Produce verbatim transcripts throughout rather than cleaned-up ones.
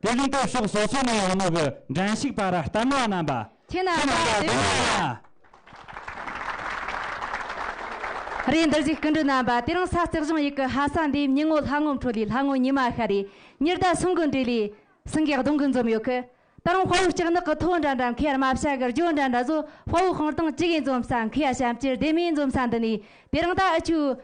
དེ་བཞིན་དུ་ཕྱོགས་སོ་སོ་ནས་ཡོང་ནོ་གི་འགྲན་ཞུགས་པ་ར་ལྟད་མོ་བ་རྣམ་པ། ཁྱེད་རྣམ་པ་བདེ་མོ་ཡ། རེད། འདིར་བཞུགས་སྐུ་མགྲོན་རྣམ་པ། དེ་རིང་ས་རྩེ་གཞུང་ཡུལ་གི་ལྷ་ས་འདིའི་ཉིན་ངོ་ལྷ་ངོ་འཕྲོད་ལས་ལྷ་ངོ་ཉི་མ་ཤར་རེ། ཉི་ཟླ་ཟུང་གི་འབྲེལ་ལས་སེང་གེ་གདོང་གི་འཛོམས་ཡོད་གི། ད་རུང་དཔའ་བོའི་ལྕགས་ནག་གི་ཐོ་འདྲ་འདྲ། མཁས་པའི་རྨ་བྱ་གི་སྒྲོ་འདྲ་འདྲ་ཚོ། དཔའ་བོའི་དཔུང་ཐང་ཅི་གིས་འཛོམས་ས། མཁས་པ་བྱམས་ཆེན་བདེ་མོས་འཛོམས་ས་འདི་ནས། དེ་རིང་ད་འུ་ཆོའི་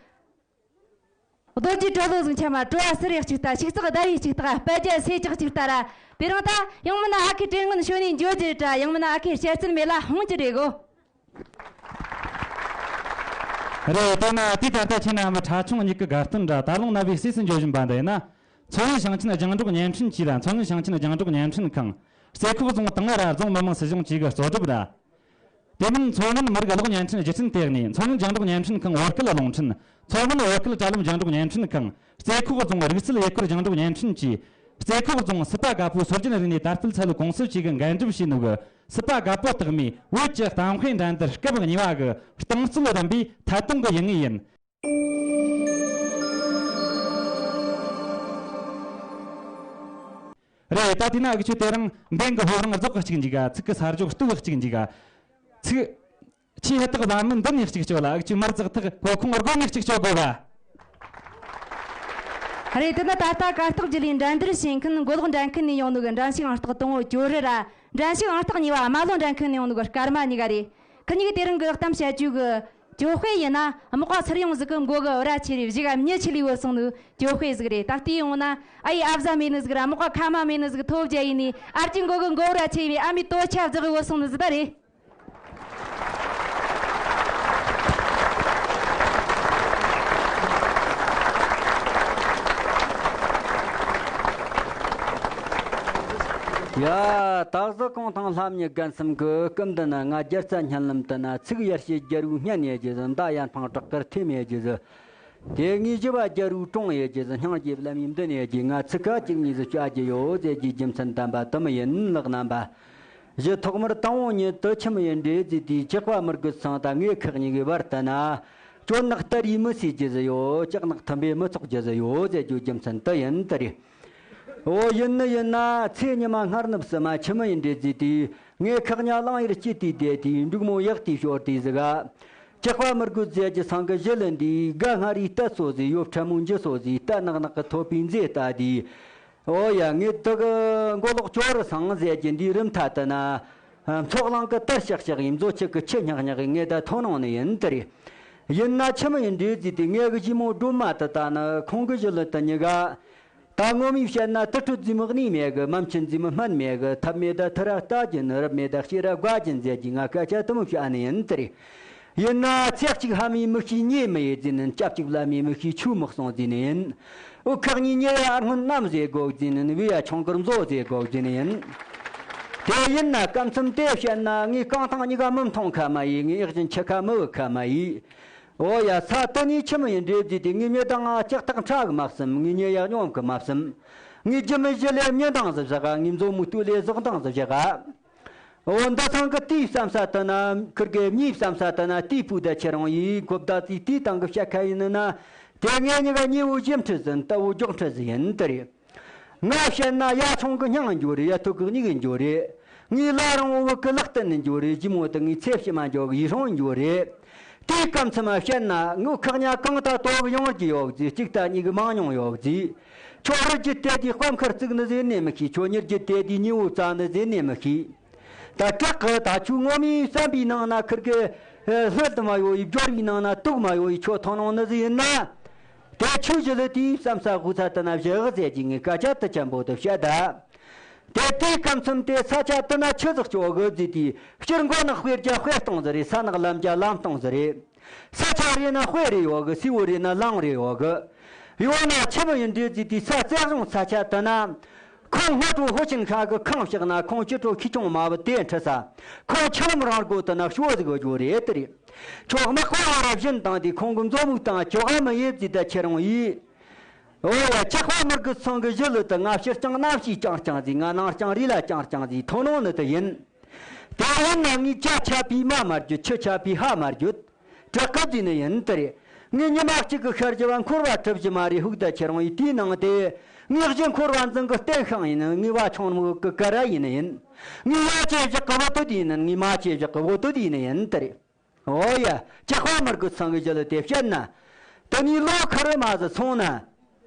རྡོ་རྗེ་གྲོ་ལོད་ཟིང་ཆ་མ། བྲོ་བ་སུ་རེ་གཅིག་ལྟ། ཕྱུགས་ཟོག་ཟླ་བའི་གཅིག་ལྟ། སྤུ་རྒྱལ་སེ་ལྕག་གཅིག་ལྟ་ར། དེ་རིང་ད་ཡང་མིན་ན་ཨ་ཁུ་དྲན་ངན་ཞོན་ནས་འགྱོ་རྒྱུ་རེད་དྲ། ཡང་མིན་ན་ཨ་ཁུ་བཤད་ཚུལ་མེད་ལ་ཧོང་རྒྱུ་རེད་གོ། རེད། དེ་ན་དེ་ད་ལྟ་ཁྱེད་རྣམས་ཁྲ་ཆུང་གཉིས་ཀྱི་དགའ་སྟོན་ར་ད་ལོ་ནབ་བའི་སྲས་སུ་འགྱོ་བཞིན་པ་འདི་ཡིན་ན། མཚོ་སྔོན་ཞིང་ཆེན་རྒྱང་སྒྲོག་བརྙན་འཕྲིན་ཅུས་ར་མཚོ་སྔོན་ཞིང་ཆེན་རྒྱང་སྒྲོག་བརྙན་འཕྲིན་ཁང་། རྩེ་ཁོག་རྫོང་ཏང་ཨུ་ར་རྫོང་མི་དམངས་སྲིད་གཞུང་བཅས་ཀྱིས་གཙོ་སྒྲུབ་ར། དེ་མིན་མཚོ་སྔོན་མི་རིགས་གློག་བརྙན་འཕྲིན་སྒྱུ་རྩལ་ལྟེ་གནས། མཚོ་སྔོན་རྒྱང་སྒྲོག་བརྙན་འཕྲིན་ཁང་བོད་སྐད་རླུང་འཕྲིན། མཚོ་སྔོན་བོད་སྐད་དྲ་ལམ་རྒྱང་སྒྲོག་བརྙན་འཕྲིན་ཁང་། རྩེ་ཁོག་རྫོང་རིག་རྩལ་ཡུལ་སྐོར་རྒྱང་སྒྲོག་བརྙན་འཕྲིན་ཅུས། རྩེ་ཁོག་རྫོང་སྲིད་པ་དཀར་པོའི་སྲོལ་རྒྱུན་རིག་གནས་དར་སྤེལ་ཚད་ཡོད་ཀུང་སི་བཅས་ཀྱིས་འགན་སྒྲུབ་བྱས་ནོ་གི་སྲིད་པ་དཀར་པོ་རྟགས་མའི་བོད་ཀྱི་གཏམ་དཔེ་འགྲན་བསྡུར་སྐབས་གཉིས་པ་གི་རྟིང་རྩོད་རིམ་པའི་ཐད་གཏོང་གི་ཡུལ་དངོས་ཡིན། རེད། ད་དེ་ན་འུ་ཆོས་དེ་རིང་འབེན་གི་ཕོ་བྲང་རྫོགས་གི་གཅིག་འཇིག་ག། ཚིག་གི་ས་རྒྱུ་སྟོད་གི་གཅིག་འཇིག་ག། ཚིག་ཆེས་ཧུར་ཐག་ལ་མི་འདི་ནས་གཅིག་སྤྱོད་ལ། འུ་ཆོས་མར་ཙག་ཐག་གོ་ཁུང་སྒོ་ནས་གཅིག་སྤྱོད་དགོས་པ། རེད། དེ་ན་ད་ལྟ་གར་སྟེགས་བརྒྱུད་ལས་འགྲན་བསྡུར་བྱེད་མཁན་མགོ་ལོག་འགྲན་ཁུལ་ནས་ཡོང་ནོ་གི་འགྲན་ཞུགས་ཨང་རྟགས་དང་པོ་ཇོ་རི་ར། འགྲན་ཞུགས་ཨང་རྟགས་གཉིས་པ་རྨ་ལྷོ་འགྲན་ཁུལ་ནས་ཡོང་ནོ་གི་སྐར་མ་གཉིས་ཀ་རེད། ཁི་གཉིས་ཀྱིས་དེ་རིང་གི་གཏམ་བཤད་རྒྱུ་གི་ཇོ་དཔེ་ཡིན་ན། མག་པ་ཚུར་ཡོང་ཟིག་གི་མགོ་གི་རྭ་ཆེ་རེ། གཞུག་ག་མྱི་ཆེ་ལས་བུད་སོང་ནོ་ཇོ་དཔེ་ཟིག་རེད། ད་ལྟ་ཡོང་ན་ཨ་ཡེ་ཨ་བཟའ་མེད་ནི་ཟིག་ར། མག་པ་ཁ་མ་མེད་ནི་ཟིག་ཐོབ་རྒྱ་ཡིན་ནི། ཨ་ཅེ་མགོ་གི་མགོ་རྭ་ཆེ་བའི་ཨ་མའི་དོ་ཆ་བཟི་གི་བུད་སོང་ནི་ཟིག་ད་རེད། ཡ། ད་གཟོད་གུང་ཐང་ལྷ་མྱི་རྒན་གསུམ་གི་སྐུ་མདུན་ན། ང་རྒྱལ་རྩ་སྙན་ལམ་དུ་ན། ཚིག་ཡར་ཞུས་རྒྱལ་བོའི་སྙན་ཡེ་རྒྱུ་ཟིག། མདའ་ཡར་འཕངས་བྲག་དཀར་ཐེམ་ཡེ་རྒྱུ་ཟིག། དེ་ངའི་ཞི་བ་རྒྱལ་བོའི་དྲུང་ཡེ་རྒྱུ་ཟིག། སྙིང་རྗེ་བླ་མའི་མདུན་ཡེ་རྒྱུ། ང་ཚིག་ཁ་གཅིག་གཉིས་ཟིག་བཤད་རྒྱུ་ཡོད་ཟེར་རྒྱུའི་རྒྱུ་མཚན་དམ་པ་དེ་མོ་ཡིན། ལགས་རྣམ་པ། གཞི་ཐོག་མར་དང་པོ་ཉིད་དུ་ཆི་མོ་ཡིན་འདྲི་ཟེར་དུས། ཇག་པ་མི་རྒོད་ཚང་དང་ངེད་ཁག་གཉིས་ཀྱི་བར་དུ་ན། གྱོད་ནག་སྟ་རེས་མི་སེལ་རྒྱུ་ཟིག་ཡོད། ལྕགས་ནག་ཐུམ་པས་མི་ཚོགས་རྒྱུ་ཟིག་ཡོད་ཟེར་རྒྱུའི་རྒྱུ་མཚན་དེ་ཡིན། དེ་རེད། འོ། ཡིན་ནི་ཡིན་ན་ཚེ་ཉི་མ་སྔར་ནུབ་སི་མ་ཆི་མོ་ཡིན་འདྲི་ཟེར་དུས། ངེད་ཁག་གཉིས་གླང་ཡུལ་སྐྱིད་དུས་བསྡད་དུས། འབྲུག་མོ་ཡག་དུས་ཤོར་དུས་ཟིག་ག། ཇག་པ་མི་རྒོད་ཟེར་རྒྱུ་ཚང་གི་གཞི་ལ་འདི་དགའ་སྔ་རིས་ལྟ་སོ་ཟིག། ཡོབ་ཕྲ་མོ་འཇུ་སོ་ཟིག། རྟ་ནག་ནག་གི་ཐོད་པའི་མཛེས་ལྟ་དུས། འོ་ཡ། ངེད་དག་གི་མགོ་ལོག་ཇོ་རི་སང་ཟེར་རྒྱུ་འདིའི་རུ་མཐའ་དེ་ན། མཚོ་གླང་གི་དར་ཤག་ཤག་ཡིན། མཛོ་ཆུ་གི་ཆུ་ཉག་ཉག་གིས་ངེད་ད་ཐོན་ནོ་ནི་ཡིན། དེ་རེད། ཡིན་ན་ཆི་མོ་ཡིན་འདྲི་ཟེར་དུས། ངེད་གི་ཞི་མོ་སྒྲོལ་མ་དེ་ད་ནི་ཁོང་གི་གཞི་ལ་དེ་གཉིས་ཀ། ད་ངོ་མས་བཤད་ན་དུར་ཁྲོད་རྫུན་མ་གནས་མེད་གི། མམ་ཆུ་རྫུན་མ་སྨན་མེད་གི། ཐབས་མེད་ད་ཐུ་ར་ལྟ་རྒྱུ་ནི། རབ་མེད་ད་ཤེས་ར་དགའ་རྒྱུ་ཟེར་རྒྱུའི་ང་སྐད་ཆ་དེ་མོ་བཤད་ནི་ཡིན། དེ་རེད། ཡིན་ན་ཚེ་གཅིག་ཕ་མའི་མི་ཤེས་ཉེ་མི་ཡི་ཟེར་ནི། སྐྱབས་གཅིག་བླ་མའི་མི་ཤེས་ཆོས་མི་གསུང་ཟེར་ནི་ཡིན། འུ་ཁག་གཉིས་ཉེ་ཡ་སྔོན་གནམ་ཟེར་དགོས་ཟེར་ནི། བུ་ཡ་ཆུང་ཀར་མཛོ་ཟེར་དགོས་ཟེར་ནི་ཡིན། དེ་ཡིན་ན་སྐབས་མཚམས་དེ་བཤད་ན་ངའི་རྐང་ཐང་གཉིས་ཀ་མི་མཐོང་ཁ་མ་ཡི། ངའི་ཨག་ཅན་ཆུ་ཁ་མི་བུད་ཁ་མ་ཡི། འོ་ཡ། ས་དེ་ནས་ཆི་མོ་ཡིན་འདྲི་ཟེར་དུས། ངའི་མྱི་དང་ང་ལྕགས་ཐག་ཕྲ་གི་མ་བསམ། ངའི་ཉེ་ཡ་སྙོམས་གི་མ་བསམ། ངའི་རྒྱུ་མི་གཞི་ལས་མྱི་འདང་ཟིག་བཞག་ག། ངའི་མཛོ་མོའི་སྟོད་ལས་ཟོག་འདང་ཟིག་བཞག་ག། འོ། འདི་ཚང་གི་དེའི་བསམ་ས་དེ་ན། ཁིར་གི་མྱིའི་བསམ་ས་དེ་ན། དེའི་སྤུ་ད་ཁྱེད་རང་ཡིས་གོ་བརྡ་ཙིག་དེའི་སྟེང་གི་བཤད་ཁ་ཡིན་ནི་ན། དེ་ངེད་གཉིས་ཀ་ཉེ་བོ་གཞི་འཁྲི་ཟིག་ཡིན། རྟ་བོ་སྒྱོགས་འཁྲི་ཟིག་ཡིན། དེ་རེད། ང་བཤད་ན་ཡ་ཆུང་གི་སྙིང་འགྱོ་རེད། ཡ་ཐུག་གི་མྱིག་འགྱོ་རེད། ངའི་བླ་རུང་བོ་བུ་གི་ལག་རྟེན་འགྱོ་རེད། ཞི་མོ་དེ་ངའི་ཚེ་ཕྱི་མ་འགྱོ་གི་ཡིད་སྲུང་འགྱོ་རེད། དེའི་སྐབས་མཚམས་མ་བཤད་ན། ངོ་ཁག་གཉིས་གང་ད་དོ་གི་ཡོང་རྒྱུ་ཡོད་གི་ཟེར། གཅིག་ད་གཉིས་གི་མང་ཉུང་ཡོད་གི་ཟེར། ཁྱོད་རི་རྒྱུད་དེ་དེའི་དཔའ་མཁར་བཙུགས་ནི་ཟེར་ནས་མི་ཤེས། ཁྱོད་མྱི་རྒྱུད་དེ་དེའི་ཉེ་བོ་བཙལ་ནི་ཟེར་ནས་མི་ཤེས། ད་དྲག་གི། ད་ཁྱོད་ངོ་མའི་བསམ་པའི་ནང་ན་ཁིར་གི་ལྷོད་དུ་མ་ཡོད་ཡི། སྦྱོར་བའི་ནང་ན་དུག་མ་ཡོད་ཡི། ཁྱོད་ཐོན་ནོ་ནི་ཟིག་ཡིན་ན། དེ་ཁྱོད་གཞི་ལ་དེའི་བསམ་ས་དབུ་ཚ་དེ་ན་བཞག་ཟེར་གྱི་ངས་སྐད་ཆ་དེ་ཆེན་པོ་དེ་བཤད་ད། དེ་དེའི་སྐབས་མཚམས་དེ་ས་ཆ་དེ་ན་ཆི་ཟིག་སྐྱོ་གི་ཟེར་དུས། སྤྱིར་མགོ་ནག་དཔེ་རྒྱ་དཔེ་སྟོང་ཟིག་རེད། ས་ནག་ལམ་རྒྱ་ལམ་སྟོང་ཟིག་རེད། ས་ཆ་རེ་ན་དཔེ་རེ་ཡོད་གི། སེར་བོ་རེ་ན་ལང་རེ་ཡོད་གི། ཡོད་ན་ཆི་མོ་ཡིན་འདྲི་ཟེར་དུས། ས་རྩེ་གཞུང་ས་ཆ་དེ་ན། ཁོང་སྔ་དྲོ་ཧོ་ཆིན་ཁ་གི་ཁང་ཕྱག་ན། ཁོང་ཕྱི་དྲོ་ཁྱི་ཆུང་མ་བུ་དེ་འཁྲིད་ས། ཁོང་ཆུ་ལམ་རང་སྒོ་དེ་ན་ཤོ་ཟིག་གི་རྒྱུ་རེད། དེ་རེད། ཁྱོད་དམག་དཔུང་ང་ར་བཞིན་བཏང་དུས། ཁོང་གི་མཛོ་མོ་དང་ཁྱོ་ག་མི་ཡེབ་ཟེར། ད་ཁྱེད་རང་ཡིས། འོ་ཡ། ཇག་པ་མི་རྒོད་ཚང་གི་གཞི་ལུ་དེ་ང་ཕྱི་རྐྱང་གནམ་གཤིས་རྐྱང་རྐྱང་ཟིག། ང་ནང་རྐྱང་རི་ལ་རྐྱང་རྐྱང་ཟིག་ཐོན་ནོ་ནི་དེ་ཡིན། དེ་ཡིན་ན་ངའི་ཇ་ཆ་པའི་མ་མ་རྒྱུད། ཆུ་ཆ་པའི་ཧ་མ་རྒྱུད། དྲག་སྐབས་དེ་ནི་ཡིན། དེ་རེད། ངས་ཉི་མ་གཅིག་གི་ཤར་རྒྱུ་བ་འཁོར་བ་གྲུབ་རྒྱུ་མ་རེད། ཧུག་ད་ཁྱེད་རང་ཡིས་དེའི་ནང་དེ། ངའི་གཞི་འཁོར་བ་འཛིན་གི་བསྟན་ཤིང་ཡིན། ངའི་བ་ཆུང་མོ་གི་ཀ་ར་ཡིན་ཡིན། ངའི་ཡ་ཅེ་བཞག་གི་བུ་དོད་ཡིན། ངའི་མ་ཅེ་བཞག་གི་བུ་དོད་ཡིན་ཡིན་དེ་རེད། ཨོ་ཡ། ཇག་པ་མི་དགོས་ཚང་གི་ཞལ་དེ་བཤད་ན། དེ་ནས་ལོ་ཁ་རི་མ་ཟིག་སོང་ན།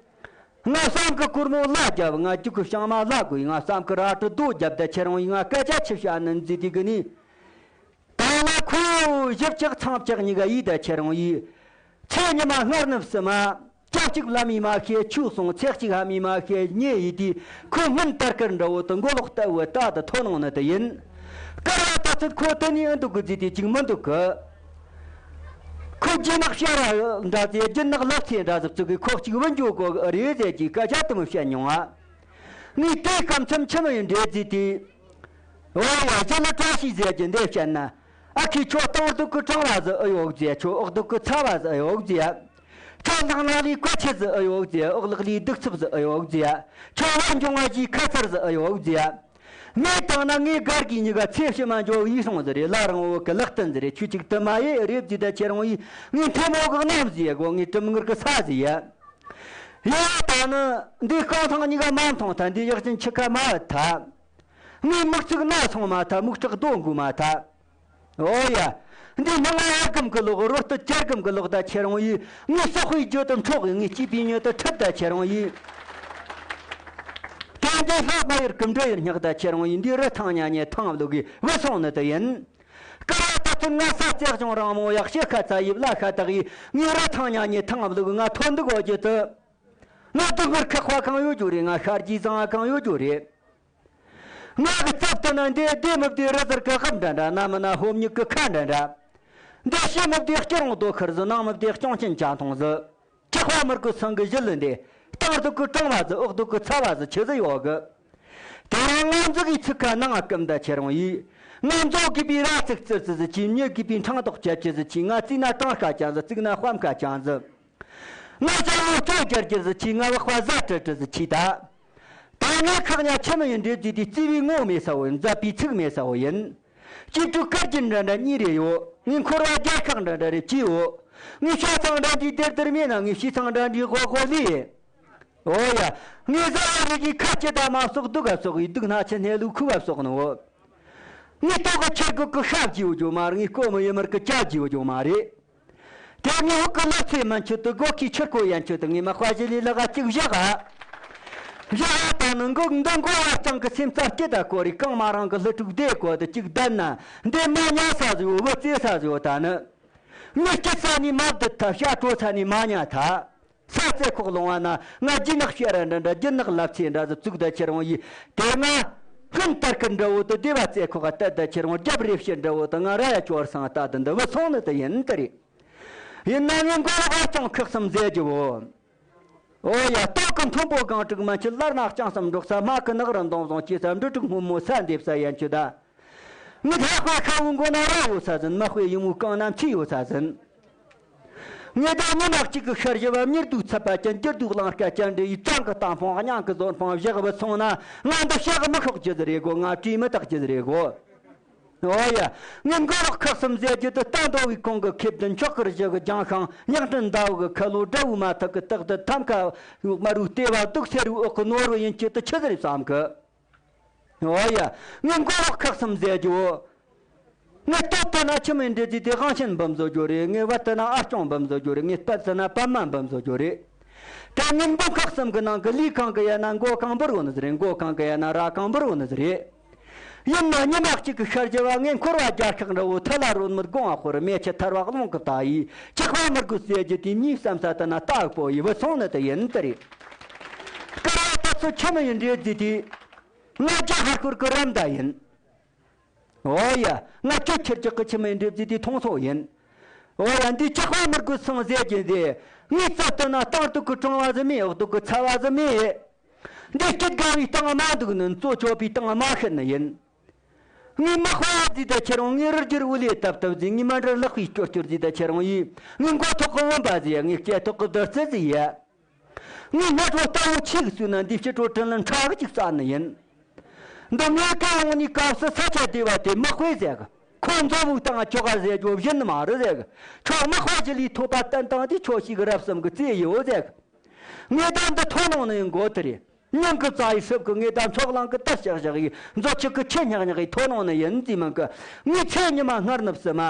ང་བསམ་གི་གུར་མོ་ལ་རྒྱབ། ང་རྒྱུག་གི་བྱང་མ་ལ་དགོས། ང་བསམ་གི་རལ་གྲི་རྡོ་རྒྱབ། ད་ཁྱེད་རང་ཡིས་ང་སྐད་ཆ་ཆི་བཤད་ནི་འཛི་དེ་གི་ནི། ད་ང་ཁོ་ཞིབ་ཆགས་ཚང་ཆགས་གཉིས་ཀ་ཡིས། ད་ཁྱེད་རང་ཡིས། ཚེ་ཉི་མ་སྔར་ནུབ་སི་མ། སྐྱབས་གཅིག་ལ་མི་མ་ཤེས་ཆུ་སོང་། ཚེགས་གཅིག་ཧ་མི་མ་ཤེས་ཉེ་ཡིས་དེ། ཁོ་སྔོན་ལྟར་ཀར་འདྲ་བོ་དུ་མགོ་ལོག་ལྟ་བུ་ལྟ་དུ་ཐོན་ནོ་ནི་དེ་ཡིན། ཀར་བ་ད་ཚོད་ཁོ་དེ་ནི་ཨེ་འདུག་གི་རྫི་དེ་གཅིག་མི་འདུག་གི། ཁོ་རྒྱུ་ནག་ཤ་ར་འདྲ་ཚེ་རྒྱུ་ནག་ལབ་ཚེ་འདྲ་ཟིག་ཚུགས་གི་ཁོག་གཅིག་བུ་འཇོག་གོ་རེད་ཟེར་གྱི་སྐད་ཆ་དུ་མི་བཤད་མྱོང་ང་། ངས་དེའི་སྐབས་མཚམས་ཆི་མི་ཡིན་འདྲེ་རྫི་དེ། ཨོ་ཡ། རྒྱ་ལ་བཀྲ་ཤིས་ཟེར་གྱི་འདི་བཤད་ན། ཨ་ཁུས་ཁྱོད་སྟེང་སྡུག་གི་གྲང་བ་ཟིག་ཨེ་ཡོད་ཟེར། ཁྱོད་འོག་སྡུག་གི་ཚ་བ་ཟིག་ཨེ་ཡོད་ཟེར། ཁྱོད་ལྷང་ལྷང་ལས་བཀོལ་ཆེ་ཟིག་ཨེ་ཡོད་ཟེར། འོག་ལག་ལས་གདུག་རྩུབ་ཟིག་ཨེ་ཡོད་ཟེར། ཁྱོད་བར་འབྱུང་བ་གཞིའི་ཁ་ཚར་ཟིག་ཨེ་ཡོད་ཟེར། ངས་བཏང་ན་ངའི་སྒར་གྱི་མྱི་ག་ཚེ་ཕྱི་མ་འཇོག་ཡིད་སྲུང་ཟིག་རེད། ལ་རང་བོ་གི་ལག་རྟེན་ཟིག་རེད། ཁྱོད་ཅིག་དུ་མ་ཡེ་རེད་ཟེར། ད་ཁྱེད་རང་ཡིས་ངའི་མཐེ་མོ་གི་གནམ་ཟེར་གོ། ངའི་གྲིམ་ངར་གི་ས་ཟེར་ཡ། ཡ་ད་ནི་འདི་རྐང་ཐང་གཉིས་ཀ་མ་མཐོང་ཐལ། འདི་ཡག་ཅན་ཆི་ཁ་མ་བབས་ཐལ། ངའི་མིག་ཚིག་ན་སོང་མ་ཐལ། མིག་སྐྲག་རྡོ་འགུ་མ་ཐལ། ཨོ་ཡ། འདི་སྣང་བ་ཨ་གམ་གི་ལོག་རོ་སྟོད་ཅར་གམ་གི་ལོག་ད་ཁྱེད་རང་ཡིས། ངའི་སོག་པའི་རྒྱུ་དུ་འཕྲོག་གི། ངའི་སྐྱེས་པའི་མྱི་དུ་ཁྲིད་ད་ཁྱེད་རང་ཡིས། དེ་འདྲའི་ལྷག་མ་ཡར་གུམ་འདྲ་ཡར་སྙེག་ད་ཁྱེད་རང་ཡིས། འདི་རི་ཐང་ཉ་ཉེ་ཐང་བླུག་གི་བུད་སོང་ནི་དེ་ཡིན། ཀ་ར་ད་ཚོད་ང་ས་བརྩེགས་ཅུང་རིང་མོ་ཡག་ཤི་ཁ་ཚ་ཡིབ་ལ་ཤ་དག་ཡིས། ངའི་རི་ཐང་ཉ་ཉེ་ཐང་བླུག་ང་ཐོན་འདུག་འོ་རྒྱུ་དུ། ང་སྡུག་བསྔལ་ཁག་པ་གང་ཡོད་རྒྱུ་རེད། ང་ཤར་རྒྱུའི་བཟང་ང་གང་ཡོད་རྒྱུ་རེད། ང་གི་རྩབ་ཏུ་ན་འདི་བདེ་མི་བདེ་རི་ཟུར་གི་ཧབ་འདྲ་འདྲ། ན་མི་ན་ཧོབ་ཉུག་གི་ཁ་འདྲ་འདྲ། འདི་ཤི་མི་བདེ་སྐྱི་རོང་རྡོ་ཁར་ཟི། ནང་མི་བདེ་སྐྱོང་ཆེན་ཅ་འཐུང་ཟི། ཇག་པ་མི་དགོས་ཚང་གི་ཞི་ལི་འདི། སྟེང་སྡུག་གི་གྲང་བ་ཟི། འོག་སྡུག་གི་ཚ་བ་ཟི་ཆི་ཟི་ཡོད་གི། དེ་རིང་ང་འཛུགས་ཀྱི་ཚིག་ཁ་ནང་སྐུམ་ད་ཁྱེད་རང་ཡིས། ང་འཛོག་གི་པའི་ར་ཚིག་ཙིར་ཙི་ཟི་ཆི། མྱི་གི་པའི་འཕྲང་དོག་ཅ་ཅི་ཟི་ཆི། ང་རྩིས་ན་གྲང་ཤ་ཅན་ཟི། བཙུགས་ན་དཔའ་མཁའ་ཅན་ཟི། ང་ཅང་ངོ་སྤྲོད་རྒྱར་རྒྱར་ཟི་ཆི། ང་བག་པ་ཟ་ཀྲི་ཀྲི་ཟི་ཆི་ད། ད་ངས་ཁག་ཉ་ཆི་མི་ཡིན་འདྲེ་རྫི་དེ། རྩིས་པའི་ངོ་མེད་ས་བོ་ཡིན། མཛད་པའི་ཚིག་མེད་ས་བོ་ཡིན། སྐྱིད་སྡུག་སྐར་རྒྱུན་འདྲ་འདྲ་གཉིས་རེ་ཡོད། ངའི་འཁོར་བ་རྒྱལ་ཁག་འདྲ་འདྲ་རེ་སྐྱིད་འོ། ངའི་ཤ་ཚང་འདྲ་འདྲའི་དེར་དེར་མེད་ན། ངའི་ཤི་ཚང་འདྲ་འདྲའི་ཧོ་ཧོ་ལི། ཨོ་ཡ། ངའི་བཟའ་བ་རིགས་ཀྱི་ཁ་སྐྱེ་ད་མ་སོགས་སྡུག་ག་སོགས་ཡི། སྡུག་སྣ་ཆེ་སྣེ་ལུག་ཁུ་བ་སོགས་ནོ། ངའི་ལྟོ་གི་ཁྱེར་གུ་གི་ཤ་བགྱིའུ་ཇོ་མ་རེད། ངའི་ལྐོ་མི་ཡི་མར་གི་ཅ་བགྱིའུ་ཇོ་མ་རེད། དེ་ངའི་འུ་གི་ལག་ཚེ་མན་ཆད་དུ་སྒོ་ཁའི་ཆུར་ཁོ་ཡན་ཆད་དུ། ངའི་མ་དཔའ་ཞི་ལི་ལག་ག་གཅིག་བཞག་ག་བཞག་ག་ད་ནི་མགོ་འདི་མགོ་བ་སྤྱང་གི་སེམས་རྩ་སྐྱིད་ད་གོ་རེ། གང་མ་རང་གི་ལྷུ་ཕྲུག་བདེ་གོ་དུ་གཅིག་བསྡད་ན། འདི་མ་ཉལ་ས་ཟིག་ཡོད། བུ་བཙས་ས་ཟིག་ཡོད། ད་ནི་མི་སྐྱིད་ས་ནས་མ་བསྡད་ཐལ། ཤ་དྲོ་ས་ནས་མ་ཉལ་ཐལ། ས་རྩེ་ཁོག་ལོང་བ་ན་ང་རྒྱུ་ནག་ཤེ་ར་འདྲ་འདྲ། རྒྱུ་ནག་ལབ་ཚེ་འདྲ་ཟིག་བཙུགས་ད་ཁྱེད་རང་ཡིས། དེ་ང་སྔོན་ལྟར་གི་འདྲ་བོ་དུ་སྡེ་བ་རྩེ་ཁོག་ག་བལྟས་ད་ཁྱེད་རང་རྒྱབ་རེ་བཤད་འདྲ་བོ་དུ། ང་ར་ཡ་ཅོར་སང་ལྟ་དུ་འདི་བུད་སོང་ནི་དེ་ཡིན་དེ་རེད། ཡིན་ན་ངས་མགོ་ལོག་ཅང་ཁག་གསུམ་ཟེར་རྒྱུ་བོ། ཨོ་ཡ། སྟོད་གི་མཐོན་པོ་གངས་དྲུག་མན་ཆད། ལར་ན་ལྕང་ཟམ་འབྲོག་ས། སྨད་གི་ནགས་རི་མདོངས་བཟང་སྐྱེས་ས། འབྲུ་དྲུག་སྔོན་མོ་ས་འདེབས་ས་ཡན་ཆད་ད། ངའི་ལྷ་དཔེ་ཤ་བོའི་མགོ་ན་རྭ་ཡོད་ས་ཟིན། མི་དཔེ་ཡུ་མོའི་རྐང་ན་མཆེ་ཡོད་ས་ཟིན། ངས་ད་ཉི་མ་གཅིག་གི་ཤར་བཞི་བ། མྱུར་དུག་ཚད་པ་ཅན། འགྱུར་དུག་གླང་སྐད་ཅན་འདྲ་ཡི། གཙང་གི་གཏམ་སྤང་། གཉང་གི་བཟོད་སྤང་བཞག་བུད་སོང་ན། ང་འདི་ཤག་མི་ཤོག་རྒྱུ་ཟིག་རེད་གོ། ང་བྲིས་མི་བཏགས་རྒྱུ་ཟིག་རེད་གོ། ཨོ་ཡ། ངས་མགོ་ལོག་ཁག་གསུམ་ཟེར་རྒྱུ་དུ། རྟ་འདོ་བའི་གོང་གི་ཁེབས་དུ། མཆོག་གི་གཞི་གི་ལྗང་ཤིང་། ཉག་ཕྲན་ཟླ་བོ་གི་ཁ་ལོ། དགྲ་བོའི་མ་ཐག་གི་སྟག་དུ། ཐམ་ཁ་དམར་བོའི་ལྟེ་བ། དུག་སེར་བོའི་འོག་གི་ནོར་བུ་ཡིན་རྒྱུ་དུ་ཆི་ཟིག་རེད་བསམ་གི། ཨོ་ཡ། ངས་མགོ་ལོག་ཁག་གསུམ་ཟེར་རྒྱུ། ངས་སྟོད་དུ་ན་ཆི་མོ་འདྲེ་རྫི་དེ་དབང་ཆེན་འབུམ་བཟོ་རྒྱུ་རེད། ངས་བར་དུ་ན་ཨ་སྐྱོང་འབུམ་བཟོ་རྒྱུ་རེད། ངས་སྤད་དུ་ན་པད་མ་འབུམ་བཟོ་རྒྱུ་རེད། དེ་ངས་འབུམ་ཁག་གསུམ་གི་ནང་གི་ལུས་གང་གི་ཡ་ན་མགོ་གང་འབུར་བོ་ནི་ཟིག་རེད། མགོ་གང་གི་ཡ་ན་རྭ་གང་འབུར་བོ་ནི་ཟིག་རེད། ཡིན་ན་ཉི་མ་གཅིག་གི་ཤར་རྒྱུ་བ། ངས་འཁོར་བ་རྒྱལ་ཁག་འདྲ་བོ། མཐུ་ལ་རོལ་མོ་དགོང་བ་ཤོར། མེ་ཆུ་ཐར་བ་རླུང་གི་བལྟ་ཡི། ཇག་པ་མི་དགོས་ཟེར་རྒྱུ་དེ། མྱིའི་བསམ་ས་དུ་ན་རྟ་ཨུ་པོ་ཡི་བུད་སོང་ནི་དེ་ཡིན་དེ་རེད། སྐར་བ་ད་ཚོད་ཆི་མོ་ཡིན་འདྲེ་རྫི་དེ། ང་རྒྱ་ཧར་ཁུར་གི་རམ་ཟླ་ཡིན། ཨོ་ཡ། ང་ཁྱོད་ཁྱེར་ཅག་གི་ཆི་མོ་འདྲེ་རྫི་དེ་མཐོང་ཚོགས་ཡིན། ཨོ་ཡ། འདི་ཇག་པ་མི་དགོས་སང་ཟེར་གྱིན་ཟེར། ངའི་རྩ་ལྟ་ན་སྟེང་སྡུག་གི་གྲང་བ་ཟིག་མེད། འོག་སྡུག་གི་ཚ་བ་ཟིག་མེད། འདི་སྐྱིད་དགའ་བའི་སྟེང་མ་འདུག་ནི། གཙོ་ཆོད་པའི་སྟེང་མ་ཤི་ནི་ཡིན། ངའི་མི་དཔའ་རྫི་ད་ཁྱེད་རང་། ངའི་རི་རྒྱུར་འུ་ལས་བཏབ་བཏབ་ཟིག། ངའི་མ་འདྲ་ལག་པའི་སྐྱོར་སྐྱོར་རྫི་ད་ཁྱེད་རང་ཡིས། ངའི་མགོ་ཐོག་གི་བུམ་པ་ཟིག་ཡ། ངའི་སྐེ་ཐོག་གི་བདུད་རྩི་ཟིག་ཡ། ངའི་སྣ་ཁྲོ་རྟ་བོ་ཆེ་གི་བསུས་ན། འདི་ཕྱི་དྲོ་དྲིན་ལན་ཁྲག་གཅིག་བསགས་ནི་ཡིན། འདི་མྱི་གང་འོང་ནི་སྐབས་སུ་ས་ཆ་བདེ་བ་དེ་མི་དཔེ་ཟེར་གི། ཁོ་མཛོ་བུ་དང་ཁྱོ་ག་ཟེར་རྒྱུ་བཞིན་མ་རེད་ཟེར་གི། ཁྱོད་མི་དཔའ་ཞི་ལི་ཐོབ་པ་བསྟན་སྟངས་དེ་ཁྱོད་ཞིག་རབ་གསུམ་གི་རྩེ་ཡོད་ཟེར་གི། ངས་ད་འདི་ཐོན་འོང་ནི་མགོ་དེ་རེད། ཉིན་གི་རྩ་ཡི་སྲིབ་གི་ངེས་དང་ཚོགས་ལང་གི་དར་ཞག་ཞག་ཡི་མཛོ་ཆུ་གི་ཆུ་ཉག་ཉག་ཡི་ཐོ་ནོང་ནི་ཡིན་ཟེར་མིན་གི། ངའི་ཚེ་ཉི་མ་སྔར་ནུབ་སི་མ།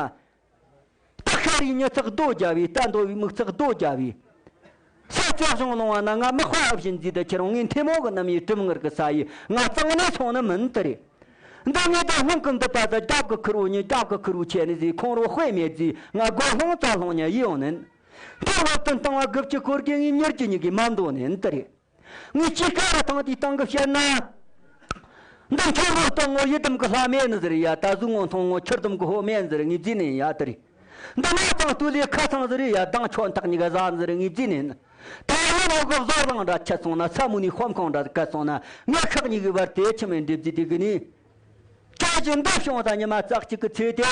རྟ་ཤ་རའི་མྱི་ཚག་རྡོ་རྒྱབ་བས། རྟ་འདོ་བའི་མིག་ཚག་རྡོ་རྒྱབ་བས། ས་བཅད་གཞུང་ལུང་བ་ན་ང་མི་དཔའ་ཨ་བཞིན་རྫིས་ད་ཁྱེད་རང་ངའི་མཐེ་མོ་གི་རྣམ་ཡས་གྲིབ་ངར་གི་ས་ཡི་ང་གཙང་ནས་སོང་ནི་མིན་དེ་རེད། འདི་ངེས་དང་སྔོན་གི་འདི་པ་ད་རྒྱབ་གི་ཁུར་བོ་ཉིད་རྒྱབ་གི་ཁུར་བོ་ཆེ་ནི་ཟིག་ཁོང་རོ་དཔེ་མེད་ཟིག་ང་སྒོ་སློང་རྩ་སློང་ཉ་ཡི་ཡོང་ནན། མཐོ་བབ་ཏུ་བཏང་བ་དགུ་བཅུ་སྐོར་གི་ངའི་མྱུར་གྱི་ཉིད་ཀྱི་མ་འདོད་ནན་དེ་རེད། ངས་ཅི་ཁ་ར་ཐང་དེའི་སྟེང་གི་བཤད་ན། འདི་མཐོང་ངོ་སྟོང་ངོ་ཡི་དམ་གི་ལྷ་མེད་ནི་ཟེར་ཡ། ད་གཟུགས་ངོ་མཐོང་ངོ་ཆུར་དམ་གི་ཧོ་མེད་ནི་ཟེར་ངས་རྫི་ནས་ཡ་དེ་རེད། འདི་མ་ཚང་སྟོད་ལས་ཁ་ཚང་ཟེར་ཡ། དང་ཆོ་འཐག་གཉིས་ཀ་ཟ་ནི་ཟེར་ངས་རྫི་ནས་ནི། ད་ཡང་ནོ་གི་བཟོ་བཟང་འདྲ་ཆད་སོང་ན། ས་མུ་ནི་དཔོན་ཁང་འདྲ་བཀལ་སོང་ན། ངས་ཁག་གཉིས་ཀྱི་བར་དེ་ཆི་མེད་འདྲེ་རྫི་དེ་གི་ནི། ཅག་གི་འདི་བྱུང་ད་ཉི་མ་རྩ་གཅིག་གི་ཚེ་དེ།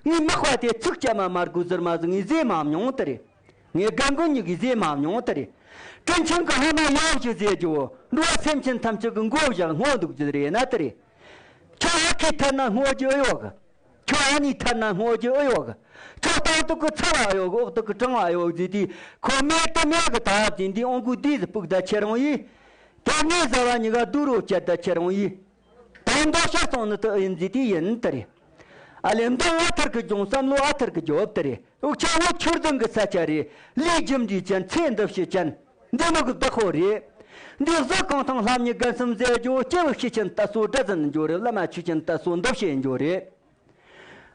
ངའི་མི་དཔའ་དེ་ཚིག་བཅད་མ་མར་དགོས་ཟེར་མ་ཟིག་ངས་ཟེར་མ་མྱོང་དེ་རེད། ངས་རྒན་རྒོན་གཉིས་ཀྱིས་ཟེར་མ་མྱོང་དེ་རེད། དྲིན་ཆེན་གི་ཧ་མ་ཡག་ཞིག་ཟེར་རྒྱུ། འགྲོ་བ་སེམས་ཅན་ཐམས་ཅད་ཀྱི་མགོ་བཞག་སྔོ་འདུག་རྒྱུ་རེད་ན་དེ་རེད། ཁྱོད་ཨ་ཁུའི་ཐད་ན་སྔོ་རྒྱུ་ཨེ་ཡོད་གི། ཁྱོད་ཨ་ནེའི་ཐད་ན་སྔོ་རྒྱུ་ཨེ་ཡོད་གི། ཁྱོད་སྟེང་དུ་གི་ཚ་བ་ཨེ་ཡོད་གི། འོག་ཏུ་གི་གྲང་བ་ཨེ་ཡོད་ཟེར་དུས། ཁོ་མེད་དུ་མེད་གི་ད་དེ་འདི་ཨོང་གུ་དེ་ཟིག་སྤུག་ད་ཁྱེད་རང་ཡིས། དེ་ངས་ཟ་བ་གཉིས་ཀ་སྡུག་རོ་བཅད་ད་ཁྱེད་རང་ཡིས། ད་མདོ་ཤར་སོང་ནི་དུ་ཨེ་ཡིན་ཟེར་དུས་ཡིན་དེ་རེད། ཨ་ལེ་མདོ་ཨ་ཐར་གི་ལྗོངས། བསམ་བློ་ཨ་ཐར་གི་རྒྱོབ་དེ་རེད། འུ་ཆ་བོད་ཆོས་ལྡན་གི་ས་ཆ་རེད། ལས་རྒྱུ་འབྲས་ཅན། ཚེ་འདི་ཕྱི་ཅན། འདི་མི་གི་བདག་པོ་རེད། འདི་གཟུགས་གང་ཐང་ལྷམ་གཉིས་རྒན་གསུམ་ཟེར་རྒྱུ། སྐྱེ་བོ་ཤེས་ཅན་ལྟ་སོ་དགྲ་ཟིན་འགྱོ་རེད། བླ་མ་ཆོས་ཅན་ལྟ་སོ་འདི་བྱེད་འགྱོ་རེད།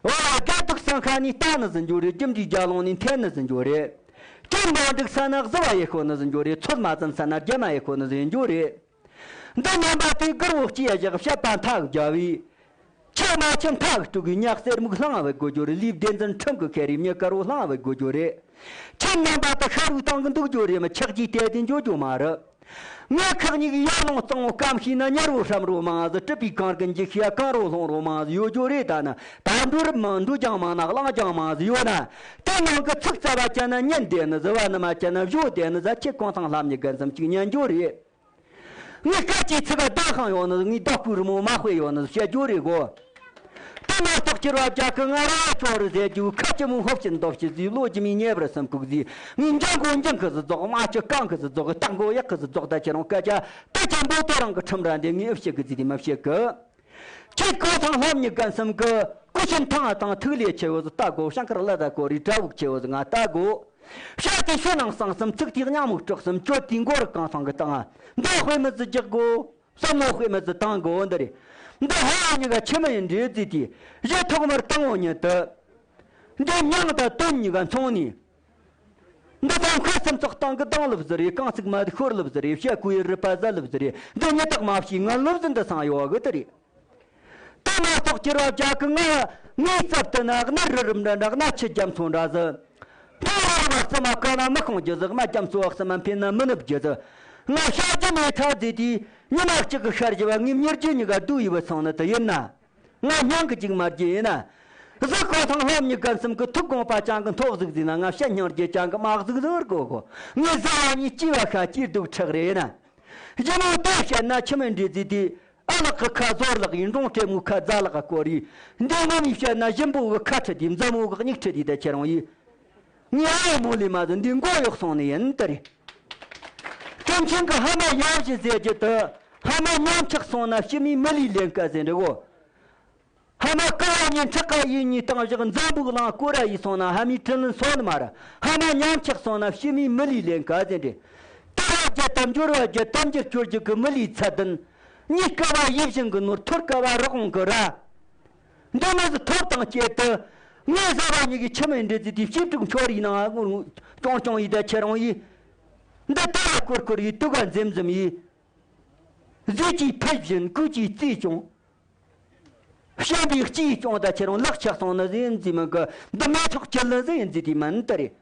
འོ་ལ་དགའ་སྡུག་སྲང་ཁ་ནས་ལྟ་ནི་ཟིན་འགྱོ་རེད། རྒྱུ་འབྲས་རྒྱ་ལོང་ནས་འཐེན་ནི་ཟིན་འགྱོ་རེད། སྐྱོན་མ་འགྲིག་ས་ན་གཟུ་བ་ཡེ་ཤོ་ནི་ཟིན་འགྱོ་རེད། ཚོད་མ་ཟིན་ས་ན་རྒྱ་མ་ཡེ་ཤོ་ནི་ཟིན་འགྱོ་རེད། འདི་རྣམ་པ་དེ་གུར་བོ་སྐྱེས་བཞག་བཤད་པ་མཐའ་རྒྱ་བའི། ཆེ་མ་ཆེ་མཐའ་དཀྲུག་གི་ཉག་གསེར་མིག་ལྷང་བའི་དགོས་རྒྱུ་རེད། ལུས་བདེན་འཛིན་ཁྲིམས་ཀྱི་ཁེ་རེ་མྱི་དཀར་བོ་ལྷང་བའི་དགོས་རྒྱུ་རེད། ཁྱེད་རྣམ་པ་ད་ཤ་རུས་བཏང་གི་འདུག་རྒྱུ་རེད། མི་ཆགས་ཀྱིས་དེ་དེ་འཇོ་རྒྱུ་མ་རེད། ངས་ཁག་གཉིས་ཀྱི་ཡར་ལོང་གཙང་བོ་སྐམ་ཤེས་ན། ཉར་བོ་ཧྲམ་རོ་མང་ཟིག། གྲུབ་པའི་གངས་རྒན་འཇིགས་ཤེས་གངས་རོ་ལྷུང་རོ་མང་ཟིག་ཡོད་རྒྱུ་རེད། ད་ནི་ད་འགྲོ་རིམ་མང་འགྲོ་རྒྱང་མང་ན་གླང་རྒྱང་མང་ཟིག་ཡོད་ན། དེ་ནང་གི་ཚིག་རྩ་བ་ཅན་ན་ཉན་བསྡད་ནི་ཟིག། བ་ནི་མ་ཅན་ན་བཞོ་བསྡད་ནི་ཟིག། ཁྱེད་གང་ཐང་ལྷམ་གཉིས་རྒན་གསུམ་གཅིག་ཉན་རྒྱུ་རེད། ངས་སྐད་ཅིག་ཚིག་ག་བདག་ཤང་ཡོང་ནི། ངས་བདག་པོའི་རི་མོ་མ་དཔེ་ཡོང་ནི་བཤད་རྒྱུ་རེད་གོ། དེ་མ་གཏོགས་ཁྱེར་བ་རྒྱ་གི་ང་ར་ཅོ་རི་ཟེར་རྒྱུ། ཁ་ཅི་མོ་ཧོབ་ཅི་འདོབ་ཅི་ཟིག། ལོ་རྒྱུས་མི་ཉེ་བར་སེམས་ཁུག་ཟིག། ངས་འཇང་གོ་འཇང་གི་ཟི་རྫོགས། མ་ཅི་གང་གི་ཟི་རྫོགས། སྟག་མགོ་གཡག་གི་ཟི་རྫོགས། ད་ཁྱེད་རང་སྐད་ཆ་དེ་ཅན་པོ་དེ་རང་གི་ཁྲིམས་ར་འདི་ངས་ཨེ་བཤད་གི་ཟིག་དེ་མ་བཤད་གི། ཁྱེད་གོ་ཐང་ལྷམ་གཉིས་རྒན་གསུམ་གི། ཀུ་ཤུ་ཐང་ང་དང་ཐུག་ལས་ཆེ་བོ་ཟིག་ལྟ་དགོ། ཤང་ཁར་ལ་ད་གོ་རི་དྲ་བུག་ཆེ་བོ་ཟིག་ང་ལྟ་དགོ། བཤད་དེ་ཕྱི་ནང་གསང་གསུམ། ཚིག་དེ་སྙན་མོ་དཀྲོག་གསུམ། གྱོད་དེ་མགོ་རུ་གང་ཐང་གི་བཏང་ང་། མདོ་དཔེ་མི་ཟིག་རྒྱག་དགོ། བསམ་བློ་དཔེ་མི་ཟིག་བཏང་དགོ་འདི་རེད། འདི་ཧ་ཡ་གཉིས་ཀ་ཆི་མི་ཡིན་འདྲེ་རྫི་དེ་གཞི་ཐོག་མར་བཏང་བོ་ཉིད་དུ། འདི་མྱང་དང་དོན་གཉིས་ཀ་མཚུངས་ནས། འདི་ཚང་ཁ་སེམས་ཚོགས་སྟངས་ཀྱི་གདངས་ལབ་ཟི་རེད། རྐང་ཚིགས་མ་ཤོར་ལབ་ཟི་རེད། བཤད་གོ་ཡི་རི་པ་ཟ་ལབ་ཟི་རེད། འདི་ཉི་དག་མ་བྱས་ངན་ལབ་ཟི་འདི་ཚང་ཡོད་གི་དེ་རེད། དེ་མ་གཏོགས་ཁྱེར་བ་རྒྱ་གི་ང་ངའི་རྩབ་ཏུ་ན་གནའ་རི་རབ་འདྲ་འདྲ། གནའ་ཆུ་རྒྱ་མཚོ་འདྲ་ཟི། མཐོང་བ་ར་བ་སི་མ་ཀ་ན་མི་ཤོང་རྒྱུ་ཟིག། རྨ་རྒྱ་མཚོ་བ་སི་མ་འཕེན་ན་མི་ནུབ་རྒྱུ་ཟིག། ང་བཤད་རྒྱུ་མེད་ཐ་ཟི་དེ་ཉི་མ་གཅིག་གི་ཤར་རྒྱུ་བ། ངའི་མྱུར་རྒྱུ་གཉིས་ཀ་སྡུག་ཡི་བུ་སོང་ནི་དེ་ཡིན་ན། ང་སྙིང་གི་ཅིག་མ་རྒྱུ་ཡིན་ན། གཟུགས་གོ་ཐང་ལྷམ་གཉིས་རྒན་གསུམ་གི། ཐུགས་དགོངས་པ་ཅང་གི་མཐོ་གཟུགས་ཟིན་ན། ང་བཤད་སྙིང་རྒྱུ་ཅང་གི་མ་གཟུགས་ཟིག་གོ་གོ། ངའི་བཟའ་བ་གཉིས་སྐྱེས་བ་ཤ་སྐྱེས་སྡུག་ཁྲག་རེད་ན། རྒྱུ་མོ་དེ་བཤད་ན་ཆི་མི་འདྲེ་རྫི་དེ། ཨ་ལགས་ཀྱི་ཁ་ཟོར་ལག་ཡིན། འབྲོང་བྲེ་མོའི་ཁ་རྫ་ལག་སྐོར་ཡིན། འདི་ངོ་མས་བཤད་ན་ཞིམ་པོ་གི་ཁ་ཁྲི་དེ། མཛའ་མོ་གི་སྙིགས་ཁྲི་དེ། ད་ཁྱེད་རང་ཡིན། ངའི་ཨ་མོ་ལས་མ་ཟིན་འདི་མགོ་གཡོག་སོང་ནི་ཡིན་དེ་རེད། དྲིན་ཆེན་གི་ཧ་མ་ཡག་ཞིག་ཟེར་རྒྱུ་དུ། ཧ་མ་ཉམས་ཆག་སོང་ན་ཕྱི་མའི་མི་ལུས་ལེན་དཀའ་ཟེར་འདྲི་གོ། ཧ་མ་ཀ་བ་ཉིན་ཁྲག་ཀ་ཡིན་གཉིས་བཏང་བཞག། འཛམ་བུའི་གླིང་སྐོར་ར་ཡིས་སོང་ན། ཧ་མའི་དྲིན་ལན་སོན་མ་ར། ཧ་མ་ཉམས་ཆག་སོང་ན་ཕྱི་མའི་མི་ལུས་ལེན་དཀའ་ཟེར་འདྲི། ལྟ་བ་བརྒྱད་དང་འབྱོར་བ་བརྒྱད་དང་འགྱུར་སྐྱོར་རྒྱུ་གི་མི་ལུས་ཚད་ལྡན། གཉིས་ཀ་བ་ཡིད་བཞིན་གྱི་ནོར། ཐོར་ཀ་བ་རི་བོང་གི་རྭ། འདི་མི་ཟིག་ཐོབ་དང་བཅས་ཏེ། ངས་བཟའ་བ་གཉིས་ཀྱི་ཆི་མི་འདྲེ་རྫི་དེ། ཕྱི་དྲུག་འཁྱོར་ཡིན་ནའང་ཀྱོང་ཀྱོང་ཡིས། ད་ཁྱེད་རང་ཡིས། འདི་ལྟ་བ་སྐོར་སྐོར་ཡིས། དུག་ག་འཛེམ་འཛེམ་ཡིས། གཟི་བརྗིད་ཕུད་བཞིན་སྐུ་བརྗིད་རྩིས་ཀྱང་། བཤན་པའི་སྤྱི་ཡིས་ཀྱང་ད་ཁྱེད་རང་ལག་ཆགས་སོང་ནི་ཟིག་ཡིན་རྫི་མིན་གི། འདི་མེ་ཚོགས་ཀྱི་ལན་ཟིག་ཡིན་རྫི་དེ་མིན་དེ་རེད།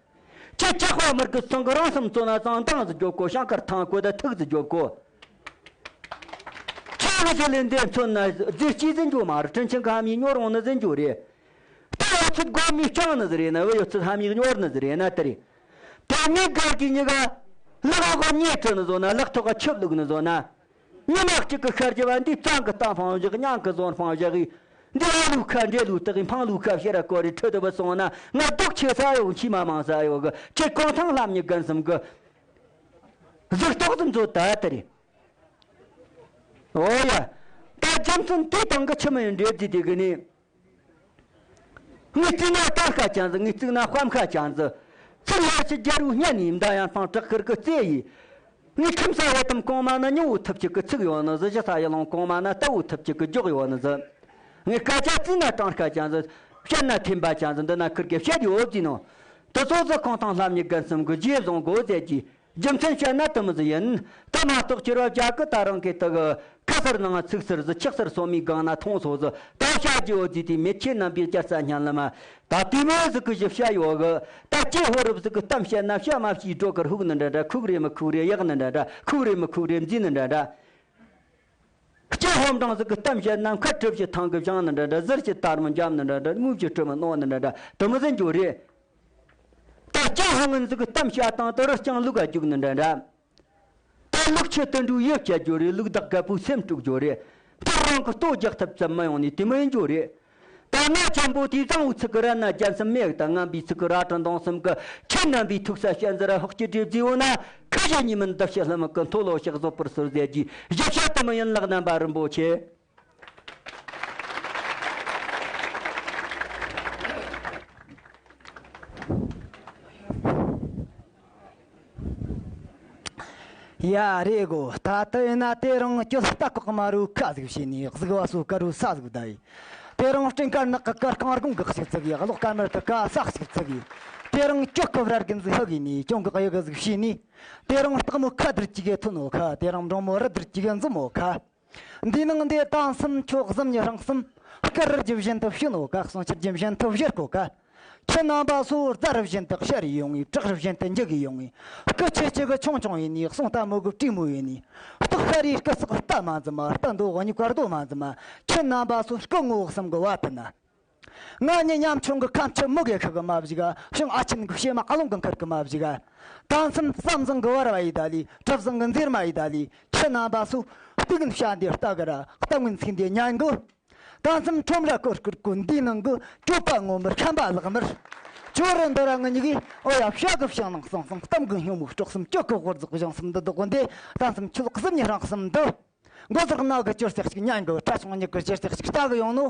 ཁྱེད་ཅག་པ་མི་རྒུད་ཚང་གི་རང་སེམས་གཙོ་ན་གཙང་དང་ཟིག་རྒྱོབ་གོ། ཤང་ཁར་ཐང་གོ་ད་ཐུག་ཟིག་རྒྱོབ་གོ། ཁྱེད་ཀྱི་ཟི་ལིན་འདི་མཚོན་ན་རྫི་སྐྱིད་ཟིག་འགྱོ་མ་རེད། དྲིན་ཆེན་གི་ཧ་མི་སྙོར་འོང་ནི་ཟིག་འགྱོ་རེད། ད་ཡོད་ཚད་སྒོ་མི་སྤྲང་ནི་ཟིག་རེད་ན། བུ་ཡོད་ཚད་ཧ་མི་སྙོར་ནི་ཟིག་རེད་ན་དེ་རེད། དེ་ནས་སྒར་གྱི་གཉིས་ཀ་ལག་འོག་གཉིས་དྲི་ནི་བཟོ་ན། ལག་ཐོག་ག་ཆུ་བླུགས་ནི་བཟོ་ན། ཉི་མ་གཅིག་གི་ཤར་རྒྱུ་བ་འདི་གཙང་གི་གཏམ་སྤང་བཞག། མྱང་གི་བཟོ་སྤང་བཞག་གི། འདི་ཨ་ལུ་ཁ་འདྲེ་ལུ་བཏགས་གི། འཕང་ལུ་ཁ་ཕྱིར་ར་སྐོར་རི་ཁྲི་དུ་བུད་སོང་ན། ང་སྡུག་ཆེ་ས་ཡོད། མཆི་མ་མང་ས་ཡོད་གི། ཁྱེད་གོང་ཐང་ལྷམ་གཉིས་རྒན་གསུམ་གི་གཟུགས་ཐོག་ཏུ་མཛོད་ད་དེ་རེད། ཨོ་ཡ། ད་རྒྱུ་མཚན་དེ་དང་གི་ཆི་མོ་ཡིན་འདྲེ་བརྫིས་དེ་གི་ནི། ངས་བརྩིས་ན་སྟར་ཁ་ཅན་ཟིག་ངས་བརྩིས་ན་དཔའ་ཁ་ཅན་ཟིག་ཚུར་ལ་ཕྱི་རྒྱལ་རུ་སྙན་ཡིན་མདའ་ཡང་སྤང་བྲག་ཁུར་གི་རྩེ་ཡིས། ངས་ཁྱིམ་ས་བས་དམ་གོང་མ་ན་ཉུང་བོ་ཐུབ་ཅིག་གི་ཚིག་ཡོད་ནི་ཟིག་གཞི་ས་ཡི་ལོང་གོང་མ་ན་ལྟ་བོ་ཐུབ་ཅིག་གི་འཇོག་ཡོད་ནི་ཟིག་ངས་སྐད་ཆ་བརྩིས་ན་སྟར་ཁ་ཅན་ཟིག་བཤད་ན་ཐེམ་པ་ཅན་ཟིག་འདི་ན་ཁུར་གི་བཤད་ཡོད་ཟིག་ནོ། དེ་ཚོ་ཟིག་ཁོང་ཐང་ལྷ་མྱི་རྒན་གསུམ་གི་རྗེས་བཟུང་དགོས་ཟེར་གྱི། རྒྱུ་མཚན་བཤད་ན་དེ་མོ་ཟིག་ཡིན། དེ་མ་གཏོགས་ཁྱེད་ར་བཅའ་གི་ད་རང་གི་དེ་གི་ཁ་ཟུར་ནང་ཚིག་ཟུར་ཟིག་ཆག་ཟུར་སོ་མའི་སྒང་ན་མཐོང་སོ་ཟིག་ད་བཤད་རྒྱུ་ཡོད་ཟིག་དེ་མེད་ཁྱེད་རྣམ་པའི་སྐྱར་ས་སྙན་ལ་མ། ད་དེ་མོ་ཟིག་གི་ཞིབ་བཤད་ཡོད་གི། ད་ཅི་ཧོ་རུབ་ཟིག་གི་གཏམ་བཤད་ན་བཤད་མ་བཤད་སྒྲོ་གར་ཧུག་ནི་འདྲ་འདྲ། ཁུག་རེ་མི་ཁུག་རེ་གཡག་ནི་འདྲ་འདྲ། ཁུག་རེ་མི་ཁུག་རེ་མཛེས་ནི་འདྲ་འདྲ། སྐྱེ་ཧོམ་གྲངས་ཟིག་གི་གཏམ་བཤད་ན་མཁའ་གྲུ་བཞི་ཐང་གི་བཞེངས་ནི་འདྲ་འདྲ། ཟུར་གྱི་དར་མོ་འཇམ་ནི་འདྲ་འདྲ། དངུལ་གྱི་གྲུ་མོ་རྣོ་ནི་འདྲ་འདྲ། དེ་མོ་ཟིག་འགྱོ་རེད། ད་སྐྱེ་ཧོ་ངན་ཟིག་གི་གཏམ་བཤད་སྟངས་དེ་རུ་རྐྱང་ལུག་ག་རྒྱུག་ནི་འདྲ་འདྲ། ད་ལུག་ཁྱི་དུད་འགྲོའི་ཡུལ་སྐྱེ་རྒྱུ་རེད། ལུག་བདག་རྒད་པོའི་སེམས་དཀྲུག་རྒྱུ་རེད། ཕར་རང་གི་ལྟོ་རྒྱག་ཐབས་ཙམ་མ་ཡོང་ནི་དེ་མོ་ཡིན་རྒྱུ་རེད། ད་ང་ཆེན་པོ་དེའི་བཟང་བོའི་ཚིག་གི་ར་ན་རྒྱན་སེམས་མེད་དང་ངན་པའི་ཚིག་གི་ར་གྲི་མདུང་གསུམ་གི། ཁྱེད་རྣམ་པའི་ཐུག་ས་ཞལ་འཛིན་ར་ཧོག་གི་འདྲེ་བརྫིས་ཡོད་ན། ཁ་ཞེ་གཉིས་མིན་འདི་ཕྱི་ལྷ་མི་གི་མཐོ་ལོ་ཞག་བཟོད་པར་ཟུར་ཟེར་གྱི་ཞིབ་བཤད་དེ་མོ་ཡིན་ལགས། རྣམ་པ་རིན་པོ་ཆེ། ཡ་རེད་གོ། ད་ལྟ་ཡིན་ན་དེ་རིང་གྱོད་རྟ་ཁོག་མ་རུ་ཁ་ཟིག་བྱས་ནས། གཟུགས་བ་སོ་དཀར་རུ་ས་ཟིག་བསྡད་ཡི། དེ་རིང་སྤྲིན་དཀར་ནག་གི་དཀར་རྐང་དགུང་གི་ཞིག་བཙུགས་ཡི། གློག་དཀར་དམར་དུ་ཀ་ས་ཞིག་བཙུགས་ཡི། དེ་རིང་གྱོད་ཀི་བར་གི་འཛུགས་ཧ་གི་ནས། གྱོང་གི་གཡུ་གི་ཟིག་བྱས་ནས། དེ་རིང་སྟག་མོ་ཁ་དར་གྱི་གི་ཐོན་ནོ་ཁ། དེ་རིང་འབྲོང་མོ་རི་དར་གྱི་གི་འཛུམ་མོ་ཁ། འདི་ནང་འདི་ད་གསུམ་ཁྱོད་གཟིམ་ཉི་ཧྲང་གསུམ། སྐར་རི་རྒྱུ་བཞིན་དུ་བྱིན་ནོ་ཀ། གསུང་ཆུ་རྒྱུན་བཞིན་དུ་བཞུར་གོ་ཀ། ཁྱེད་རྣམ་པ་ཚོ་རྫ་རི་བཞིན་དུ་ཤར་ཡོང་ངེ། བྲག་རི་བཞིན་དུ་འཇུག་ཡོང་ངེ། སྐུ་ཆེ་ཆེ་གི་ཆུང་ཆུང་ཡིན་ནི། གསུང་རྟ་མོ་གི་དྲེད་མོ་ཡིན་ནི། སྟག་ཤ་རའི་སྐུ་སྲོག་རྟ་མ་འཛིན་མ། རྟ་འདོ་གཉིས་ཀ་རྡོ་མ་འཛིན་མ། ཁྱེད་རྣམ་པ་ཚོ་སྐུ་ངོ་གསུམ་གི་བ་ཕུད་ན། ང་ཉིད་ཉམ་ཆུང་གི་ཁམས་ཆུ་མུ་གེ་ཁུ་གི་མ་བཞུགས། གཞུང་ཨ་ཆེན་གི་བྱེ་མ་ཨ་ལོང་གི་འཁུར་གི་མ་བཞུགས། ད་མཚམས་བསམ་བཟང་གི་བར་བ་ཡི་ད་ལི། གྲུབ་བཟང་གི་མཛེར་མ་ཡི་ད་ལི། ཁྱེད་རྣམ་པ་ཚོ་སྟེགས་ངན་བཤད་འདི་ལྟ་གི་ར། གཏམ་ངན་ཚིག་འདི་ཉན་གི། ད་མཚམས་ཁྲོམ་ར་སྐོར་སྐོར་གོ་འདི་ནང་གི་གྲོད་པ་ངོ་མར་ཤན་པ་ལག་མར། ཅོ་རི་འདི་ར་ང་གཉིས་གི། ཨོ་ཡ། བྱ་གི་བྱང་ནང་སང་སང་། གཏམ་གི་སྙོ་མོ་དཀྲོག་གསུམ། གྱོད་གི་ཧོར་རྫོགས་གཞུང་གསུམ་འདི་འདུག་གོ་འདི། ད་མཚམས་ཁྱོད་གཟིམ་ཉི་ཧྲང་གསུམ་འདི། མགོ་ཟུར་ན་གི་ཅོར་ཙེག་ཅིག་ཉན་གི། ཁྲ་ཆུང་ཉི་གི་ཅོར་ཙེག་ཅིག་ལྟ་གི་ཡོང་ནོ།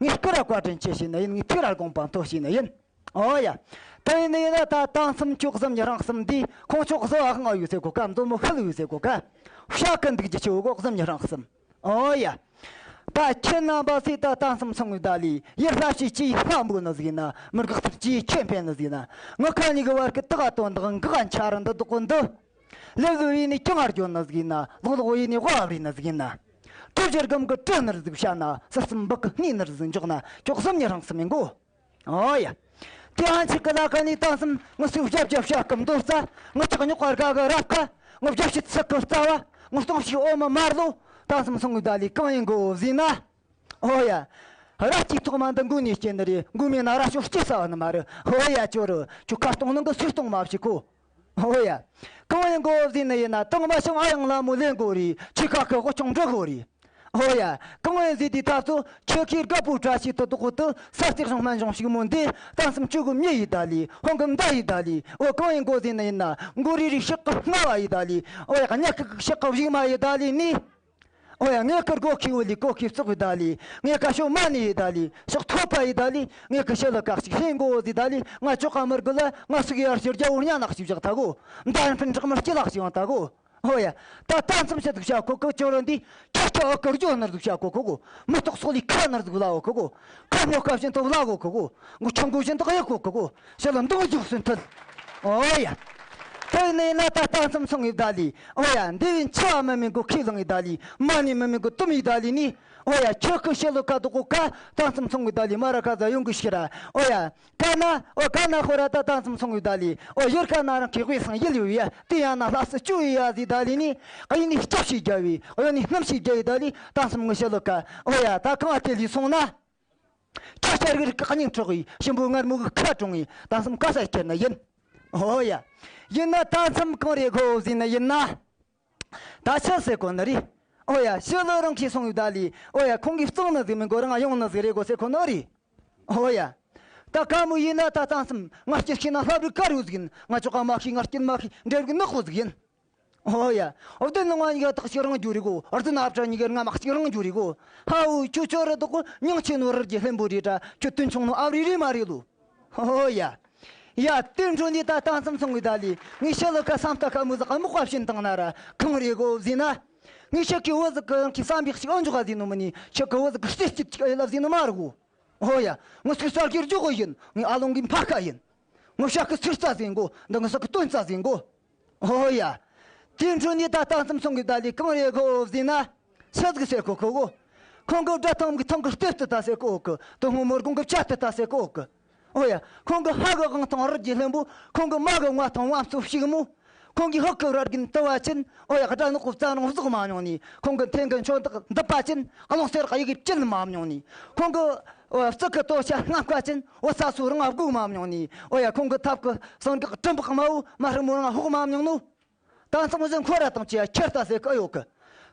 ངས་སྐུ་ར་བཀའ་དྲིན་ཆེ་ཞུས་ནི་ཡིན། ངས་ཐུགས་ར་དགོངས་པ་མཐོ་ཞུས་ནི་ཡིན། ཨོ་ཡ། ད་ཡིན་ནི་ཡིན་ན་ད་ད་མཚམས་ཁྱོད་གཟིམ་ཉི་ཧྲང་གསུམ་འདི། ཁོང་ཁྱོད་གཟུ་བ་ཧང་ཡོད་ཟེར་གོ་ཀ། མཛོ་མོ་ཤལ་ཡོད་ཟེར་གོ་ཀ། བྱ་གི་འདུག་རྒྱུ་ཆེ་བོ་གོ་གཟིམ་ཉི་ཧྲང་གསུམ། ཨོ་ཡ། ད་ཁྱེད་རྣམ་པ་ཚོས་ད་ད་མཚམས་སོང་ཡོད་ད་ལི། ཡུལ་ལྷ་བྱེད་ཀྱི་ལྷ་འབོད་ནི་ཟིག་ཡིན་ན། མི་འགག་ཐུབ་ཀྱི་ཁྱེད་འཕེན་ནི་ཟིག་ཡིན་ན། ངི་ཁ་གཉིས་ཀྱི་བར་གྱི་དག་དོན་དག་འགག་འཆར་འདི་དག་གོ་འདི། ལེགས་ལུགས་ཡིན་ནི་ཀྱང་ཨར་འཇོན་ནི་ཟིག་ཡིན་ན། ལོག་ལོག་ཡིན་ནི་དབའ་བ་རི་ནི་ཟིག་ཡིན་ན། གྲུ་བཞི་སྒམ་གི་གྲུ་ནར་ཟིག་བཤད་ན། ཟུར་གསུམ་སྦུག་གི་སྣེ་ནར་ཟིག་འཇོག་ན། ཁྱོད་གཟིམ་ཉི་ཧྲང་གསུམ་ཡིན་གོ། ཨོ་ཡ། དེ་ཨང་ཆི་ཀི་ལ་ཀ་ནི་ད་གསུམ་ངི་སུ་བཞབ་བཞབ་བྱ་སྐུམ་དོ་རྩ། ངི་ཅག་ཉོག་པ་དགའ་གི་རབ་ཁ། ངི་བཞབ་ཤི་ཚི་ཀི་རྩ་བ། ངི་སྟོང་ཤི་ཨོ་མ་མར་ལོ། ད་གསུམ་སོང་གི་ད་ལི་གང་ཡིན་གོ་ཟིན་ན། ཨོ་ཡ། ར་གཅིག་ཐོག་མ་འདི་མགོ་ནས་སྐྱེ་ནི་རེད། མགོ་མེད་ན་ར་ཤོ་སྐྱེ་ས་བ་ནི་མ་རེད། ཨོ་ཡ། ཅོ་རུ་ཁྱོད་ཁ་སྟོང་ནང་གི་སུས་སྟོང་མ་བྱེད་གོ། ཨོ་ཡ། གང་ཡིན་གོ་ཟིན་ནི་ཡིན་ན། དང་མ་ཤང་ཨ་ཡང་ལ་མོ་ལེན་གོ་རེད། ཆི་ཁ་ཁི་དབུ་ཆུང་འབྲི་གོ་རེད། ཨོ་ཡ། གང་ཡིན་ཟིན་དེ་ཐབས་ཚུ་ཆི་ཁིར་དགའ་པོ་བཀྲ་ཤིས་དུ་དོག་དུ་ས་སྟེགས་ཤང་སྨན་ཞང་ཞིག་མོ་འདི་ད་གསུམ་ཆུ་གི་མྱི་ཡི་ད་ལི། ཧོང་གི་མདའ་ཡི་ད་ལི། ཨོ་གང་ཡིན་གོ་ཟིན་ནི་ཡིན་ན། མགོ་རིལ་རིལ་ཤག་གི་སྨྲ་བ་ཡི་ད་ལི། ཨོ་ཡ། གཉའ་ཁི་ཤག་གི་བཞུགས་མ་ཡི་ད་ལི་ནི། ཨོ་ཡ། ངས་ཀི་སྒོ་ཁི་བུ་ལི་སྒོ་ཁི་བཙོག་ཡི་ད་ལི། ངས་ཀ་ཤོ་མ་ནི་ཡི་ད་ལི། ཤོག་ཐོབ་པ་ཡི་ད་ལི། ངས་ཀི་ཤེ་ལི་ཀག་ཅིག་ཧེ་མགོ་བོ་ཟི་ད་ལི། ང་ཅོག་ག་མར་གི་ལ་ང་སུག་ཡར་ཤེར་རྒྱ་བོར་ཉ་ནག་ཅིག་བཞག་ད་གོ། མདའ་ཕན་དྲག་མར་སྐྱི་ལག་ཅིག་ཡོང་ད་གོ། ཨོ་ཡ། ད་ད་མཚམས་བཤད་དུ་བྱ་ཁོ་ཁོ་ཅོ་རོ་འདི་ཁྱ་ཁྱ་ཨ་ཀར་ཇོ་ནར་དུ་བྱ་ཁོ་ཁོ་གོ། མི་ཐོག་སོག་ལི་ཁ་ནར་དུ་ལ་འོ་ཁོ་གོ། ཁ་ཉོ་ཁ་བཞིན་དུ་ལ་གོ་ཁོ་གོ། ངུ་ཆང་གོ་བཞིན་དུ་གཡག་གོ་ཁོ་གོ། ཤ་ལ་འདང་རྒྱུག་སུན་ཐལ། ཨོ་ཡ། ཐལ་ནས་ན་ད་ད་མཚམས་སོང་ཡི་ད་ལི། ཨོ་ཡ། འདི་བིན་ཆ་མི་མིན་གོ་ཁི་ལང་ཡི་ད་ལི། མ་ནི་མི་མིན་གོ་དུམ་ཡི་ད་ལི་ནི། ཨོ་ཡ། ཁྱོད་ཁོ་ཤེ་ལོ་ཁ་དོ་གོ་ཁ། ད་མཚམས་སོང་ཡི་ད་ལི། མ་ར་ཁ་ཟ་ཡོང་གི་ཤི་ར། ཨོ་ཡ། ཀ་ན། ཨོ་ཀ་ན་ཧོ་ར་ད་ད་མཚམས་སོང་ཡོད་ད་ལི། ཨོ་ཡོར་ཀ་ན་རང་གི་དབུས་སང་ཡིད་ཡོད་ཡ། དེ་ཡང་ན་ལྷ་སུ་བཅུ་ཡོད་ཡ་ཟི་ད་ལི་ནི། ཨ་ཡིན་ནི་སྐྱབས་ཤིག་རྒྱ་བའི། ཨོ་ཡོད་ནི་སྣུམ་ཤིག་རྒྱ་ཡི་ད་ལི། ད་མཚམས་ངི་ཤེ་ལོ་ཀ། ཨོ་ཡ། ད་གང་ཨ་དེ་ལི་སོང་ན། ཁྱ་ཁྱ་རིག་རིག་གི་སྙིང་འཕྲོག་ཡི། ཞིམ་པོ་མངར་མོ་གི་ཁ་གྲོང་ཡི། ད་མཚམས་ཀ་ས་ཁྱེར་ན་ཡིན། ཨོ་ཡ། ཡིན་ན་ད་མཚམས་གང་རེད་གོ་ཟི་ན་ཡིན་ན། ད་ཆི་ཟེར་གོ་ནི་རེད། ཨོ་ཡ། ཤི་ལོ་རང་གིས་སོང་ཡོད་ད་ལི། ཨོ་ཡ། ཁོང་གིས་བཙོང་ནི་ཟིག་མིན་གོ་རང་ཡོང་ནི་ཟིག་རེད་གོ་ཟེར་གོ་ནི་རེད། ཨོ་ཡ། ད་ཀ་མོ་ཡིན་ན་ད་ད་མཚམས་ང་སྐྱིད་ཤི་ན་ལྷ་བྲིས་དཀར་ཡོད་ཟིག་ཡིན། ང་ཅོག་ག་མ་ཤི་ང་སྐྱིད་མ་ཤི་འབྲས་བུ་ནག་པོ་ཟིག་ཡིན། ཨོ་ཡ། བདེན་ནང་བ་གཉིས་ཀ་ཐག་གཅིག་རང་རྒྱུ་རེད་གོ། རྫུན་ཨ་བྲ་གཉིས་ཀ་རྔ་མ་གཅིག་རང་རྒྱུ་རེད་གོ། ཧ་འུ་ཁྱོད་ཁྱོད་ར་དག་གོ། མྱིང་ཆེ་ནོ་རི་རྒྱལ་ལྷུན་པོ་རེད་དྲ། ཁྱོད་དོན་ཆུང་ནོ་ཨ་རི་རེད་མ་རེད་ལོ། ཨོ་ཡ། ཡ། དེ་འཕྲོ་ནས་ད་ལྟ་མཚམས་སོང་གི་ད་ལི། ངས་ཤི་ལོ་ཁ་བསམ་ལྟ་ཁ་མོ་ཟག་མོག་པ་བྱིན་བཏང་ན་ར་གང་རེད་གོ་ཟེར་ན། ངས་ཤི་ཁའི་བུ་ཟིག་གི་ཁའི་བསམ་པའི་ཞིག་ཨོ་འཇོག་ག་ཟེར་ནོ་མིན་ནི། ཤི་ཁའི་བུ་ཟིག་གི་ལྟོས་ཅིག་ཅིག་ཨེ་ལབ་ཟེར་ནོ་མ་རེད་གོ། ཨོ་ཡ། ངས་ཚིག་གསར་གྱི་རྒྱུ་གོ་ཡིན། ངས་ཨ་ལོང་གི་ཕ་ཁ་ཡིན། ངས་ཤི་ཁའི་ཚིག་རྩ་ཟིན་གོ། འདི་ངས་ཤི་ཁའི་དོན་རྩ་ཟིན་གོ། ཨོ་ཡ། དེའི་འཕྲོ་ནས་ད་ལྟ་མཚམས་སོང་གི་ད་ལི་གང་རེད་གོ་ཟེར་ན། ཆི་ཟིག་ཟེར་གོ་གོ་གོ། ཁོང་གི་སྒྲ་ཐང་གི་ཐང་གི་ལྟོས་ཏི་ད་ཟེར་གོ་གི། དོན་ངོ་མོ་དགོང་གི་བྱ་ཏི་ད་ཟེར་གོ་གི། ཨོ་ཡ། ཁོང་གི་ཕ་གི་དབང་ཐང་རི་རྒྱལ་ལྷུན་པོ། ཁོང་གི་མ་གི་མངའ་ཐང་བང་མཛོད་ཕྱུག་མོ། ཁོང་གི་ཕ་གི་ར་རྒན་དུ་བ་ཅན། ཨོ་ཡ། སྒྲ་ནག་པོ་རྩ་རུང་གཟུགས་མ་མྱོང་ནི། ཁོང་གི་འཐེན་གི་མཆོང་དག་འདི་པ་ཅན། རླུང་སེར་གཡུ་གི་བཅིལ་མ་མྱོང་ནི། ཁོང་གི་ཨོ་ཡ། རྩི་གི་དོ་ཆ་སྔ་བཀའ་ཅན། འོ་ས་སོ་རང་སྒུག་མ་མྱོང་ནི། ཨོ་ཡ། ཁོང་གི་ཐབ་གི་སང་གི་གྲིམ་པག་མ་བོ་མ་ཧྲི་མོ་རང་ཧོག་མ་མྱོང་ནོ། ད་མཚམས་བཞིན་ཁོ་ར་དང་ཅི་ཡ་ཁྱེར་ལྟ་ཟེར་གི་ཡོད་གི།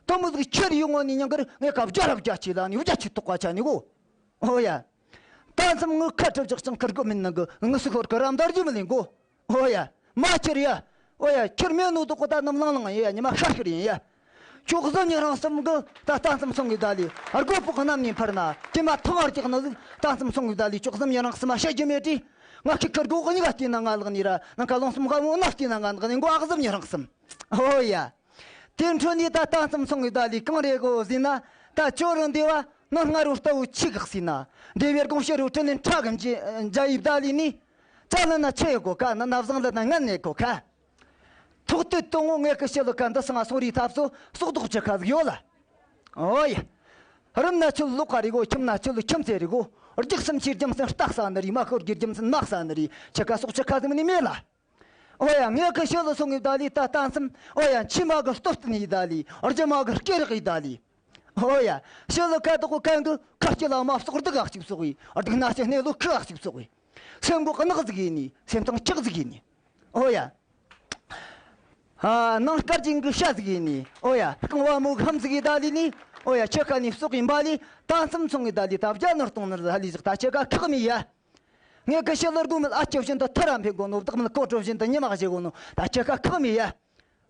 དོ་མོ་ཟིག་ཁྱེར་ཡོང་ངོ་ནི་ཉང་གར་ངས་ཀ་བརྒྱ་ར་བརྒྱ་ཆི་ལ་ནི་བརྒྱ་ཆི་དོག་པ་ཆ་ནི་གོ། ཨོ་ཡ། ད་མཚམས་ངུ་ཁ་གྲབ་ཅག་ཅང་ཁར་གོ་མིན་ནང་གི་ངུ་སི་ཁོར་གི་རམ་དར་རྒྱུ་མི་ལེན་གོ། ཨོ་ཡ། མ་ཁྱེར་ཡ། ཨོ་ཡ། ཁྱེར་མེད་ནོ་དོག་གོ་ད་ནམ་ལང་ལང་ཡ་ཉི་མ་ཤར་ཤར་ཡིན་ཡ། ཁྱོད་གཟུ་ཉི་རང་གསུམ་གི་ད་ལྟ་མཚམས་སོང་གི་ད་ལི། སྒོ་ཕོག་གནམ་ནས་འཕར་ན་ཀྱེ་མ་ཐང་ཨར་ཀྱག་ནི་ཟིག་ད་མཚམས་སོང་གི་ད་ལི། ཁྱོད་གཟུ་ཉི་རང་གསུམ་མ་བཤད་རྒྱུ་མེད་དྲི། ང་ཁི་ཁར་གོ་གཉིས་ཀ་བལྟས་ན་ང་ལག་ནི་ར། ནང་ཁ་ལོང་གསུམ་ག་མོ་ན་བལྟས་ན་ང་ལག་ནི་མགོ་ཨ་གཟུ་ཉི་རང་གསུམ། ཨོ་ཡ། དེ་འཕྲོ་ནས་ད་ལྟ་མཚམས་སོང་གི་ད་ལི་གང་རེད་གོ་ཟེར་ན། ད་ཅོ་རུ་འདི་བ་ནང་སྔ་རུ་ལྟ་བུ་ཆི་གག་ཟེར་ན། འདྲེ་བའི་དགོངས་ཕྱི་རུ་དྲིན་ལན་ཁྲ་གི་འཇའ་ཡིབ་ད་ལི་ནི། ཅ་ལ་ན་ཆེ་གོ་ཁ་ན་ན་བཟང་ལ་ན་ངན་ནས་གོ་ཁ། ཐོག་ཏུ་དོང་ངོ་ངེད་ཀྱི་ཞི་ལུ་ཁ་འདི་སང་སོང་རི་ཐབས་སུ་སོག་རྡོག་ཅི་ཁ་ཟིག་ཡོད་ལ། ཨོ་ཡ། རུམ་ན་ཆུ་ལོག་ག་རི་གོ། ཁྱིམ་ན་ཆུ་ལུ་ཁྱིམ་ཚེ་རི་གོ། རྒྱུག་སེམས་ཆེ་རྒྱུ་མཚན་རྟགས་ས་ནི་རི། མ་ཤོར་གི་རྒྱུ་མཚན་མག་ས་ནི་རི། ཆི་ཁ་སོག་ཆི་ཁ་ཟིག་མི་ནི་མེད་ལ། ཨོ་ཡ། ངེད་ཀྱི་ཞི་ལུ་སོང་ངེ་ད་ལི་ད་ལྟ་མཚམས། ཨོ་ཡ། མཆི་མ་གི་སྟོབས་བསྟུན་ཡི་ད་ལི། རྒྱུ་མ་གི་སྐེ་རག་ཡི་ད་ལི། ཨོ་ཡ། ཞི་ལུ་ཁ་དོག་གོ་ཁ་གི་ཁ་སྐྱི་ལ་མ་སོག་སྡུག་ཨ་གཅིག་སོག་ཡི། སྡུག་ན་སྐྱི་སྣེ་ལོ་ཁུ་ཨ་གཅིག་སོག་ཡི། སེམས་གོ་གནག་ཟིག་ཡིན་ནི། སེམས་ཐང་ལྕགས་ཟིག་ཡིན་ནི། ཨོ་ཡ། ཨ། ནང་དཀར་ཅན་གི་ཤ་ཟིག་ཡིན་ནི། ཨོ་ཡ། རྐང་བ་མོ་ཧམ་ཟིག་ཡི་ད་ལི་ནི། ཨོ་ཡ། ཆུ་ཁ་ནི་སོག་ཡིན་པ་ལི། ད་མཚམས་སོང་ངེ་ད་ལི་ད་བརྒྱ་ནོར་གཏོང་ནོར་ད་ལི་ཟིག་ད་ཆི་ཁ་ཁག་མི་ཡ། ངེད་ཀྱི་ཞི་ལུ་རྒོ་མེད་ཨ་ཅོ་བཞིན་དུ་ཐུར་ར་འཕེན་གོ་ནོ། བདག་མེད་ཀོ་ཀྲོ་བཞིན་དུ་ཉི་མ་བཞེས་གོ་ནོ། ད་ཆི་ཁ་ཁག་མི་ཡ།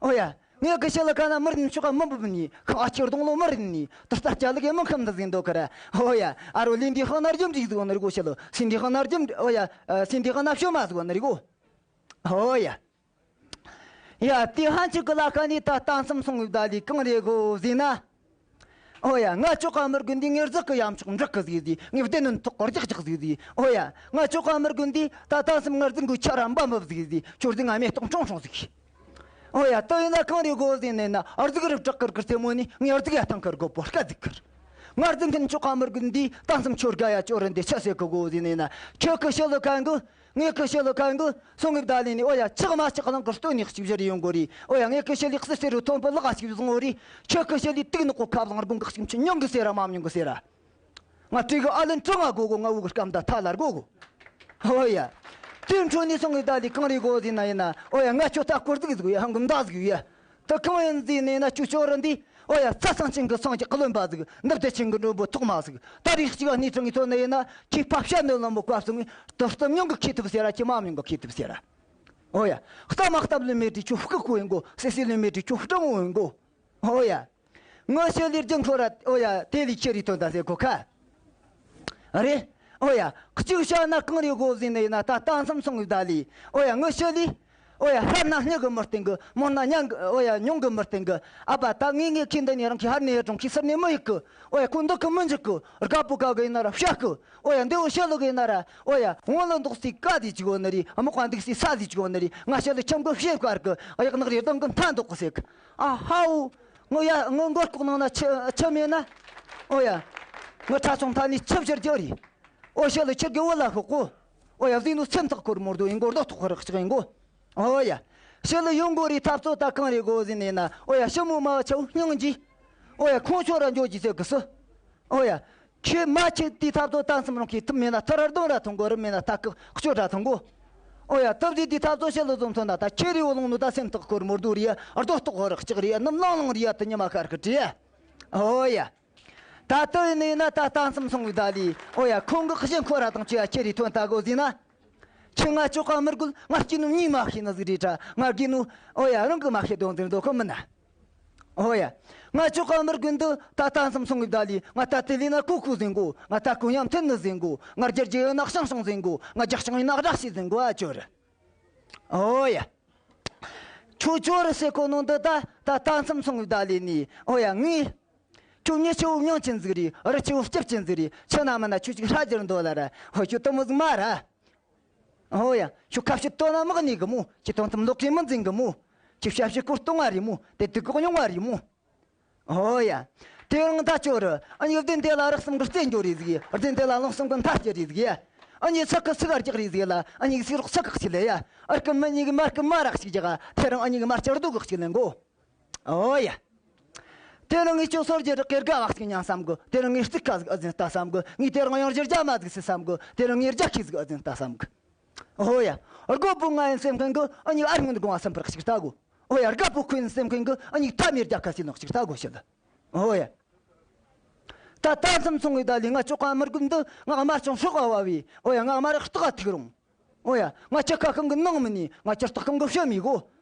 ཨོ་ཡ། ངེད་ཀྱི་ཞི་ལུ་ཁ་ན་མི་རིན་ཆོག་ག་མི་འབུབ་ནི། ཁང་ཨ་ཆེར་གདོང་ལོ་མི་རིན་ནི། དུར་ལྟ་སྐྱ་ལུག་ཡ་མི་ཁམ་འདི་ཟིན་དོ་ཁར། ཨོ་ཡ། ཨ་རོ་ལིན་འདི་ཧང་ན་རྒྱུ་འབྲིག་ཟིག་ནི་རྒོ་ཞི་ལུ། སིན་འདི་ཧང་ན་རྒྱུ། ཨོ་ཡ། སིན་འདི་ཧང་ན་ཤོ་མ་ཟིག་ནི་རྒོ། ཨོ་ཡ། ཡ། དེ་ཧན་ཆི་གི་ལ་ཁ་ནི་ད་ལྟ་མཚམས་སོང་ངེ་ད་ལི་གང་རེད་གོ་ཟེར་ན། ཨོ་ཡ། ང་ཅོག་ག་མི་རྒོད་འདི་ངེར་ཟིག་གི་ཡམ་ཆོག་འབྲག་གི་ཟིག་ཟིག། ངེ་བདེ་ནོན་ཐོག་གོ་རྒྱག་རྒྱག་ཟིག་ཟིག། ཨོ་ཡ། ང་ཅོག་ག་མི་རྒོད་འདི་ད་ལྟ་མཚམས་ངར་ཟིག་གི་ཆ་ར་འབའ་འབབ་ཟིག་ཟིག། ཅོར་ཟིག་ང་མེ་ཏོག་ཁྲོང་ཁྲོང་ཟིག། ཨོ་ཡ། ད་ཡིན་ན་གང་རེད་གོ་ཟེར་ནས་ན། ཨར་ཟིག་རི་བྲག་ཀིར་ཀིར་ཚེ་མོ་ནི། ངེར་ཟིག་ཡ་ཐང་ཀིར་གོ་པོ་སྐད་ཟིག་ཀིར། ངར་ཟིག་གི་ཅོག་ག་མི་རྒོད་འདི་ད་མཚམས་ཆོར་ག་ཡ་ཅོ་རེ་འདི་ཆ་ཟེར་གི་གོ་ཟེར་ནས་ན། ཁྱོད་ཀྱི་ཞི་ལུ་ཁ་གི། ངེད་ཀྱི་ཞི་ལུ་ཁ་གི་སོང་ངེ་བདའ་ལེ་ནི། ཨོ་ཡ། ཆག་མ་ཆག་ལང་གི་སྟོད་ནས་གཅིག་བཞི་རེ་ཡོང་གོ་རེ། ཨོ་ཡ། ངེད་ཀྱི་ཞི་ལུ་གསེར་སེར་རུ་ཐོན་པོ་ལག་གཅིག་བཟུང་ངོ་རེ། ཁྱོད་ཀྱི་ཞི་ལུ་དུག་ནག་པོ་ཁ་བཟང་དགུང་གི་གཅིག་མཆུ་ཉུང་གི་ཟེར་ར་མ་ཉུང་གི་ཟེར་ར། ང་དྲི་གི་ཨ་ལན་ཁྲང་ང་གོ་གོ། ང་འུ་གི་སྐམ་ད་ཐ་ལར་གོ་གོ། ཨོ་ཡ། དེ་འཕྲོ་ནས་སོང་ངེ་བདའ་ལེ་གང་རེད་གོ་ཟེར་ན་ཡིན་ན། ཨོ་ཡ། ང་ཁྱོད་ད་སྐོར་ཟིག་ཟིག་ཡ། ཧང་གི་མདའ་ཟིག་ཡ། ད་གང་ཡིན་ཟེར་ནས་ན། ཅུ་ཅོ་ར་འདི། ཨོ་ཡ། ཚ་སང་ཆེན་གི་སང་གི་ཀློན་པ་ཟིག། ནུབ་བདེ་ཆེན་གི་འགྲོན་པོ་ཐོག་མ་ཟིག། ད་རིག་གཅིག་ག་སྣེ་ཁྲང་གི་ཐོན་ནས་ཡིན་ན། ཁྱི་ཕ་ཤ་ནོ་ལ་མོ་བཀབ་སོང་ངེ་དུར་སྟབས་ཉུང་གི་ཁྱི་ཐུབ་ཟེར་ར། ཁྱི་མ་མྱོང་གི་ཁྱི་ཐུབ་ཟེར་ར། ཨོ་ཡ། སྟབས་མ་སྟབས་ལོན་མེད་དྲི་ཁྱོད་ཕུ་ཀུ་ཀུ་ཡིན་གོ། སེ་སེ་ལོན་མེད་དྲི་ཁྱོད་ཕུ་ཀྲང་ཡིན་གོ། ཨོ་ཡ། ངའི་ཞི་ལུའི་རྒྱུ་འཁོར་ར། ཨོ་ཡ། དེ་ལས་ཁྱེར་རེ་ཐོན་ད་ཟེར་གོ་ཁ། རེད། ཨོ་ཡ། གཅིག་བཤད་ན་གང་རེད་གོ་ཟེར་ནས་ཡིན་ན། ད་ལྟ་མཚམས་སོང་ངེ་བདའ་ལེ། ཨོ་ཡ། ངའི་ཞི་ལུ། ཨོ་ཡ། ཧར་ན་སྙིང་གི་མི་བརྟན་གི། མོ་ན་སྙིང་གི། ཨོ་ཡ། ཉུང་གི་མི་བརྟན་གི། ཨ་ཕ་ད་ངས་ངས་ཁྱེད་འདི་ནས་རང་གི་ཧར་ནས་ཡ་གྲོང་གི་སར་ནས་མི་ཡིག་གི། ཨོ་ཡ། ཁོ་འདི་གི་མི་འཇིག་གི། དགའ་པོ་དགའ་གི་ཡིན་ན་ར་བཤད་གི། ཨོ་ཡ། འདི་འོ་ཞི་ལུ་གི་ཡིན་ན་ར། ཨོ་ཡ། སྔོན་ལ་འདུག་སའི་ཀ་དེ་ཅིག་ཡོད་ནི་རེད། དམག་པ་འདུག་སའི་ས་དེ་ཅིག་ཡོད་ནི་རེད། ང་ཞི་ལུ་ཁྱིམ་གི་བཤད་བཀར་གི། གཡག་ནག་རེ་གདོང་གི་མཐའ་འདོག་གི་ཟེར་གི། ཨ་ཧའོ། ངོ་ཡ། ངོ་མགོ་ལྐོག་ནང་ན་ཆུ་ཆུ་མེད་ན། ཨོ་ཡ། ངོ་ཁྲ་ཆུང་མཐའ་ནས་ཆུ་བཞུར་རྒྱུ་རེད། ཨོ་ཞི་ལུ་ཁྱེད་ཀྱི་བུ་ལ་ཤོག་གོ། ཨོ་ཡ། བཟོས་ནོ་སེམས་ཐག་ཁོར་མོར་དུ་ཡིན་གོ། རྡོ་ཐོག་ཁོར་ལྕགས་ཡིན་གོ། ཨོ་ཡ། ཞི་ལུ་ཡོང་གོ་རེ་ཐབས་ཚོད་ད་གང་རེད་གོ་ཟེར་ནས་ན། ཨོ་ཡ། ཞི་མོ་མ་བ་ཆའོ་སྙིང་རྗེ། ཨོ་ཡ། ཁོང་ཆོ་ར་འཇོག་རྒྱུ་ཟེར་གི་སུ། ཨོ་ཡ། ཁྱེད་མ་ཁྱེད་དེ་ཐབས་ཚོད་ད་མཚམས་རང་གི་ཐུབ་མེད་ན་ཐུར་ར་རྡུང་ར་ཐོང་གོ། རུ་མེད་ན་ཐ་གི་གཅོད་ར་ཐོང་གོ། ཨོ་ཡ། ཐབས་ཟིག་དེ་ཐབས་ཚོད་ཞི་ལུ་ཙམ་ཐོན་ན། ད་ཁྱེད་རེ་བོ་ལོང་ནོ་ད་སེམས་ཐག་ཁོར་མོར་དུ་རེད་ཡ། རྡོ་ཐོག་ཧོ་རག་ལྕགས་རེད་ཡ། ནམ་ལང་ལང་རེད་ཡ། དུ་ཉི་མ་ཁར་གི་བྲིས་ཡ། ཨོ་ཡ། ད་ལྟ་ཡིན་ནི་ཡིན་ན། ད་ལྟ་མཚམས་སོང་བའི་ད་ལི། ཨོ་ཡ། ཁོང་གི་གཞན་ཁོ་ར་དང་ཅི་ཡ་ཁྱེད་རེ་ཐོན་ད་གོ་ཟིན་ན། ཁྱོད་ང་ཅོག་ག་མི་དགོས། ང་སྐྱེས་ནོ་མྱིས་མ་ཤེས་ནི་ཟིག་རེད་དྲ། ང་རྒས་ནོ། ཨོ་ཡ། རང་གིས་མ་ཤེས་དོན་ཟེར་འདོད་ཁོ་མིན་ན། ཨོ་ཡ། ང་ཅོག་ག་མི་དགོས་འདི་ད་ལྟ་མཚམས་སོང་གི་བསྡད་ལི། ང་ད་དེ་ལས་ན་ཀུ་ཀུ་ཟེར་གོ། ང་ད་ཀུ་ཉམ་ཐུན་ནི་ཟེར་གོ། ང་རྒྱལ་རྒྱལ་ཡོད་ན་ཤང་ཤང་ཟེར་གོ། ང་རྒྱག་ཤང་ཡིན་ན་རག་ཤི་ཟེར་གོ། ཨ་ཅོ་ར། ཨོ་ཡ། ཁྱོད་ཅོ་ར་ཟེར་གོ་ནོ་འདི་ད་ད་ལྟ་མཚམས་སོང་གི་བསྡད་ལི་ནི། ཨོ་ཡ། ངས། ཁྱོད་མྱི་ཆེ་བོ་མྱིང་ཅན་ཟིག་རེད། རི་ཆེ་བོ་སྐྱབས་ཅན་ཟིག་རེད། ཆི་ན་མིན་ན་ཁྱོད་ཅིག་ཧྲ་རྒྱུར་འདོད་ལ་ར། ཧོ། ཁྱོད་དེ་མོ་ཟིག་མ་ར། ཨོ་ཡ། ཁྱོད་ཁ་ཕྱི་དོ་ན་མག་ནི་གི་མོ། ཁྱོད་དོན་ཙམ་ལོག་གི་མི་འཛིན་གི་མོ། ཁྱོད་ཞབས་ཕྱི་སྐོར་གཏོང་བ་རེད་མོ། དེ་དུས་གོག་མྱོང་བ་རེད་མོ། ཨོ་ཡ། དེ་རིང་ད་ཅོ་ར། ཨ་ནི་བདེན་དེ་ལ་རགས་གསུམ་གི་རྩེ་འགྱོ་རེ་ཟིག། བདེན་དེ་ལ་ལུང་གསུམ་གི་མཐའ་སྐྱེ་རེ་ཟིག་ཡ། ཨ་ནི་ཚིག་གི་ཚིག་རྒྱག་རེ་ཟིག་ལ། ཨ་ནི་ཚིག་རོགས་ཚིག་གི་ཚིག་ལ་ཡ། ཨར་གི་མི་གཉིས་གི་མར་གི་མ་རག་ཅིག་རྒྱག། དེ་རིང་ཨ་ནི་གི་མར་ཅར་རྡོ་གི་ཅིག་ལེན་གོ། ཨོ་ཡ། དེ་རིང་ངས་ཁྱོད་སོར་རྒྱུ་རི་ཀེར་དགའ་བ་ཞིག་མྱང་བསམ་གི། དེ་རིང་ངས་རྩིག་ཁ་ཟིག་ཨ་ཟིན་ལྟ་བསམ་གི། ངས་དེ་རིང་ཡང་རྒྱུ་རྒྱ་མ་ཟིག་སྲིད་བསམ་གི། དེ་རིང་ངས་རྒྱ་ཁྱི་ཟིག་ཨ་ཟིན་ལྟ་བསམ་གི། ཨོ་ཡ། རྒོད་པོ་ང་ཡིན་སེམས་མཁན་གི་ཨ་ནི་ཨར་སྔོན་དགོང་བ་སེམས་པར་ཞིག་ལྟ་གོ། ཨོ་ཡ། རྒད་པོ་ཁོ་ཡིན་སེམས་མཁན་གི་ཨ་ནི་ཐ་མའི་རྒྱ་ཁ་སི་ནོག་ཞིག་ལྟ་གོ་ཤི་ལ། ཨོ་ཡ། ད་ལྟ་མཚམས་སོང་བའི་བསྡད་ལི། ང་ཅོག་ག་མི་དགོས་འདི། ང་དམར་ཆུང་སྲོག་ག་བབས་བས། ཨོ་ཡ། ང་དམར་རག་སྟག་ག་ཐུག་རུང་། ཨོ་ཡ། ང་ཁྱི་ཁ་ཤིང་གི་ནང་མི་ནི། ང་ཁྱི་སྟག་ཁང་གི་ཤི་མི་གོ།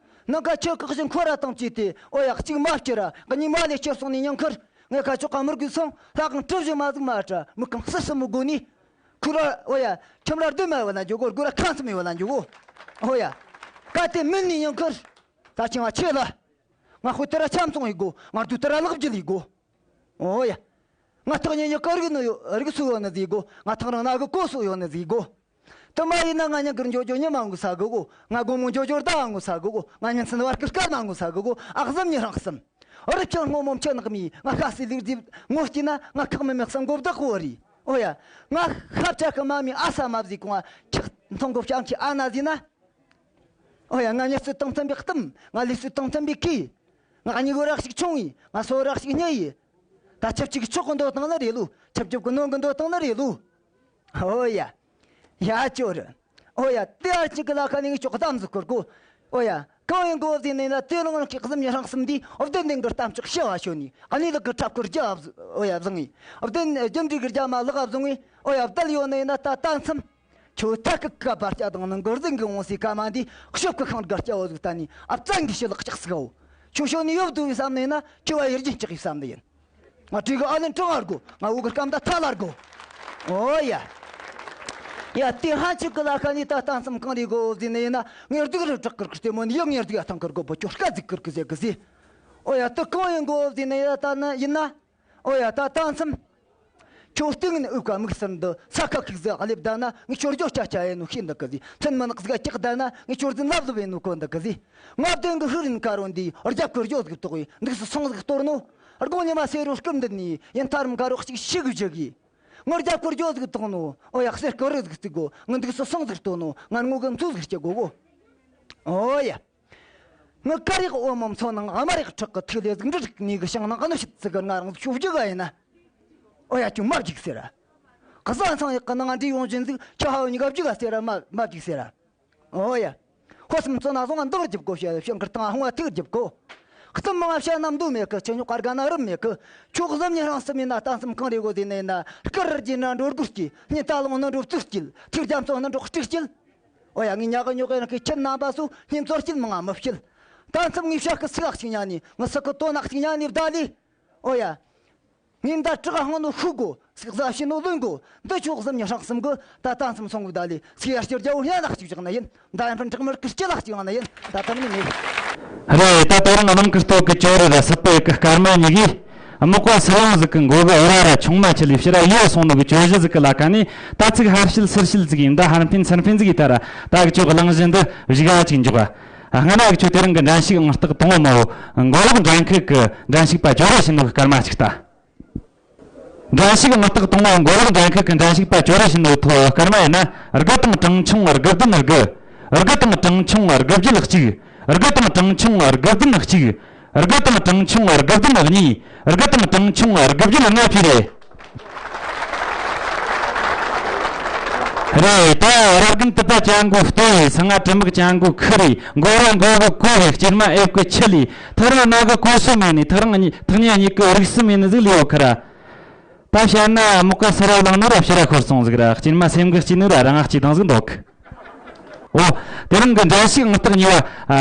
ནང་ཁ་ཁྱི་ཁག་ཅིག་འཁོར་ར་དང་བཅས་ཏེ། ཨོ་ཡ། གཅིག་མ་བསྐྱུར་ར་གཉིས་མ་ལས་བསྐྱུར་སོང་ནི་ཉིན་ཁར། ངས་ཁ་ཅོག་ག་མི་དགོས་སོང་། ལྷ་ཁང་གྲུ་བཞི་མ་ཟིག་མ་བྲ། མི་ཁང་སུ་སུ་མི་དགོས་ནི། ཁུ་ར། ཨོ་ཡ། ཁྱིམ་ར་སྡོད་མ་བ་ན་འཇོག་གོ། སྒོ་ར་ཁང་སུ་མི་བ་ན་འཇོག་གོ། ཨོ་ཡ། གལ་ཏེ་མིན་ནི་ཉིན་ཁར། ད་ཆིང་བ་ཆེ་ལ། ང་དཔེ་དེ་ར་ཆམ་ཚོང་ཡི་གོ། ང་རྡོ་དེ་ར་ལག་བརྒྱུད་ཡི་གོ། ཨོ་ཡ། ང་ཐག་ཉེ་ཉེ་གི་རིག་ནི་ཡོད། རིག་སུ་ཡོད་ནི་ཟིག་གོ། ང་ཐག་རིང་ན་གི་གོ་སུ་ཡོད་ནི་ཟིག་གོ། དེ་མ་ཡིན་ན་ང་ཉིན་དཀར་འགྱོ་འགྱོ་ཉི་མ་ངུ་ས་གི་གོ། ང་དགོང་མོ་འགྱོ་འགྱོ་ཟླ་བ་ངུ་ས་གི་གོ། ང་ཉིན་མཚན་བར་གི་སྐར་མ་ངུ་ས་གི་གོ། ཨ་གཟུམ་ཉི་རང་གསུམ། རི་ཁྱེར་སྔོན་མོ་མཆུ་ནག་མི། ང་ཁ་སི་ལུག་རྫིབ་ངོ་སྐྱེས་ན། ང་ཁག་མི་མེད་གསང་གོ་བདག་གོ་རི། ཨོ་ཡ། ང་ཤ་བཅད་གི་མ་མི་ཨ་ས་མ་བཟི་གོང་ང་ཁྱག་འཐུང་གི་བྱང་ཁྱི་ཨ་ན་ཟི་ན། ཨོ་ཡ། ང་ཉི་ཚེ་དང་མཐུན་པའི་གཏམ། ང་ལུས་ཚེ་དང་མཐུན་པའི་གོས། ང་གཉིས་གོ་རག་ཞིག་ཆུང་ཡིན། ང་སོ་རག་ཞིག་ཉེ་ཡིན། ད་ཆབས་ཅིག་ཆོག་གི་འདོད་སྟངས་ནི་རེད་ལུ། ཆབས་ཅིག་གི་ནོན་གི་འདོད་སྟངས་ནི་རེད་ལུ། ཨོ་ཡ། ཡ་ཅོ་རི། ཨོ་ཡ། དེ་ཨར་ཅིག་གི་ལ་ཁ་ནས་ངས་ཅོག་གཏམ་ཟིག་ཁུར་གོ། ཨོ་ཡ། གང་ཡིན་གོ་ཟིན་ནས་ན། དེ་རིང་རང་གི་གཟིམ་ཉི་ཧྲང་གསུམ་འདི་བདེན་བདེན་གི་གཏམ་ཅིག་བཤད་བ་ཤོད་ནི། གནས་ལུགས་གི་ཁྲབ་ཁུར་རྒྱབ། ཨོ་ཡ། བཟང་ངི། བདེན་རྒྱུ་འབྲས་གི་རྒྱ་མ་ལག་བཟང་ངི། ཨོ་ཡ། བདལ་ཡོད་ནས་ན། ད་ད་མཚམས། ཁྱོད་ཐ་ཁུ་ཀ་བར་སྐྱ་དང་ནང་གི་རྫིང་གི་འོང་སའི་ཀ་མ་འདི་གཤོག་གི་ཤིང་སྒར་སྐྱ་བོ་ཟིག་ལྟ་ནི། ཨ་བཙན་གྱི་ཞི་ལག་ལྕགས་སི་གའོ། ཁྱོད་ཤོད་ནི་ཡོད་དུ་བའི་བསམ་ནས་ན། ཁྱོད་བ་ཡི་རྒྱུན་ལྕགས་ཡི་བསམ་ནི་ཡིན། ང་བྲིས་གི་ཨ་ལན་དྲང་ཨར་གོ། ང་འུ་གི་སྐམ་ད་ཐ་ལར་གོ། ཨོ་ཡ། ཡ། དེ་ཧ་ཅིག་གི་ལ་ཁ་ནི་ད་ལྟ་མཚམས་གང་རེད་གོ་ཟིན་ནས་ན། ངེར་སྡུག་རུ་དྲག་གིར་གི་ལྟད་མོ་ནི་ཡོད། ངེར་སྡུག་ཡ་ཐང་གིར་གོ་བོ་ཁྱོད་སྐད་ཟིག་གིར་གི་ཟེར་གི་ཟེར། ཨོ་ཡ། དེ་གང་ཡིན་གོ་ཟིན་ནས་ད་ན་ཡིན་ན། ཨོ་ཡ། ད་ད་མཚམས། ཁྱོད་སྟེང་ནས་འུ་ཀ་མིག་སེར་འདི་ས་ཁ་ཁིག་ཟིག་སླེབས་ད་ན། ངས་ཁྱོད་རྒྱོ་ཆ་ཆ་ཡེ་ནོ་ཤེས་འདུག་གི་ཟིག། མཚན་མི་ནག་ཟིག་སྐྱག་ད་ན། ངས་ཁྱོད་ཟིན་ལབ་ལོ་བེ་ནོ་གོ་འདུག་གི་ཟིག། ང་བདེན་གི་ཧུ་རིན་ཀ་རོ་འདི་རྒྱབ་ཀི་རྒྱོ་ཟིག་གཏོགས་ཡེ་འདུག་སུ་སོང་ཟིག་གཏོར་ནོ། དགོང་ཉི་མ་སེ་རོ་སྐུམ་འདི་ནི་ཡིན་ཐར་མི་ཀ་རོ་གཅིག་ཤི་གི་བཞག་གི། ངོ་རྒྱབ་ཀི་རྒྱོ་ཟིག་གཏོགས་ནོ། ཨོ་ཡ། གསེར་ཀི་རི་ཟིག་བརྩིག་གོ། ངས་འདུག་སུ་སོང་ཟིག་གཏོར་ནོ། ང་ངོ་གི་མཚོ་ཟིག་སྐྱེ་གོ་གོ། ཨོ་ཡ། ངི་ཀ་རིག་འོ་མོ་མཚོ་ནང་། ཨ་མ་རིག་ཁྲག་གི་ཐིག་ལེ་ཟིག་འབྲི་རིག་ནི་གི་ཤིང་ནང་གནོད་བྱེད་ཟིག་གི་ང་རང་ཟིག་ཤོབ་རྒྱུ་ག་ཡིན་ན། ཨོ་ཡ། ཁྱོད་མ་བརྒྱུགས་ཟེར་ར། གཟའ་ཚང་ཡག་གི་ནང་འདྲི་ཡོང་བཞིན་ཟིག། ཁྱོད་ཧ་བོ་གཉིས་ཀ་བརྒྱུགས་ཟེར་ར། མ་མ་བརྒྱུགས་ཟེར་ར། ཨོ་ཡ། ཧོ་སམ་ཚོ་ན་བཟུང་བ་འདང་རྒྱབ་གོ་བཤད། ཤིང་ཁར་ཐང་ཧོང་བ་ཐིག་རྒྱབ་གོ། གཏམ་མང་བ་བཤད་ན་མདོ་མེད་གི། ཆུ་རྙོག་གར་ག་ན་རུམ་མེད་གི། ཁྱོད་གཟིམ་ཉི་ཧྲང་གསུམ་ཡིན་ན། ད་མཚམས་གང་རེད་གོ་ཟེར་ནས་ན། སྐུ་རི་རྒྱུད་ན་འགྲོ་དགུ་སྐྱིད། སྙིང་རྟ་ལོང་ན་འགྲོ་གཙུག་སྐྱིད། ཐིག་རྒྱ་མཚོ་ན་འགྲོ་སྤྲུག་སྐྱིད། ཨོ་ཡ། ངས་ཉག་གི་ཉོག་གི་རང་གི་ཁྱིམ་རྣམ་པ་སུ་སྙིང་ཚོར་སྐྱིད་མང་ང་མི་བཤད། ད་མཚམས་ངས་བཤད་གི་སུག་ལག་ཅིག་ཉན་ནི། ངས་སུག་གི་དོན་ནག་ཅིག་ཉན་ནི་བདའ་ལི། ཨོ་ཡ། ངས་མདའ་དྲག་ཧང་ནོ་ཤུག་གོ། སུག་ཟ་ཤི་ནོ་ལོན་གོ། འདི་ཆོག་གཟིམ་ཉི་ཧྲང་གསུམ་གི་ད་ད་མཚམས་སོང་གི་བདའ་ལི། སུག་ཡར་སྐྱུར་རྒྱ་བོ་སྙན་ལག་ཅིག་བཞག་ན་ཡིན། མདའ་ཡང་ཕན་ཁྲག་མར་གི་སྐྱི་ལག་ཅིག་ཡང་ན་ཡིན། ད་ད་མི་མེད། རེད། ད་ད་རང་གླིང་གི་སྟོད་གི་ཇོ་རི་ར་སྲིད་པའི་གི་སྐར་མ་གཉིས་གིས། མག་པ་སུ་ལང་ཟིག་གི་མགོ་གི་ཨོ་ར་ར་ཆུང་མ་ཆི་ལི་ཕྱི་ར་ཡོད་སོང་ནོ་གི་གྱོད་གཞི་ཟིག་གི་ལ་ཁ་ནས། ད་ཚིག་ཧར་ཕྱིལ་ཚུར་ཕྱིལ་ཟིག་ཡིན། ད་ཧར་འཕེན་ཚུར་འཕེན་ཟིག་ཡིན། ད་ར་ད་གི་ཅོ་གི་གླེང་གཞི་འདི་བཞི་ག་ཅིག་འཇོག་ག། སྔ་ན་གི་ཅོ་དེ་རིང་གི་འགྲན་ཞུགས་ཨང་རྟགས་དང་པོ་མོ། མགོ་ལོག་འགྲན་ཁུལ་གི་འགྲན་ཞུགས་པ་ཇོ་རི་ཞིག་ནོ་གི་སྐར་མ་ཅིག་ལྟ། འགྲན་ཞུགས་ཨང་རྟགས་དང་པོ་མགོ་ལོག་འགྲན་ཁུལ་གི་འགྲན་ཞུགས་པ་ཇོ་རི་ཞིག་ནོ་ཐོ་སྐར་མ་ཡིན་ན། དགུ་དང་གྲངས་ཆུང་དགུ་བདུན་དགུ། དགུ་དང་གྲངས་ཆུང་དགུ་བརྒྱད་གཅིག། དགུ་དང་གྲངས་ཆུང་དགུ་བདུན་གཅིག། དགུ་དང་གྲངས་ཆུང་དགུ་བདུན་གཉིས། དགུ་དང་གྲངས་ཆུང་དགུ་བརྒྱད་ལྔ་བྱས་རེད། རེད། ད་ར་རྒན་དུད་པ་ཅན་གོ་ལྟོ་ཡིས། ང་དྲི་མིག་ཅན་གོ་ཁུ་རེད། མགོ་ར་མགོ་གི་གོ་རེད། སྐྱེར་མ་ཨེབ་གི་ཆི་ལི། ཐག་རིང་ན་གི་གོ་སུ་མེད་ནི། ཐག་རིང་གཉིས་ཐག་ཉེ་གཉིས་གི་རིགས་སུ་མེད་ནི་ཟིག་ལི་ཡོད་ཁི་ར། ད་བཤད་ན་མག་པ་སུ་ར་ལང་ནོ་ར་ཕྱི་ར་ཁོར་སོང་ཟིག་ར། སྐྱེར་མ་སེམས་གི་སྐྱིད་ནོ་ར་རང་སྐྱིད་དང་ཟིག་འདུག། འོ། དེ་རིང་གི་འགྲན་ཞུགས་ཨང་རྟགས་གཉིས་པ།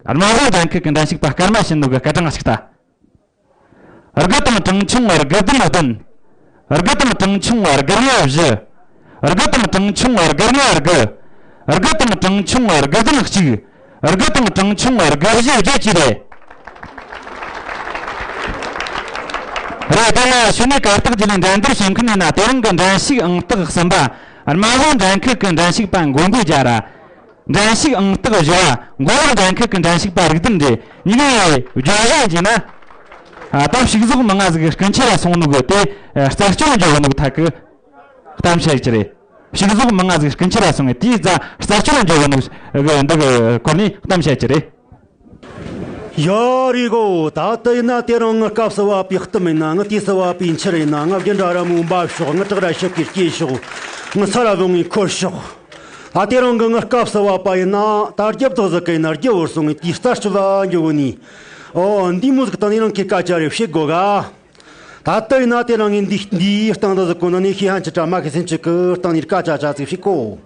ཨ། རྨ་ལྷོ་འགྲན་ཁུལ་གྱི་འགྲན་ཞུགས་པ་སྐར་མ་བྱིན་ནོ་གི་སྐར་གྲངས་ཞིག་ལྟ། དགུ་དང་གྲངས་ཆུང་དགུ་བདུན་བདུན། དགུ་དང་གྲངས་ཆུང་དགུ་ལྔ་བཞི། དགུ་དང་གྲངས་ཆུང་དགུ་ལྔ་དགུ། དགུ་དང་གྲངས་ཆུང་དགུ་བདུན་གཅིག། དགུ་དང་གྲངས་ཆུང་དགུ་བཞི་བརྒྱད་བཅས་རེད། རེད། དེ་ལ་ཕྱི་ནས་གར་སྟེགས་བརྒྱུད་ནས་འགྲན་བསྡུར་བྱེད་མཁན་ཡིན་ན། དེ་རིང་གི་འགྲན་ཞུགས་ཨང་རྟགས་གསུམ་པ། རྨ་ལྷོ་འགྲན་ཁུལ་གྱི་འགྲན་ཞུགས་པ་མགོན་པོ་རྒྱལ་ར། འགྲན་ཞུགས་ཨང་རྟགས་བཞི་བ། མགོ་ལོག་འགྲན་ཁུལ་གྱི་འགྲན་ཞུགས་པ་རིག་ལྡན་རེད། གཉིས་ཀའི་བརྗོད་གཞི་ཡིན་ན། ཨ། ད་ཕྱུགས་ཟོག་མི་ང་ཟིག་རྐུན་ཁྱེར་ར་སོང་ནོ་གི་དེ། ཨ། རྩ་སྐྱོང་འཇོག་ནོ་གི་ཐད་གི་གཏམ་བཤད་ཅིག་རེད། ཕྱུགས་ཟོག་མི་ང་ཟིག་རྐུན་ཁྱེར་ར་སོང་ངས་དེའི་རྩ་རྩ་སྐྱོང་འཇོག་ནོ་གི་འདི་གི་སྐོར་ནས་གཏམ་བཤད་ཅིག་རེད། ཡ་རེད་གོ། ད་ལྟ་ཡིན་ན་དེ་རིང་ངི་སྐབས་སུ་བབས་པའི་གཏམ་ཡིན་ན། ངི་དུས་སུ་བབས་པའི་འཆར་ཡིན་ན། ངི་རྒྱུ་འདྲ་ར་མོ་འབབ་ཤོག། ངི་བྲག་ར་ཤུག་གིས་སྐྱེས་ཤོག། ངི་ས་ར་བོང་ངི་འཁོར་ཤོག། ད་དེ་རིང་གི་ངི་སྐབས་སུ་བབས་པ་ཡིན་ན། ད་རྒྱབ་དག་ཟིག་གི་ཡིན་ན་རྒྱུ་བོར་སོང་ངི་དུས་རྩ་ཆུ་བ་འགྱོ་གོ་ནི། ཨོ། འདི་མོ་ཟིག་བཏང་ནི་རང་གི་སྐད་ཆ་རེ་བཤད་དགོ་ག། ད་ལྟ་ཡིན་ན་དེ་རིང་ངས་འདི་འདིའི་སྟེང་དུ་ཟིག་གོ་ན་ནི་ཤེས་ཧན་ཆི་ཏྲ་མ་ཤེས་སེམས་ཆི་གི་སྟེང་ནས་སྐད་ཆ་ཆ་ཟིག་ཤིག་གོ།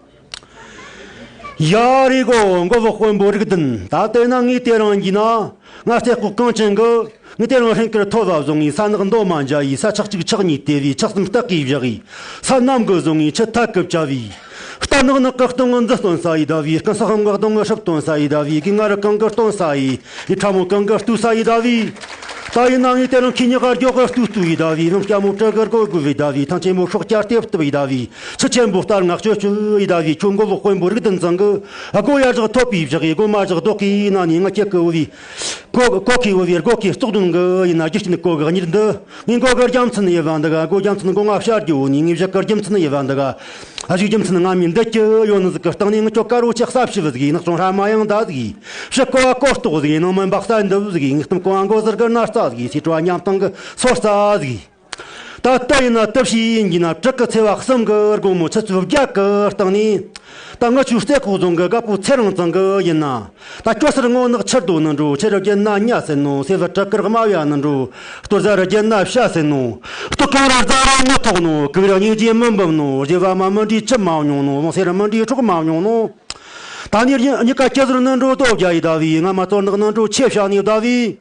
ཡ་རེད་གོ། མགོ་བོ་དཔོན་པོ་རིག་ལྡན། ད་ལྟ་ཡིན་ན་ངས་དེ་རིང་གྱིས་ན། ང་རྩེ་ཁོག་གངས་ཅན་གི། ངས་དེ་རིང་ཧྲེང་ཀེར་ཐོ་བ་བཟུང་ངས། ས་ནག་མདོ་མ་འཇའ་ཡི། ས་ཆག་ཅིག་ཆག་གཉིས་དེ་བས། ཆག་གསུམ་སྟག་གིས་བཞག་ཡི། ས་གནམ་གི་བཟུང་ངས་ཆུ་ཐག་གི་བཅའ་བའི། རྟ་ནག་ནག་གི་སྟོང་ངི་མཛུབ་སྟོན་ས་ཡི་ཟླ་བའི། རྐང་ས་ཁང་གི་སྟོང་ངི་སྲབ་སྟོན་ས་ཡི་ཟླ་བའི། གི་ང་ར་གང་གི་སྟོན་ས་ཡི། ཡི་ཕྲ་མོ་གང་གི་སྟུ་ས་ཡི་ཟླ་བའི། ད་ཡིན་ན་ངས་དེ་རིང་ཁྱེད་ཉི་ག་རྒྱོག་གི་སྟུ་སྟུ་ཡི་ཟླ་བའི། ལུང་སྐྱ་མོ་བྲག་གི་སྒོ་སྒོ་བའི་ཟླ་བའི། ཐང་ཆེན་མོ་སྲོག་སྐྱ་ལྟེབ་ལྟེབ་ཡི་ཟླ་བའི། ཆུ་ཆེན་པོ་ལྟར་ངག་ཅོ་ཅོ་ཡི་ཟླ་བའི། ཁྱོད་མགོ་བོ་དཔོན་པོ་རིག་ལྡན་ཚང་གི། སྒོ་ཡར་བཞག་ཐོད་པའི་བཞག་ཡི། སྒོ་མ་བཞག་རྡོག་གི་ཡི་ན་ནི། ང་ཁྱེད་གི་བུ་བའི། གོ་གོ་ཁི་བུ་བའི་སྒོ་ཁི་ཙོག་དུང་གི་ཡིན་ན། རྒྱུ་རྐྱེན་གོ་གི་གཉེར་འདི། ངའི་མགོ་གི་རྒྱུ་མཚན་ཡི་བ་འདི་ག། སྒོ་རྒྱུ་མཚན་སྒོ་ང་བཤད་རྒྱུ་བོ་ནི། ངའི་བཞག་གི་རྒྱུ་མཚན་ཡི་བ་འདི་ག། ཨ་ཞིག་རྒྱུ་མཚན་ང་མི་འདི་ཀྱི་ཡོད་ནི་ཟིག་གི་སྟེང་ནས། ངི་ཁྱོད་དཀར་བོ་ཆེ་ས་བྱི་བུ་ཟིག་ཡིན། ནག་ཚོང་ཧྲ་མ་ཡང་ད་ཟིག་ཡིན། ཕྱི་ཀོ་བ་ཀོ་ཏོག་ཟིག་ཡིན། ནང་མི་འབག་ས་འདི་བུ་ཟིག་ཡིན། ངི་གཏམ་ཀོ་བ་མགོ་ཟུར་གི་ན་རྩ་ཟིག་ཡིན། སི་ཀྲོ་བ་ཉམ་ཐང་གི་སོར་རྩ་ཟིག་ཡིན། ད་ལྟ་ཡིན་ན་དུ་བྱིས་ཡིན་གྱི་ན། དྲུག་གི་ཚེས་པ་གསུམ་གི་དགོང་མོ་ཆུ་ཚོད་བརྒྱད་གི་སྟེང་ནས། ད་ང་ཆུ་རྩེ་ཁོག་རྫོང་གི་རྒད་པོ་ཚེ་རིང་ཚང་གི་ཡིན་ན། ད་སྐྱོ་སར་ངོ་ནག་ཆུར་རྡོ་ནི་འགྲོ། ཆུ་རུ་རྒྱན་ན་ཉ་ཟེར་ནོ། སེ་བ་བྲག་དཀར་དམའ་བ་ནི་འགྲོ། སྟོད་ཟ་རུ་རྒྱན་ན་བྱ་ཟེར་ནོ། སྟོད་གངས་ར་རྫ་ར་ནི་ཐོག་ནོ། གུག་ར་སྙིང་རྗེ་མི་འབུམ་ནོ། རྗེ་བ་མ་མི་འདྲི་ཆུ་མ་མྱོང་ནོ། བོང་སེ་ར་མི་འདྲི་སྲོག་མ་མྱོང་ནོ། ད་ནི་གཉིས་ཀ་ཁྱེད་ཟུར་ནི་འགྲོ་དོ་བརྒྱ་ཡི་ཟླ་བའི། ང་མ་གཏོར་ནག་ནི་འགྲོ་ཆེ་བྱ་ནི་ཟླ་བའི།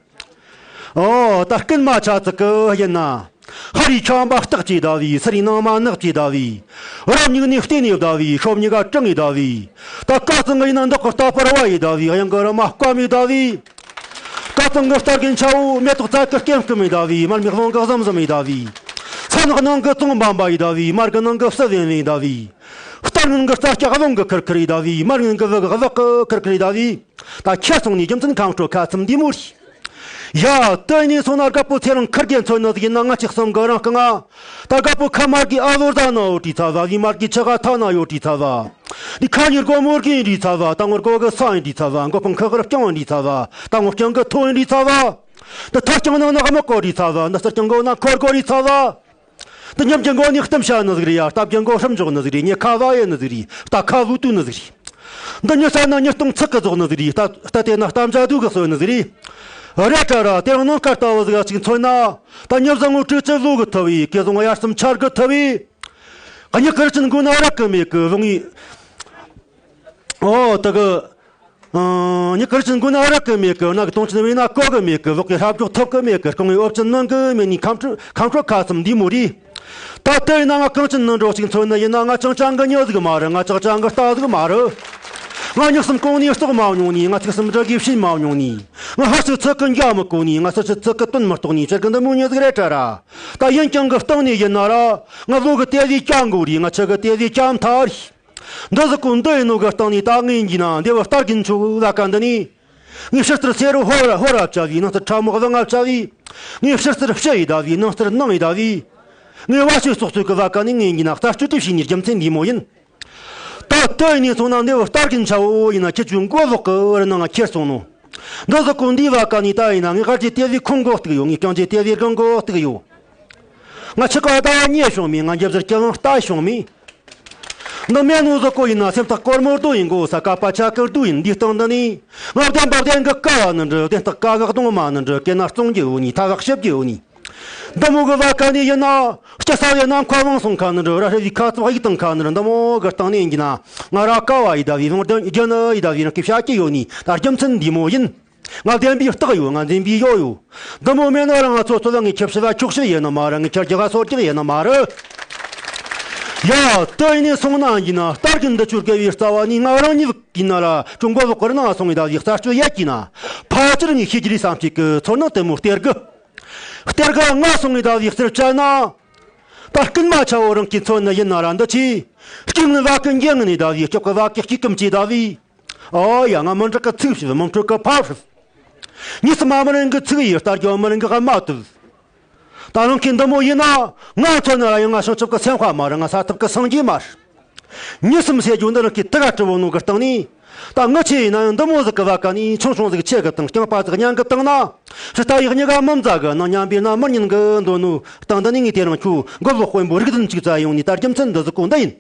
ཨོ། ད་རྐུན་མ་ཆ་ཙིག་གི་ཡིན་ན། ཧ་རི་ཆང་པ་སྟག་ཅེས་ཟླ་བའི། སི་རི་ནང་མ་ནག་ཅེས་ཟླ་བའི། རབ་གཉིས་ནི་བལྟས་ནས་ཟླ་བའི། ཤོབ་གཉིས་ཀ་གྲང་ངེ་ཟླ་བའི། ད་ཀ་ཙང་གི་ཡིན་ན་འདོག་གི་རྟ་ཕར་བ་ཡི་ཟླ་བའི། གཡང་གི་ར་མ་བཀའ་མི་ཟླ་བའི། ཀ་ཙང་གི་རྟ་རྒན་ཆ་བོ་མེ་ཏོག་རྩ་གི་སྐེམ་སྐུམ་ཡི་ཟླ་བའི། མར་མེ་བོང་གི་གཟམ་གཟམ་ཡི་ཟླ་བའི། ཚ་ནག་ནང་གི་ཙོང་འབམ་པ་ཡི་ཟླ་བའི། མར་གི་ནང་གི་བསིལ་བན་བན་ཡི་ཟླ་བའི། རྟ་ངན་གི་རྩ་སྐྱ་བོང་གི་ཁིར་ཁིར་ཡི་ཟླ་བའི། མར་ངན་གི་བུ་གི་བག་གི་ཁིར་ཁིར་ཡི་ཟླ་བའི། ད་ཁྱེད་སོང་ནས་རྒྱུ་མཚན་ཁམས་ཁྲོ་ཁ་ཚུམ་འདི་མོ་རེད། ཡ། དེ་ནས་སོང་ན་རྒད་པོ་ཚེ་རིང་ཁུར་རྒན་ཚོ་ནི་ཟིག་ཡིན་ན། ང་ཅིག་གསུམ་གི་རང་རྐང་ང་། ད་རྒད་པོ་ཁ་མར་གི་ཨ་ལོར་ཟ་ན་ཡོད་དྲི་ཚ་བ། བི་མར་གི་ཆུ་ག་ཐ་ན་ཡོད་དྲི་ཚ་བ། འདི་ཁ་ཉིར་གོ་མོར་གི་འདྲི་ཚ་བ། ད་ངོར་གོ་གི་ས་ཡིན་དྲི་ཚ་བ། མགོ་པང་ཁ་གར་རྐྱང་ཡིན་དྲི་ཚ་བ། ད་ངོར་རྐྱང་གི་ཐོ་ཡིན་དྲི་ཚ་བ། འདི་ཐ་རྐྱང་ནང་ན་དམག་གོ་དྲི་ཚ་བ། འདི་ས་རྐྱང་གོ་ན་འཁོར་གོ་དྲི་ཚ་བ། འདི་ཉམས་ཀྱི་མགོ་ནས་གཏམ་བཤད་ནི་ཟིག་རེད་ཡ། རྟ་བརྒྱ་མགོ་ཧྲམ་འཇོག་ནི་ཟིག་རེད། ཉེ་ཁ་བ་ཡེ་ནི་ཟིག་རེད། རྟ་ཁ་བུ་ཏུ་ནི་ཟིག་རེད། འདི་ཉི་ས་ན་ཉི་སྟོང་ཚིག་གི་རྫོགས་ནི་ཟིག་རེད། རྟ་རྟ་དེ་ན་གཏམ་བྱ་དུ་གི་གསོད་ནི་ཟིག་རེད། རེད་དྲ་ར། དེ་རིང་ནང་སྐར་ལྟ་བུ་ཟིག་ཅིག་མཚོན་ན། ད་ཉི་བཟང་ངོ་དྲུག་ཅུ་ལོ་གི་ཐུ་བའི། གེ་བཟང་ངོ་དབྱར་གསུམ་ཆར་གི་ཐུ་བའི། ཉི་ཁར་ཅན་མགོ་ན་རག་གི་མེད་གི་བུང་ངི། ཨོ་དེ་གི། ཨང་། ཉི་ཁར་ཅན་མགོ་ན་རག་གི་མེད་གི། ན་གི་དོང་ཅན་བས་ན་གོ་གི་མེད་གི། བོག་གི་ཧྲབ་རྒྱོག་ཐོབ་གི་མེད་གི། རྐང་བའི་འོབ་ཅན་ནང་གི་མེད་ནི་ཁམས་ཁྲོ་ཁམས་ཁྲོ་ཁ་ཚུམ་འདི་མོ་རེད། ད་ལྟ་ཡིན་ན་ང་གངས་ཅན་ནང་འགྲོ་ཅིག་མཚོན་ནི་ཡིན་ན། ང་ཅང་ཅང་གི་མྱི་ཟིག་མ་རེད། ང་ཅང་ཅང་གི་རྟ་ཟིག་མ་རེད། ང་ཉག་གསུམ་གོང་ནས་རྟོགས་མ་མྱོང་ནི། ང་ཚིག་གསུམ་འདྲ་གིས་བཤད་མ་མྱོང་ནི། ང་ཧ་སུ་ཚིག་གི་འཇའ་མི་གོ་ནི། ང་སུ་ཆུ་ཚིག་གི་དོན་མི་རྟོགས་ནི། ཅར་གི་འདི་མོ་མྱི་ཟིག་རེད་དྲ་ར། ད་ཡིན་ཀྱང་གི་སྟེང་ནས་ཡིན་ན་ར། ང་ལོ་གི་དེ་ཟིག་ཀྱང་མགོ་རེད། ང་ཆུ་གི་དེ་ཟིག་ཀྱང་མཐའ་རེད། འདི་ཟིག་གོ་འདི་ཡིན་ནོ་གི་སྟེང་ནས་ད་ངས་འགྱིས་ན་འདི་བུ་རྟ་རྒན་ཆོ་ལ་ཀ་འདི་ནས། ངའི་ཕྱི་རྩར་སེ་རུ་ཧོ་ར་ཧོ་ར་བྱ་བའི། ནང་རྩར་ཁྲ་མོ་གི་ང་བྱ་བའི། ངའི་ཕྱི་རྩར་ཕྱི་ཡི་ཟླ་བའི། ནང་རྩར་ནང་ཡི་ཟླ་བའི། ངའི་བ་ཕྱི་སོག་སོག་གི་བ་ཀ་ནས་ངས་འགྱིས་ན་རྩ་གཅོད་དུ་བྱས་ནས་རྒྱུ་མཚན་འདི་མོ་ཡིན། ད་ལྟ་ཡིན་ནས་སོང་ན་འདི་བུ་རྟ་རྒན་ཆ་བོ་ཡིན་ན་ཁྱེད་ཚོའི་མགོ་ལོག་གི་རི་ནང་ང་ཁྱེར་སོང་ནོ། འདི་ཟིག་གོ་འདི་བ་ཀ་ནས་ད་ཡིན་ན་ངའི་ཧར་གྱི་དེ་བའི་ཁོང་མགོ་གཏུག་ཡོད། ངའི་རྐང་གྱི་དེ་བའི་རྐང་མགོ་གཏུག་ཡོད། ང་ཆི་ཀ་ད་ཉེ་བྱུང་མི། ང་འཇབ་ཟུར་སྐྱི་བང་ལྟ་བྱུང་མི། འདི་མེད་ནོ་ཟིག་གོ་ཡིན་ན་སེམས་ཐག་སྐོར་མོ་རྡོ་ཡིན་གོ། ས་ཀ་པ་ཆ་ཀི་རྡོ་ཡིན། འདི་སྟེང་འདི་ནས་ང་བདེན་པ་བདེན་གི་ཀ་བ་ནི་འདྲི། བདེན་སྟག་ཀ་གི་གདོང་མ་ནི་འདྲི། སྐེ་ན་བཙོང་རྒྱུ་ཡོད་ནི། ཐ་བག་ཞིབ་རྒྱུ་ཡོད་ནི། འདི་མོ་གི་བར་ཀ་ནས་ཡིན་ན། སྐྱ་ས་བའི་ནམ་མཁའ་བང་སོང་ཁ་ནི་འདྲ་ར་ཧྲ་བའི་ཁ་ཚུབ་གཡུག་བཏང་ཁ་ནི་འདི་མོ་གི་སྟེང་ནས་ཡིན་གྱི་ན། ང་ར་ཀ་བ་ཡི་ད་བའི་བང་རྒྱ་ནི་ཡི་ད་བའི་རང་གི་བྱ་སྐྱི་ཡོད་ནི་ད་རྒྱུ་མཚན་འདི་མོ་ཡིན། ང་བདེན་པའི་རྟགས་ཡོད། ང་འཛིན་པའི་ཡོད་ཡོད། འདི་མོ་མེད་ན་ར་ང་ཚོ་ཚོ་ལ་ངས་ཁྱབ་ཤི་བ་ཁྱོག་ཤི་ཡེ་ནི་མ་ར། ངས་ཁྱར་རྒྱ་ག་སོར་རྒྱག་ཡེ་ནི་མ་ར། ཡ། དེ་ཡིན་ནས་སོང་ན་ཡིན་ན་རྟ་རྒན་འདི་ཆོར་བརྒལ་བའི་རྩ་བ་ནས་ང་རང་ཉིད་ཡིན་ན་ར་ཁྱོད་མགོ་ལོག་གི་ནང་སོང་ངེ་ད་བའི་རྩད་གཅོད་ཡེ་གྱི་ན། ཕལ་ཆེར་ངས་ཤེས་ཀྱི་རེད་བསམ་གྱི་གི་ཚོར་སྣང་དེ་མོ་སྟེར་གི། སྟེར་གི་ང་སོང་ངེ་ད་བའི་རྩད་བཅད་ན། ད་རྐུན་མ་ཆ་བོ་རང་གི་མཚོན་ནི་ཡིན་ན་ར་འདི་ཆི། སྐྱིད་ངན་བ་ཀི་འགྱིང་ངན་ནས་ད་བའི་སྐྱོག་གི་བ་ཀི་སྐྱིད་ཀིམ་ཅི་ད་བའི། ཨོ་ཡ། ང་མི་འགྲིག་གི་ཚིག་ཞིབ། མི་འཕྲོད་གི་ཕབ་ཧྲིབ། ཉིས་སུ་མ་མི་རིང་གི་ཚིག་ཡིས་རྟ་རྒྱོ་མི་རིང་གི་ཧ་མ་ཐུབ། ད་རང་གི་འདི་མོ་ཡིན་ན། ང་མཚོན་ན་ར་ཡང་ང་བྱང་ཆུབ་ཀྱི་སེམས་དཔའ་མ་རེད། ང་ས་ཐོབ་ཀྱི་སངས་རྒྱས་མ་རེད། མྱི་སེམས་ཟེར་རྒྱུ་འདི་རང་གི་དུ་ག་གྲུ་བོ་ནོ་གི་སྟེང་ནས། ད་ངི་ཆེ་ཡིན་ན་ཡང་འདི་མོ་ཟིག་གི་བ་ཀ་ནས་ཆུང་ཆུང་ཟིག་ཆེ་གི་དང་རྐྱང་པ་ཟིག་ཉན་གི་བཏང་ན། ཕྱི་ལྟ་ཡག་ཉི་ག་མི་མཛའ་གི། ནང་ཉན་པའི་ན་མི་ཉན་གི་འདོད་ནོ་སྟེང་འདི་ནས་ངས་དེ་རིང་ཁྱོད་མགོ་ལོག་དཔོན་པོ་རིགས་ལྡན་ཅིག་བཙལ་ཡོང་ནས། ད་རྒྱུ་མཚན་འདི་ཟིག་གོ་འདི་ཡིན།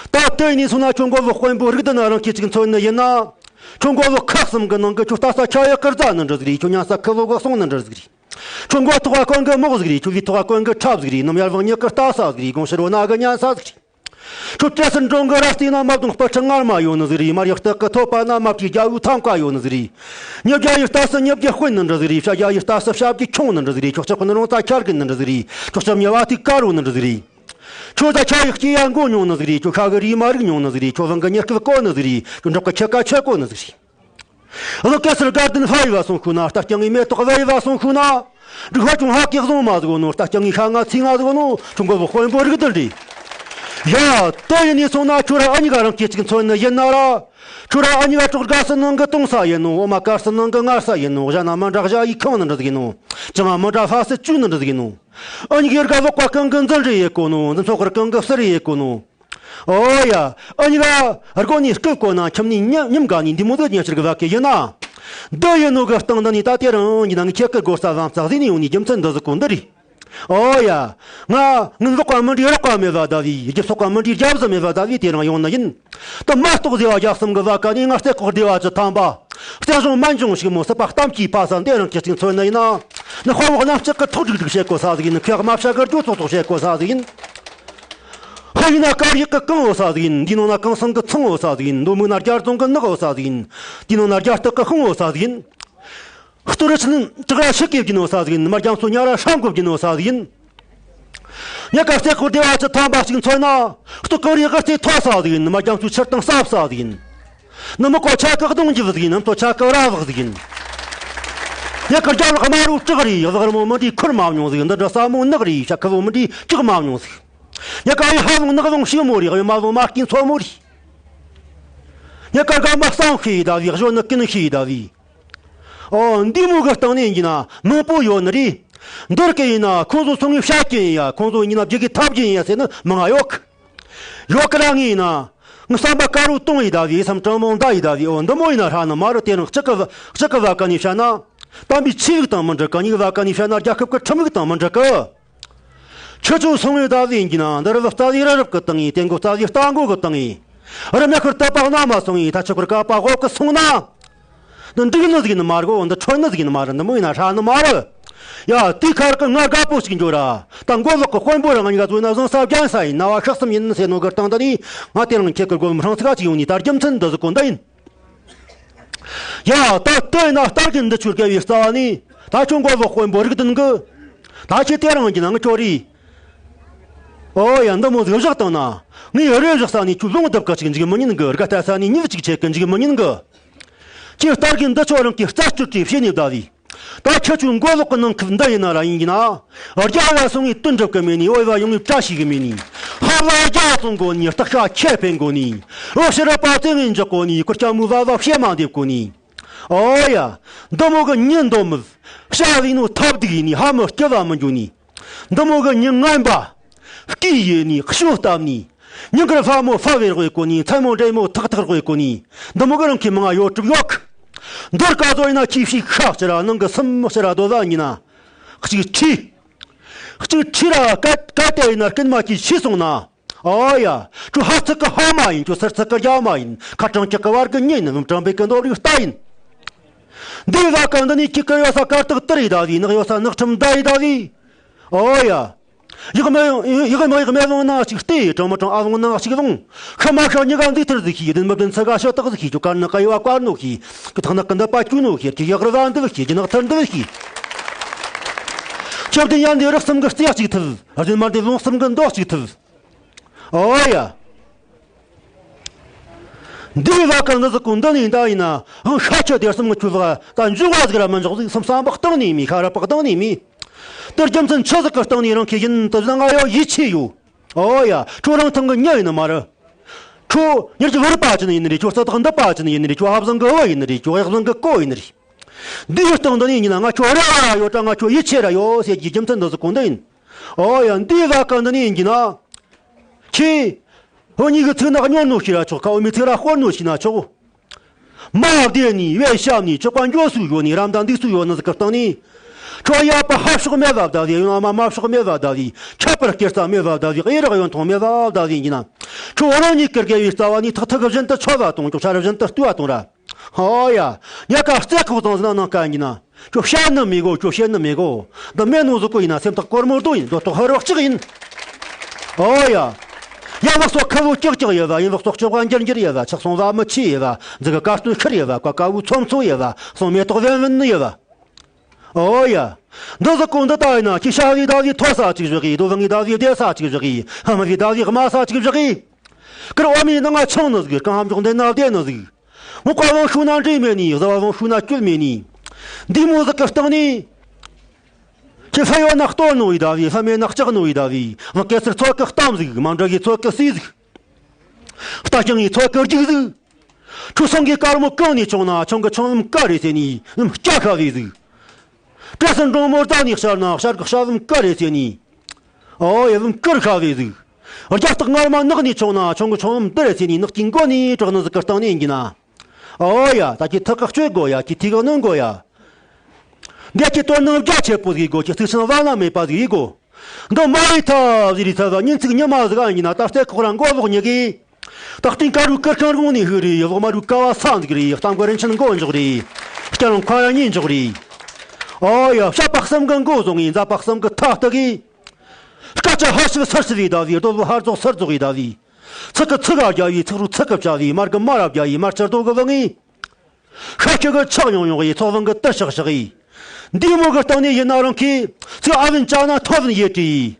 ད་དེ་ནས་སོང་ན་ཁྱོད་མགོ་ལོག་དཔོན་པོ་རིགས་ལྡན་རང་གི་ཅིག་མཚོན་ནི་ཡིན་ན། ཁྱོད་མགོ་ལོག་ཁག་གསུམ་གི་ནང་གི་ཁྱོད་ལྟ་ས་ཁྱ་ཡག་གི་རྫ་ནི་འདྲ་ཟིག་རེད། ཁྱོད་ཉན་ས་ཁུ་བོ་གི་གསུང་ནི་འདྲ་ཟིག་རེད། ཁྱོད་མགོ་ཐོག་ག་གོན་གི་མོག་ཟིག་རེད། ཁྱོད་ལུས་ཐོག་ག་གོན་གི་ཁྲབ་ཟིག་རེད། ནམ་ཡར་བང་ཉག་གི་ལྟ་ས་ཟིག་རེད། དགོང་ཕྱི་རོ་ན་གི་ཉན་ས་ཟིག་རེད། ཁྱོད་བྲེ་སེར་འབྲོང་གི་ར་སྟེང་ན་མ་བརྡུངས་སྤུ་ཁྲི་ངར་མ་ཡོད་ནི་ཟིག་རེད། མར་ཡག་སྟག་གི་ཐོད་པ་ན་མ་བྲིས་རྒྱ་བོའི་ཐང་ཀ་ཡོད་ནི་ཟིག་རེད། ཉི་བརྒྱ་ཡི་ལྟ་ས་ཉི་བརྒྱ་དཔོན་ནི་འདྲ་ཟིག་རེད། ཤ་བརྒྱ་ཡི་ལྟ་ས་ཤ་བརྒྱ་ཁྱུང་ནི་འདྲ་ཟིག་རེད། ཁྱོད་ལྕགས་ཁུ་ནི་རོང་ཚ་ཁྱར་གི་ནི་འདྲ་ཟིག་རེད། ཁྱོད་ལྕགས་མྱི་བ་ཐིག་དཀར་བོ་ནི་འདྲ་ཟིག་རེད། ཁྱོད་ད་ཁྱ་ཡག་སྐྱེ་ཡ་མགོ་ཉུང་ནི་ཟིག་རེད། ཁྱོད་ཤ་གི་རིས་མ་རིག་ཉུང་ནི་ཟིག་རེད། ཁྱོད་བང་གི་མྱི་སྐད་གོ་ནི་ཟིག་རེད། ཁྱོད་འབྲོག་གི་ཁྱི་ཀ་ཆེ་གོ་ནི་ཟིག་རེད། བློ་ཀེ་སར་དགའ་ལྡན་ཕ་ཡི་བ་སོང་ཤུ་ན། རྟ་རྐྱང་ངི་མེ་ཏོག་བ་ཡི་བ་སོང་ཤུ་ན། འབྲུག་ཧ་ཅུང་ཧ་ཀེག་བཟུང་མ་ཟིག་ནོ། རྟ་རྐྱང་ངི་ཤ་ང་ཚིག་ང་ཟིག་ནོ། ཁྱོད་མགོ་བོ་དཔོན་པོ་རིགས་ལྡན་རེད། ཡ། དེ་ཡིན་ནས་སོང་ན་ཁྱོད་ར་ཨ་མྱེས་ག་རང་གི་ཅིག་མཚོན་ནི་ཡིན་ན་ར། ཁྱོད་ར་ཨ་མྱེས་ག་གྲོགས་དགའ་སུ་ནང་གི་གཏོང་ས་ཡིན་ནོ། འོ་མ་དཀར་སུ་ནང་གི་ངར་ས་ཡིན་ནོ། གཞན་ན་མི་འདྲ་གཞའ་ཡི་ཁང་ནི་འདྲ་ཟིག་ཡིན་ནོ། ཅང་མི་འདྲ་ཧྥ་སི་ཅུ་ནི་འདྲ་ཟིག་ཡིན་ནོ། ཨ་མྱེས་གི་རྒད་པོ་ཀ་གང་གི་འཛིན་རེ་ཡེ་གོ་ནོ། འཛིན་ཚོགས་གི་གང་གི་ཕྱིར་ཡེ་གོ་ནོ། ཨོ་ཡ། ཨ་མྱེས་ག་སྒོ་ནས་སྐུ་གོ་ན་ཁྱིམ་ནས་ཉ་ཉིམ་ག་ནས་འདི་མོ་ཟིག་ཉན་ཕྱིར་གི་བ་གི་ཡིན་ན། འདི་ཡིན་ནོ་གི་སྟེང་འདི་ནས་ད་དེ་རིང་ཡིན་ན་ངས་ཁྱེད་ཀི་སྒོ་རྩ་བམ་རྩ་ཟིན་ནས་ཡོང་ནས་རྒྱུ་མཚན་འདི་ཟིག་གོ་འདི་རེད། ཨོ་ཡ། ང་ངན་ལོག་པ་མི་འདྲའི་རོགས་པ་མེད་པ་ད་བའི། རྒྱུ་ཚོགས་པ་མི་འདྲའི་རྒྱབ་ཟི་མེད་པ་ད་བའི་དེ་རིང་ཡོང་ནི་ཡིན། ད་མ་གཏོགས་ཟེ་བ་རྒྱག་གསུམ་གི་བ་ག་ནས་ང་རྩེ་ཁོག་སྡེ་བ་བཅུ་ཐམ་པ། རྩེ་གཞུང་སྨན་ལྗོངས་ཕྱུག་མོ་སྲིད་པ་གཏམ་གྱི་ཕ་ས་འདི་རིང་གི་ཅིག་མཚོན་ནི་ཡིན་ན། ནི་དཔའ་བོ་གནམ་ལྕགས་ཀྱི་ཐོག་སྒྲིག་སྒྲིག་བྱེད་གོ་ས་ཟིག་ཡིན། ཁྱོད་རྨ་བྱ་གི་རྒྱུ་ཚོགས་ཚོགས་བྱེད་གོ་ས་ཟིག་ཡིན། ཧ་ཡིན་ན་དཀར་ཡག་གི་གང་འོ་ས་ཟིག་ཡིན། འདི་ནང་ན་གངས་སེང་གི་ཚང་འོ་ས་ཟིག་ཡིན། མདོ་མུག་ན་རྒྱ་རྫོང་གི་ནགས་འོ་ས་ཟིག་ཡིན། དེ་ནང་ན་རྒྱ་སྟག་གི་ཤིང་འོ་ས་ཟིག་ཡིན། སྟོད་རི་ཆུ་བྲག་ར་ཤི་གེ་བརྒྱུད་འོ་ས་ཟིག་ཡིན། མ་རྒྱ་མཚོ་ཉ་ར་ཧྲམ་གོ་བརྒྱུད་འོ་ས་ཟིག་ཡིན། ཉ་དཀར་རྩེ་ཁོག་སྡེ་བ་བཅུ་ཐམ་པ་ཞིག་མཚོན་ན། སྟོད་གངས་རིའི་དབུ་རྩེ་མཐོ་ས་ཟིག་ཡིན། མ་རྒྱ་མཚོའི་ཆུ་གཏིང་ཟབ་ས་ཟིག་ཡིན། ནུབ་མོ་ཀོ་ཆ་གི་གདོང་རྒྱུ་ཟིག་ཡིན། ནུབ་མཚོ་ཆ་གི་ར་བག་ཟིག་ཡིན། ཉ་དཀར་རྒྱ་ལག་དམར་རོ་བྲག་རེད། བག་རི་མོ་མི་འདྲའི་ཁུར་མ་མྱོང་ཟིག་འདི་འདྲ་ས་མོ་ནག་རེད། ཤ་ཁུ་བོ་མི་འདྲའི་ལྕགས་མ་མྱོང་ཟིག་ཉ་དཀར་ཡི་ཧ་ལོང་ནག་ལོང་ཞིག་མོ་རེད། གཡོན་མ་ལོང་མ་སྐྱིན་ཚོ་མོ་རེད། ཉ་དཀར་དགའ་མ་གསང་ཤེས་ཡི་ད་བའི། གཞོན་ནུ་ཀུན་ཤེས་ཡི་ད་བའི། ཨོ། འདི་མོ་གི་སྟེང་ནས་ཡིན་ན་མང་པོ་ཡོད་ནི་རེད། འདིར་གི་ཡིན་ན་ཁོང་ཚོ་སོང་ངས་བཤད་ཀྱི་ཡིན་ཡ། ཁོང་ཚོ་ཡིན་ན་བརྒྱུད་གི་ཐབས་ཀྱི་ཡིན་ཡ་ཟེར་ནི་མང་ང་ཡོད་གི། ཡོད་གི་ར་ངས་ཡིན་ན། ངའི་བསམ་པ་དཀར་རོ་གཏོང་ཡི་ད་བའི། སེམས་དྲང་མོ་མདའ་ཡི་ད་བའི། ཨོ། འདི་མོ་ཡིན་ན་ཧྲ་ནི་མ་རེད། དེ་རིང་གཅིག་གི་གཅིག་གི་བ་ག་ནས་བཤད་ན། དམ་པའི་ཆོས་ལུགས་དང་མི་འགྲིག་གི། གཉིས་གི་བ་ག་ནས་བཤད་ན་རྒྱལ་ཁབ་ཀྱི་ཁྲིམས་ལུགས་དང་མི་འགྲིག་གི། ཁྱེད་ཚོ་སོང་ངས་ད་བའི་ཡིན་གྱི་ན། འདི་རུ་རྩ་བའི་རི་རབ་ཀྱི་སྟེང་ངས། དེ་མགོ་རྩ་བའི་རྟ་མགོ་གི་སྟེང་ངས། རི་མེ་ཁུར་ཏི་པ་སྣ་མ་སོང་ངས། ད་ཆུ་ཁུར་ཀ་པ་འོག་གི་སོང་ན། འདི་འགྲིག་ནི་ཟིག་ནི་མ་རེད་གོ། འདི་འཕྲོད་ནི་ཟིག་ནི་མ་རེད། འདི་མོ་ཡིན་ན་ཧྲ་ནི་མ་རེད། ཡ། དེའི་ཁར་གི་ང་དགའ་པོ་ཞིག་འགྱོ་ར། ད་མགོ་ལོག་གི་དཔོན་པོ་རང་གཉིས་ཀ་བཟོས་ན་བཟང་ས་རྒྱན་ས་ཡིན། ན་བ་ཤག་གསུམ་ཡིན་ཟེར་ནོ་གི་སྟེང་འདི་ནས། ང་དེ་རིང་ཁྱེད་ཀྱི་སྒོ་མོ་ཧྲང་ཚིག་ག་ཅིག་ཡོང་ནས། ད་རྒྱུ་མཚན་འདི་ཟིག་གོ་འདི་ཡིན། ཡ། ད་ལྟ་ཡིན་ན་རྟ་རྒན་འདི་ཆོ་བརྒལ་བའི་རྩ་བ་ནས། ད་ཁྱོད་མགོ་ལོག་དཔོན་པོ་རིགས་ལྡན་གི། ད་ཁྱེད་དེ་རིང་གི་ནང་ཁྱོད་རེད། ཨོ་ཡ། འདི་མོ་ཟིག་བཞག་བཏང་ན། ངས་རེ་བཞག་ས་ནས་ཁྱོད་ལུང་བརྡབ་གི་ཅིག་འཇུག་མི་ཉན་གི། དགའ་ལྟ་ས་ནས་ཉིད་ཅིག་ཆད་གི་འཇུག་མི་ཉན་གི། ཁྱེད་རྟ་རྒན་འདི་ཆོ་རང་གིས་རྩད་གཅོད་བྱས་བྱས་ནས་བསྡད་བས། ད་ཁྱེད་ཆོའི་མགོ་ལོག་གི་ནང་ཁུལ་འདི་ཡིན་ན་ར་ཡིན་གྱི་ན། རྒྱ་བ་སོང་ངས་དོན་འགྲུབ་གི་མེད་ནི། འོལ་བ་ཡོང་ངས་བཀྲ་ཤིས་གི་མེད་ནི། ཧ་ལ་རྒྱ་བཙོང་གོ་ནི། སྟག་ཤ་ཁྱེད་འཕེན་གོ་ནི། འོ་ཕྱི་ར་པ་ཙེ་ངས་འཇོག་གོ་ནི། གུར་སྐྱ་མོའི་བ་བ་བཤད་མ་འདེབས་གོ་ནི། ཨོ་ཡ། འདི་མོ་གི་ཉིན་འདོམ་མི། བྱ་བའི་ནོ་ཐབས་སྡུག་ཡིན་ནི། ཧ་མི་སྐྱི་བ་མི་འགྱོ་ནི། འདི་མོ་གི་ཉིན་ངན་པ། སྐྱིད་ཡེ་ནི། ཞོ་བཏབ་ནི། ཉིན་དཀར་ཧྥ་མོ་ཧྥ་བེར་དགོས་གོ་ནི། མཚན་མོ་འབྲས་མོ་ཐག་ཐག་དགོས་གོ་ནི། འདི་མོ་གི་རང་གི་མང་ང་ཡོད་གྲུབ་ཡོད་གི། འདིར་ཀ་ཟོ་ཡིན་ན་ཁྱི་ཕྱི་ཁ་ཕྱི་ར་ནང་གི་སུམ་ཕྱི་ར་རྡོ་བ་ཉིན་ན། གཅིག་ཁྲི། གཅིག་ཁྲི་ར་ཀ་ཀ་དེ་ཡིན་ན་རྐུན་མ་གིས་ཤི་སོང་ན། ཨོ་ཡ། ཁྱོད་ཧ་ཚིག་གི་ཧ་མ་ཡིན། ཁྱོད་ཚུར་ཚིག་གི་རྒྱ་མ་ཡིན། ཁ་གྲངས་ཀྱི་གི་བར་གི་ཉེ་ནི་བུམ་གྲངས་པའི་གི་འདོར་རིགས་རྟ་ཡིན། འདི་བ་ག་འདི་ནས་ཁྱི་གི་ཡོད་ས་དཀར་སྟག་དུར་ཡི་ད་བས། ནག་ཡོད་ས་ནག་ཁྲིམས་ཟླ་ཡི་ད་བས། ཨོ་ཡ། ཡག་མེད་ཡག་མེད་ཡག་མེད་བོང་ནང་གཅིག་ལྟོས། གྲང་མོ་གྲང་ཨ་བོང་ནང་གཅིག་བོང་། ཤ་མ་ཤ་མྱི་ག་འདུག་ཐུར་ཟིག་ཤེས། བདུན་མི་བདུན་ཚ་ག་ཤ་སྟག་ཟིག་ཤེས། ཁྱོད་དཀར་ནག་གི་དབྱེ་བ་བཀར་ནོ་ཤེས། ཁྱོད་ཐང་ནག་གི་འདབ་པ་བཅུ་ནོ་ཤེས། ཁྱོད་ཡག་རི་བ་འདི་བ་ཤེས། རྒྱུ་ནག་ཐུར་འདི་བ་ཤེས། ཁྱོད་བདུན་ཡ་འདི་རག་གསུམ་གི་རྩེ་གཅིག་ཐུབ། རྫུན་མ་འདི་ལུང་གསུམ་གི་མདོ་གཅིག་ཐུབ། ཨོ་ཡ། འདི་བ་ག་འདི་ཟིག་གོ་འདི་ནས་འདའ་ཡིན་ན། ཧང་ཤ་ཆུ་དེར་སེམས་ངུ་ཆུ་ལ་ད་འཇུག་བ་ཟིག་ར་མི་འཇོག་ཟིག་སེམས་བསམ་པ་གཏིང་ནས་མེད། ཤ་ར་པགས་གཏིང་ནས་མེད། དེར་རྒྱུ་མཚན་ཆི་ཟིག་གི་སྟེང་ནས་རང་ཁེ་ཡིན་དུ་ཟིན། ང་ཡོད་ཡིད་ཆེས་ཡོད། ཨོ་ཡ། ཁྱོད་རང་ཐང་གི་མྱི་ཡིན་ནི་མ་རེད། ཁྱོད་མྱི་རྒྱུད་བུར་པ་ཅན་ཡིན་ནི་རེད། ཁྱོད་རྩ་དག་འདི་པ་ཅན་ཡིན་ནི་རེད། ཁྱོད་ཧབ་བཟང་གི་བུ་ཡིན་ནི་རེད། ཁྱོད་གཡག་བཟང་གི་ཀོ་ཡིན་ནི་རེད། འདིའི་སྟེང་འདི་ནས་ཡིན་ན་ང་ཁྱོད་རེ་བ་ཡོད་དྲ། ང་ཁྱོད་ཡིད་ཆེས་ར་ཡོད་ཟེར་རྒྱུའི་རྒྱུ་མཚན་འདི་ཟིག་གོ་འདི་ཡིན། ཨོ་ཡ། འདི་བ་ག་འདི་ནས་ཡིན་གྱི་ན། ཁྱེད། བུ་གཉིས་ཀྱི་ཚིག་ནག་ཉོར་ནོ་ཤེས་ར་ཆོག་ཁ་བུ་མོའི་ཚིག་ར་ཤོར་ནོ་ཤེས་ན་ཆོག་མ་བདེ་ནི་བས་ཤམ་ནི་ཆོག་པ་འགྱོ་སུ་ཡོད་ནི་རམ་དང་འདུག་སུ་ཡོད་ནི་ཟིག་གི་སྟེང་ནས། ཁྱོད་ཡ་པ་ཧབ་ཤོག་མེད་བ་བདག་ཡིན། ཡོང་མ་མ་ཤོག་མེད་བ་བདག་ཡིན། ཁྱད་པར་སྐྱེར་རྩ་མེད་བ་བདག་ཡིན། གཡས་རག་ཡོན་ཐོང་མེད་བ་བདག་ཡིན་གྱི་ན། ཁྱོད་རང་ཉིད་ཀྱི་དགེ་བའི་རྩ་བ་ནས་ཐག་ཐག་བཞིན་དུ་ཆོད་བ་གཏོང་། ཁྱོད་ཆ་ར་བཞིན་དུ་ལྟོས་བ་གཏོང་ར། ཨོ་ཡ། ཉ་ཀ་རྩེ་ཁོག་ཙང་ཟིན་ན་ནང་ཀ་ཡིན་ན། ཁྱོད་བཤད་ནི་མི་དགོ། ཁྱོད་བཤད་ནི་མི་དགོ། འདི་མེད་ནོ་ཟིག་གོ་ཡིན་ན་སེམས་ཐག་གོར་མོ་རྡོ་ཡིན། རྡོ་ཐོག་ཧར་བག་ལྕགས་ཡིན། ཨོ་ཡ། ཡ་ལག་སོགས་ཁ་བོ་ཀྱག་ཀྱག་ཡེ་བ། ཡིན་ལག་སོགས་ལྕགས་པ་འགྱུར་འགྱུར་ཡེ་བ། ཆག་སོང་བ་མི་ཆེ་ཡེ་བ། འཛི་གི་དཀར་སྟོན་ཤར་ཡེ་བ། ཀ་ཀ་བུ་ཚོམ་ཚོ་ཡེ་བ། སོང་མེ་ཏོག་བན་བན་ནི་ཡེ་བ། ཨོ་ཡ། འདི་ཟིག་གོ་འདི་ལྟ་ཡིན་ན་ཁྱི་ཤ་བའི་ཟླ་བའི་ཐོ་ས་གཅིག་བཞག་གི། རྡོ་བང་གི་ཟླ་བའི་བདེ་ས་གཅིག་བཞག་གི། ཧ་མ་བའི་ཟླ་བའི་དམའ་ས་གཅིག་བཞག་གི། ཀིར་བ་མིའི་ནང་ང་ཆང་ནི་ཟིག་རྐང་ཧམ་འཇོག་འདི་ན་བདེ་ནི་ཟིག་མོ་ཀ་བང་ཤུ་ན་འདྲེ་མེད་ནི། བཟའ་བ་བང་ཤུ་ན་སྐྱོད་མེད་ནི། འདི་མོ་ཟིག་གི་སྟེང་ནས། ཁྱེད་ལྷ་ཡོད་ན་གཏོར་ནོ་ཡི་ཟླ་བའི། ལྷ་མེད་ན་ལྕགས་ནོ་ཡི་ཟླ་བའི། བང་གེ་སར་ཚོགས་ཀྱི་གཏམ་ཟིག་མ་འདྲ་གི་ཚོགས་ཀྱི་སྲིད་ཟིག་རྟ་རྐྱང་ངི་ཚོགས་ཀྱི་རྒྱུག་ཟིག་ཁྱོད་སང་གི་དཀར་མོ་གང་ནས་བྱུང་ན། ཆང་གི་ཆང་ལམ་ཀ་རེ་ཟེར་ནི་ལམ་སྐྱ་ཁ་བའི་ཟིག་བྲེ་སེར་འབྲོང་མོ་རྫ་ནས་ཤར་ན། ཤར་གི་ཤར་ལམ་ཀ་རེ་ཟེར་ནི། ཨོ་ཡ། ལམ་ཀིར་ཁ་བའི་ཟིག་རྒྱ་སྟག་ངར་མ་ནག་ནས་བྱུང་ན། ཆང་གི་ཆང་ལམ་འདི་རེ་ཟེར་ནི། ནག་གི་མགོ་ནས་དྲག་ནི་ཟིག་གི་སྟེང་ནས་ཡིན་གྱི་ན། ཨོ་ཡ། ད་ཁྱེད་ཐག་གི་གཅོད་དགོ་ཡ། ཁྱེད་ཐིག་གི་གནོན་དགོ་ཡ། འདི་ཁྱེད་དོན་ནི་རྒྱ་ཆེ་པོ་ཟིག་དགོ། ཁྱེད་ཚིག་ཆེན་བ་ལ་མེད་པ་ཟིག་ཡིན་དགོ། འདི་མ་ཡི་ཐབས་ཟིག་རི་ཐབས་ཉིན་ཚིག་ཉི་མ་ཟིག་ཨ་ཡིན་ན། ད་རྩེ་ཁོག་ར་མགོ་ལོག་ཉི་གི། ད་སྟེང་ཀ་རུ་ཀིར་ཁང་རུང་ནས་ཧུ་རི། ལོག་མ་རུ་ཀ་བ་ས་འཛུགས་རི། གཏམ་གི་རིན་ཆེན་མགོ་འཇོག་རི། སྐྱ་རང་ཁ་ཡ་གཉིས་འཇོག་རི། ཨོ་ཡ། བཤད་པ་གསུམ་གི་མགོ་བཟུང་ཡིན། མཛད་པ་གསུམ་གི་ཐག་བཏགས་གི། སྐད་ཆ་ཧར་ཞིབ་ཚུར་ཞིབ་ཡི་ཟླ་བའི། རྡོ་ལོ་ཧར་རྫོགས་ཚུར་རྫོགས་ཡི་ཟླ་བའི། ཚིག་གི་ཚིག་ག་རྒྱ་བའི། ཚིག་རུ་ཚིག་གི་བྱ་བའི། མར་གི་མར་ར་བྱ་ཡི། མར་ཆུ་རྡོ་གི་བང་ངི། ཤ་ཁྱི་གི་ཆག་ཡོང་ཡོང་ཡི། ཚོགས་བང་གི་དར་ཤག་ཤག་ཡི། འདི་མོ་གི་སྟེང་ནས་ཡིན་ན་རང་གི། ཚིག་ཨ་བིན་ཅ་ན་ཐོ་བིན་ཡེ་དྲི།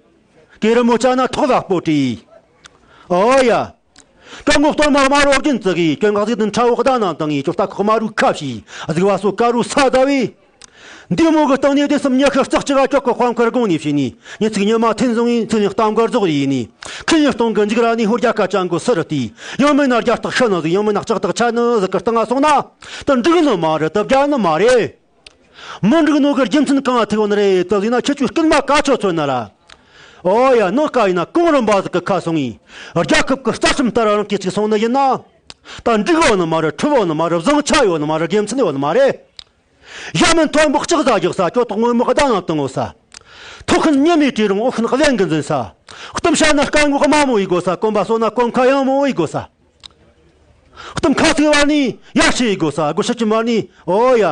ཀེ་རི་མོ་ཅ་ན་ཐོག་ལ་སྤོ་དྲི། ཨོ་ཡ། སྐྱོ་ངོ་གཏོར་མ་དམར་བོ་རྒྱུན་བཙུགས་ཡི། སྐྱོན་ངག་ཟིག་དུ་ཁྲ་བོ་ཟླ་ནང་བཏང་ཡི། ཅོ་ལྟ་ཁོག་མ་རུ་ཁ་བྱི། གཟིག་བ་སོ་ཀ་རུ་ས་ཟླ་བའི། འདི་མོ་གི་སྟེང་ནས་དེ་སམ་ཉི་ཤུ་རྩ་གཅིག་ག་ཅོག་གི་དཔང་ཁར་དགོངས་ནས་བྱས་ནས། ཉིན་ཚིག་ཉི་མ་ཐུན་བཟུང་ཡིན། ཚུན་ཡང་གཏམ་འགར་རྫོགས་ཡིན་ནི། ཁི་ཡིན་སྟོང་གི་འཇིག་ར་ནི། ཧོར་རྒྱ་ཁ་ཅང་གོ་སི་རུ་ཏི། ཡང་མིན་ན་རྒྱ་སྟག་ཤི་ནི་ཟིག་ཡང་མིན་ན་ལྕགས་སྟག་ཆ་ནི་ཟིག་གི་སྟེང་ང་སོང་ན། དུ་འགྲིག་ནི་མ་རེད། དུ་བརྒྱ་ནི་མ་རེད། མི་འགྲིག་ནོ་གི་རྒྱུ་མཚན་གང་ང་ཐུག་ཡོད་ནི་རེད། དུ་ཟིན་ན་ཁྱེད་ཚོའི་སྐུལ་མ་ག་ཚོད་ཚོད་ན་ར། ཨོ་ཡ། ནང་ཀ་ཡིན་ན་གོང་རིམ་པ་ཟིག་གི་ཁ་སོང་ཡིན། རྒྱལ་ཁབ་གི་རྩ་ཁྲིམས་ལྟར་རང་གི་ཅིག་སོང་ནི་ཡིན་ན། ད་འགྲིག་ཡོད་ནི་མ་རེད། འཁྲུལ་ཡོད་ནི་མ་རེད། བཟང་ཆ་ཡོད་ནི་མ་རེད། དགེ་མཚན་ཡོད་ནི་མ་རེད། ཡ་མིན་ཐོན་པོ་ལྕགས་ཟ་རྒྱག་ས། ཅོ་ཏོག་སྔོན་མོ་ཟླ་ནང་བཏང་ངོ་ས། ཐོག་ཤིན་ཉི་མའི་བྲིས་རུང་འོག་ཤིན་གླེན་གི་འཛིན་ས། གཏམ་བཤད་ན་སྐད་ངོ་དམའ་མོ་ཡི་དགོས་ས། གོམ་པ་སོ་ན་གོམ་ཁ་ཡངས་མོ་ཡི་དགོས་ས། གཏམ་ཁ་ཚིག་བར་ནི་ཡར་ཞུ་ཡི་དགོས་ས། སྒོ་ཕྱི་ཆུ་མར་ནི། ཨོ་ཡ།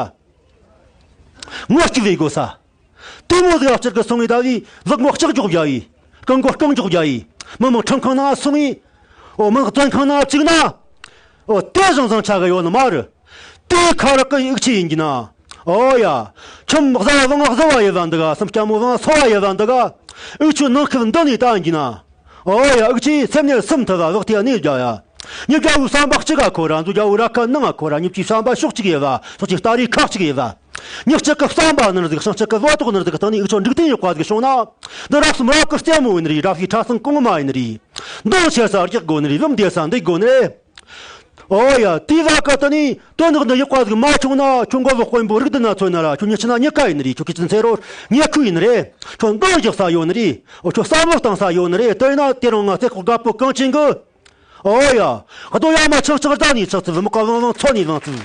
ངོ་གཅིག་བྱེད་དགོས་ས། དེ་མོ་ཟིག་ཨ་སྤྱིར་གི་སོང་ངི་ཟླ་བའི། ལག་མོ་ལྕགས་སྒྱོགས་བྱ་ཡི། རྐང་མགོ་རྐང་སྒྱོགས་བྱ་ཡི། མི་མང་ཁྲིམས་ཁང་ནང་སོང་ངི། ཨོ་མི་བཙོན་ཁང་ནང་བཅུག་ན། ཨོ་དེ་བཟང་བཟང་ཆ་གི་ཡོད་ནི་མ་རེད། དེ་ཁ་རག་གི་ཡིག་ཆ་ཡིན་གྱི་ན། ཨོ་ཡ། ཁྱིམ་བཟའ་བ་བང་བཟའ་བ་ཡི་བ་འདི་ག་སེམས་སྐྱ་མོ་བང་སོ་བ་ཡི་བ་འདི་ག་ཡིག་ཆའི་ནང་ཁུལ་འདི་ནས་ད་ཡིན་གྱི་ན། ཨོ་ཡ། ཡིག་ཆའི་སེམས་ནས་སུམ་ཐུབ་བ་བག་ཐེ་གནས་རྒྱ་ཡ། ཉིད་རྒྱ་བོའི་བསམ་པ་གཅིག་ག་ཁོ་ར། མཛོ་རྒྱ་བོའི་ར་ཁ་ནང་ང་ཁོ་ར། ཉིད་ཀྱི་བསམ་པ་ཕྱོགས་གཅིག་ཡེ་བ། ཕྱོགས་གཅིག་སྟ་རེ་ཁ་གཅིག་ཡེ་བ། ཉག་གཅིག་གི་བསམ་པ་ནར་ཟིག་ཤིང་གཅིག་གི་ལོ་ཏོག་ནར་ཟིག་སྟེང་ནས་ཡིག་ཆ་འགྲིག་མཐུན་ཡོད་པ་ཟིག་བྱུང་ན། འདི་རབ་གསུམ་རབ་གི་རྩེ་མོ་ཡིན་རེད། རབ་ཤི་ཁྲ་སང་གོང་མ་ཡིན་རེད། མདུང་ཆེ་ས་རྒྱག་དགོ་ནི་རེད། ལམ་བདེ་ས་འདུག་དགོ་ནི་རེད། ཨོ་ཡ། དེའི་བར་ག་དུ་ནི་དོན་དག་འདི་ཡག་པ་ཟིག་མ་བྱུང་ན། ཁྱོད་མགོ་བོ་དཔོན་པོ་རིགས་ལྡན་ན་མཚོན་ན་ར། ཁྱོད་ཉི་ཆི་ན་ཉི་ཀ་ཡིན་རེད། ཁྱོད་ཀྱི་ཚེ་རོ་ཉི་ཁུ་ཡིན་རེད། ཁྱོད་འདང་རྒྱག་ས་ཡོད་ནི་རེད། ཨོ་ཁྱོད་བསམ་བློ་བཏང་ས་ཡོད་ནི་རེད། དེ་ཡིན་ན་དེ་རིང་ང་རྩེ་ཁོག་རྒད་པོ་གངས་ཅན་གི། ཨོ་ཡ། རྡོ་ཡ་མ་ཆག་ཆག་རྫ་ནས་ཆག་ཚུལ། མི་ཀ་ལང་ལང་མཚོ་ནས་ལང་ཚུལ།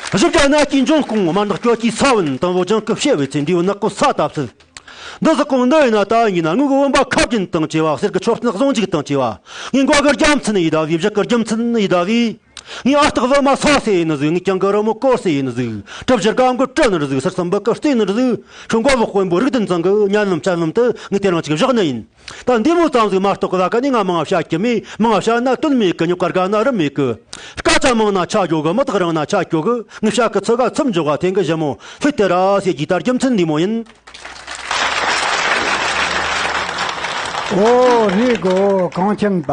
བཞི་བརྒྱ་ནད་ཀྱི་འབྱུང་ཁུངས། དམར་ནག་སྐྱོ་གྱི་ས་བོན། དང་པོ་ལྗང་ཁུ་བཤད་པའི་ཚེ། འབྲས་བུ་ནག་པོ་ས་བཏབ་ཚུལ། འདི་ཟིག་གོང་འདི་ཡིན་ན་ད་ཡིན་ན། ངུ་གི་བུམ་པ་ཁ་རྒྱུན་དང་བཅས་པ། གསེར་གི་མཆོད་རྟེན་ཟུང་འཇུག་དང་བཅས་པ། ངའི་མགོ་གི་རྒྱ་མཚན་ཡི་ཟླ་བའི། བཞག་གི་རྒྱུ་མཚན་ཡི་ཟླ་བའི། ངའི་ཨ་སྟག་བུ་མོ་ས་སེ་ཡིན་ནི་ཟིག། ངའི་གྱང་གི་རི་མོ་སྐོར་སེ་ཡིན་ནི་ཟིག། གྲུ་བཞི་སྒམ་གི་གྲུ་ནི་ཟིག། ཟུར་གསུམ་བུ་གི་རྩེ་ནི་ཟིག། ཁྱོད་མགོ་ལོག་དཔོན་པོ་རིགས་ལྡན་ཚང་གི་གཉའ་གནོན་བཅའ་གནོན་དེ་ངས་དེ་རིང་གཅིག་བཞག་ནི་ཡིན། ད་འདི་མོ་ཙམ་ཟིག་མ་གཏོགས་གི་ལ་ཀ་ནས་ང་མང་བཤད་རྒྱུ་མེད། མང་བཤད་ན་དོན་མེད་གི། རྙོག་ག་རྒ་ན་རི་མེད་གི། སྐད་ཆ་མང་ན་ཆ་རྒྱོ་གི། མི་ཐག་རིང་ན་ཆ་སྐྱོ་གི། ངས་བཤད་གི་ཚིག་ག་ཚིག་འཇོག་ག་ཐེངས་གི་ཞི་མོ་ལྷོད་དེ་ར་ཟེར་རྒྱུ་ད་རྒྱུ་མཚན་འདི་མོ་ཡིན། ཨོ་རེད་གོ། གངས་ཅན་པ་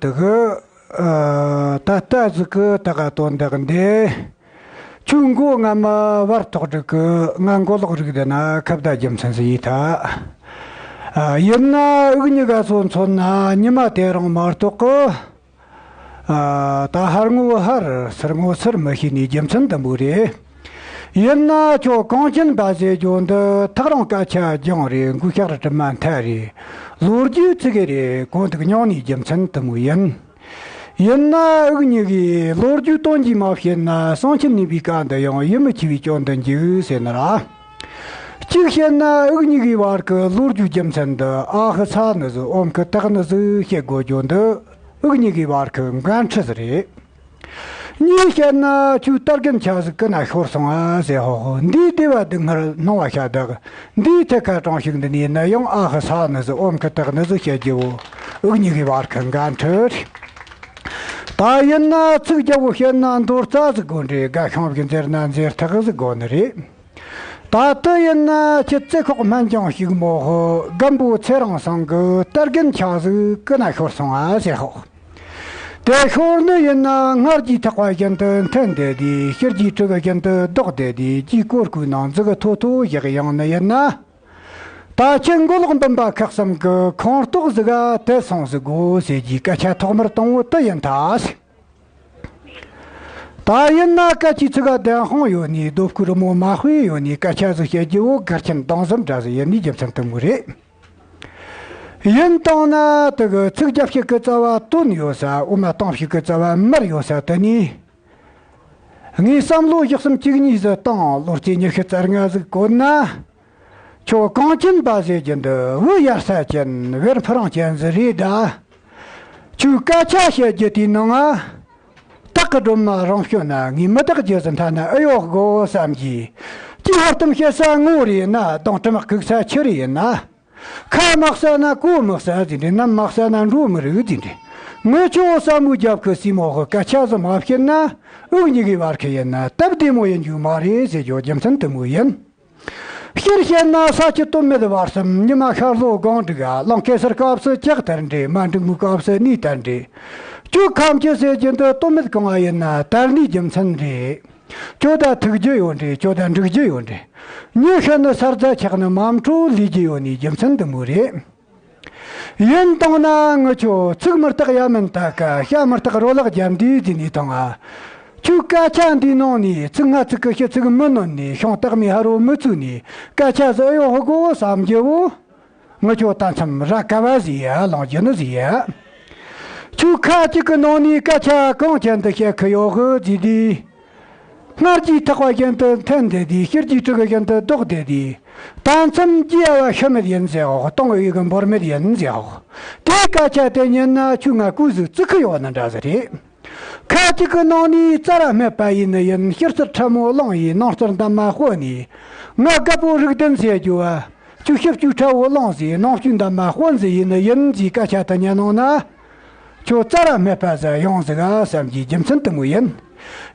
དེ་གི། ཨ། ད་ལྟ་ཟིག་གི་ད་ག་དོན་དག་འདི། ཁྱོད་མགོ་རྔ་མ་བར་ཐོག་སྒྲིག་གི། ང་མགོ་ལོག་རིགས་དེ་ན་ཁ་བརྡ་རྒྱུ་མཚན་ཟིག་ཡིན་ད། ཨ། ཡིན་ན་འུ་གཉིས་ཀ་ཚོ་མཚོན་ན་ཉི་མ་དེ་རིང་མ་གཏོགས་གི། ཨ། ད་ཕར་ངོ་ཕར་ཚུར་ངོ་ཚུར་མི་ཤེས་ནི་རྒྱུ་མཚན་དེ་མོ་རེད། ཡིན་ན་ཁྱོད་གངས་ཅན་པ་ཟེར་རྒྱུ་འདི་ཐག་རིང་སྐད་ཆ་རྒྱང་རེད། མགོའི་ཤ་རུ་གྲིབ་མ་མཐའ་རེད། ལོ་རྒྱུས་ཚིག་གི་རེད། གོ་འདུག་མྱོང་ནི་རྒྱུ་མཚན་དེ་མོ་ཡིན། ཡིན་ན་འུ་གཉིས་ཀྱིས་ལོ་རྒྱུས་དོན་གྱིས་མ་བཤད་ན། གསང་ཆེན་གཉིས་པའི་བཀའ་འདི་ཡང་ཡིད་མི་ཆེས་པའི་སྐྱོན་དུ་འགྱུར་ཟེར་ནི་ར། གཅིག་བཤད་ན་འུ་གཉིས་ཀྱི་བར་གྱི་ལོ་རྒྱུས་རྒྱུ་མཚན་འདི་ཨ་ཧི་ཚ་ནི་ཟིག། ཨོམ་ཁི་ཏག་ནི་ཟིག་བཤད་དགོས་རྒྱུ་འདི་འུ་གཉིས་ཀྱི་བར་གྱི་འགན་འཁྲི་ཟིག་རེད། གཉིས་བཤད་ན་ཁྱོད་རྟ་རྒན་ཆ་ཟིག་ཀི་ན་ཤོར་སོང་ཨ་ཟེར་ཧོ་ཧོ། འདིའི་སྡེ་བ་སྡུག་བསྔལ་སྣང་བ་ཤ་སྟག། འདིའི་ཐད་ཁ་གྲོང་ཞིག་འདི་ནས་ནི་ཡང་ཨ་ཧི་ཚ་ནི་ཟིག། ཨོམ་ཁི་ཏག་ནི་ཟིག་བཤད་རྒྱུ་བོ་འུ་གཉིས་ཀྱི་བར་གྱི་འགན་འཁྲི་རེད། ད་ཡིན་ན་ཚིག་རྒྱལ་བོ་བཤད་ན་མདོ་རྩ་ཟིག་དགོས་ནི་རེད། དགའ་ཤིང་བཞིན་འཛེར་ན་འཛེར་ཐག་ཟིག་དགོས་ནི་རེད། ད་ལྟ་ཡིན་ན་ཁྱེད་རྩེ་ཁོག་སྨན་ལྗོངས་ཕྱུག་མོ་ཧོ་སྒམ་པོ་ཚེ་རིང་ཚང་གི་རྟ་རྒན་ཆ་ཟིག་ཀི་ན་ཤོར་སོང་ཨ་ཟེར་ཧོ། དེ་ཤོར་ནི་ཡིན་ན་སྔར་གྱི་ཐག་པ་བཞིན་དུ་འཐེན་བསྡད་དེ། ཕྱིར་གྱི་དྲུ་གུ་བཞིན་དུ་ལྡོག་བསྡད་དེ། རྒྱུའི་སྐོར་ཁུག་ནང་མཛུ་གུ་ཐོ་ཐོ་བཞག་ཡོང་ནི་ཡིན་ན། ད་ཁྱེད་མགོ་ལོག་འབུམ་པ་ཁག་གསུམ་གི་ཁོངས་གཏོགས་ཟིག་ག་དེད་སོང་ཟིག་གོ་ཟེར་རྒྱུའི་སྐད་ཆ་ཐོག་མར་གཏོང་བོ་དེ་ཡིན་ད། ད་ཡིན་ན་སྐད་ཆའི་ཚིག་ག་བདེན་དཔང་ཡོད་ནི། རྡོ་བརྐོས་རི་མོ་མ་དཔེ་ཡོད་ནི་སྐད་ཆ་ཟིག་བཤད་རྒྱུ་བོ་གལ་ཆེན་སྟོང་ཟད་འདྲ་ཟིག་ཡིན་ནི་རྒྱུ་མཚན་དེ་མོ་རེད། ཡིན་བཏང་ན་དེ་གི་ཚིག་བརྒྱ་ཕྱེད་གི་རྩ་བ་དོན་ཡོད་ས། འོ་མ་སྟོང་ཕྱེད་གི་རྩ་བ་མར་ཡོད་ས་དེ་ནི། ངས་བསམ་བློ་བཞི་གསུམ་བཅུ་གཉིས་ཟིག་བཏང་། ལོ་རྩེ་ཉི་ཤུ་རྩ་ལྔ་ཟིག་བཀོད་ན། ཁྱོད་གངས་ཅན་པ་ཟེར་རྒྱུ་འདི་བུ་ཡར་ས་ཅན་བེར་ཕུ་རིང་ཅན་ཟིག་རེད་ད། ཁྱོས་སྐད་ཆ་བཤད་རྒྱུ་དེའི་ནང་ང་། སྟག་གི་སྒྲོལ་མ་རང་བྱོན་ན། ངའི་མི་དག་རྒྱུ་ཟིག་མཐའ་ན་ཨེ་ཡོད་གོ་བསམ་གྱིས། ཅི་ཧོར་གཏམ་བཤད་ས་ངོ་རེད་ན། གདོང་དྲི་མ་ཁུག་ས་ཆུ་རེད་ན། ཁ་དམག་ས་ན་གོ་དམག་ས་ཟིག་རེད། གནམ་དམག་ས་ན་འགྲོ་མི་རིགས་ཟིག་རེད། ངས་ཁྱོད་བསམ་བློ་རྒྱབ་གི་སྲིད་མོ་གི་སྐད་ཆ་ཟིག་མ་བཤད་ན། འུ་གཉིས་ཀའི་བར་གི་ཡིན་ན་སྟབས་བདེ་མོ་ཡིན་རྒྱུ་མ་རེད་ཟེར་རྒྱུ་རྒྱུ་མཚན་དེ་མོ་ཡིན། སྤྱིར་བཤད་ན་ས་ཆུ་སྟོད་སྨད་བར་གསུམ། ཉི་མ་ཤར་ལྷོ་སྒང་དྲུག་ག། གླང་གེ་སར་སྐབས་སུ་ལྕགས་དར་འདྲེ། མ་འབྲུག་མོའི་སྐབས་སུ་སྣའི་དར་འདྲེ། ཁྱོད་ཁམས་ཆུ་ཟེར་རྒྱུ་འདི་སྟོད་སྨད་གང་ང་ཡིན་ན་དར་སྣའི་རྒྱུ་མཚན་རེད། ཁྱོད་ད་ཐུག་རྒྱུ་ཡོད་འདྲེ། ཁྱོད་ད་འགྲིག་རྒྱུ་ཡོད་འདྲེ། ཉི་ཤུ་ནི་ས་རྫ་ཆགས་ནི་མམ་འཕྲོ་ལུས་རྒྱུ་ཡོད་ནི་རྒྱུ་མཚན་འདི་མོ་རེད། ཡིན་བཏང་ན་ངི་ཆོ་ཚིག་མི་རྟག་ཡ་མིན་ད་ཀ། བྱ་མི་རྟག་རོ་ལག་རྒྱབ་འདི་ཟིན་ནི་དང་ང་། ཁྱོད་སྐད་ཆ་འདི་ནང་ནས་ཚིག་སྔ་ཚིག་གི་ཕྱི་ཚིག་མི་ནོན་ནས། ཤོང་སྟག་མའི་ཕ་རོལ་མི་ཚུགས་ནས་སྐད་ཆ་ཟིག་ཨེ་ཡོད་ཧི་གོ་བསམ་རྒྱུ་བོ། ངི་ཆོ་ད་མཚམས་ར་ཀ་བ་ཟིག་ཡ། ལོང་རྒྱུ་ནི་ཟིག་ཡ། ཁྱོད་ཁ་ཅིག་གི་ནང་ནས་སྐད་ཆ་གང་ཅན་དུ་བཤད་གི་ཡོད་གི་ཟིག་དུས། སྔར་གྱི་ཐག་པ་བཞིན་དུ་འཐེན་བསྡད་དེ། ཕྱིར་གྱི་དྲུ་གུ་བཞིན་དུ་ལྡོག་བསྡད་དེ། ད་མཚམས་རྒྱུ་ཡ་བ་ཤི་མེད་ཡིན་ཟེར་འོ། སྟོང་འོས་གི་འབོར་མེད་ཡིན་ཟེར་འོ། དེའི་སྐད་ཆ་དེ་ཉན་ན་ཁྱོད་ང་གོ་ཟིག་བརྩི་གི་ཡོད་ནི་འདྲ་ཟིག་རེད། ཁ་ཅིག་གི་ནང་ནས་རྩ་ར་སྨད་པ་ཡིན་ནི་ཡིན། ཕྱི་རྩར་ཕྲ་མོ་བླངས་ཡིན། ནང་རྩར་འདབ་མ་དཔོན་ནས། ང་རྒད་པོ་རིགས་ལྡན་ཟེར་རྒྱུ་བ། ཁྱོད་ཕྱི་བཅུག་ཁྲ་བོ་བླངས་ཟིག། ནང་བཅུག་འདབ་མ་དཔོན་ཟིག་ཡིན་ནི་ཡིན་ཟིག་སྐད་ཆ་དེ་ཉན་ནོ་ན། ཁྱོད་རྩ་ར་སྨད་པ་ཟིག་ཡོང་ཟིག་ག་བསམ་གྱི་རྒྱུ་མཚན་དེ་མོ་ཡིན།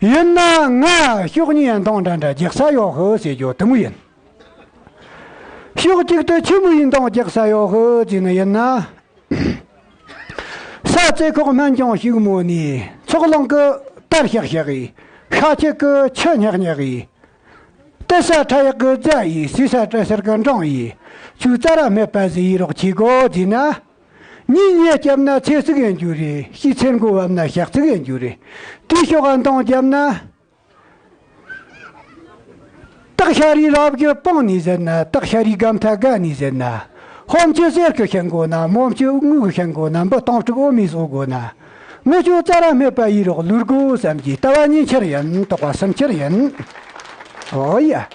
ཡིན་ན་ང་ཕྱོགས་གཉིས་འདང་འདྲ་འདྲ་རྒྱག་ས་ཡོད་ཧི་ཟེར་རྒྱུ་དེ་མོ་ཡིན། ཕྱོགས་གཅིག་ཏུ་ཆི་མོ་ཡིན་འདང་རྒྱག་ས་ཡོད་ཧི་ཟེར་ནི་ཡིན་ན། ས་རྩེ་ཁོག་སྨན་ལྗོངས་ཕྱུག་མོ་ནས། ཚོགས་ལུང་གི་དར་ཤག་ཤག་གི། ཤ་ཁྱི་གི་ཆུ་ཉག་ཉག་གི། གཏད་ས་ཁྲ་ཡག་གི་རྫ་ཡིས། སྲིད་ས་བྲལ་ཟེར་གི་འབྲོང་ཡིས། ཁྱོད་རྩ་ར་སྨད་པ་ཟིག་ཡིན་རོགས་གྱིས་གོ་ཟེར་ན། ཉིན་ཉལ་བརྒྱབ་ན་ཚེ་གཅིག་ཡིན་རྒྱུ་རེད། ཕྱིས་ཚེ་མགོ་བབས་ན་ཞག་གཅིག་ཡིན་རྒྱུ་རེད། དེའི་ཕྱོགས་ག་འདང་བརྒྱབ་ན། སྟག་ཤ་རའི་རྭ་བརྒྱུད་སྤངས་ནས་ཟེར་ན། སྟག་ཤ་རའི་སྒམ་ཐག་བརྒལ་ནས་ཟེར་ན། ཕོ་མཆུ་གསེར་གྱིས་བྱིན་དགོས་ན། མོ་མཆུ་དངུལ་གྱིས་བྱིན་དགོས་ན། འབུ་སྟོང་ཕྲུག་འོ་མས་གསོ་དགོས་ན། ངི་ཆོ་རྩ་ར་སྨད་པ་ཡིན་རོགས་ལུས་དགོས་བསམ་གྱི་ལྟ་བ་གཉིས་ཆར་ཡིན། དོགས་པ་གསུམ་ཆར་ཡིན། ཨོ་ཡ།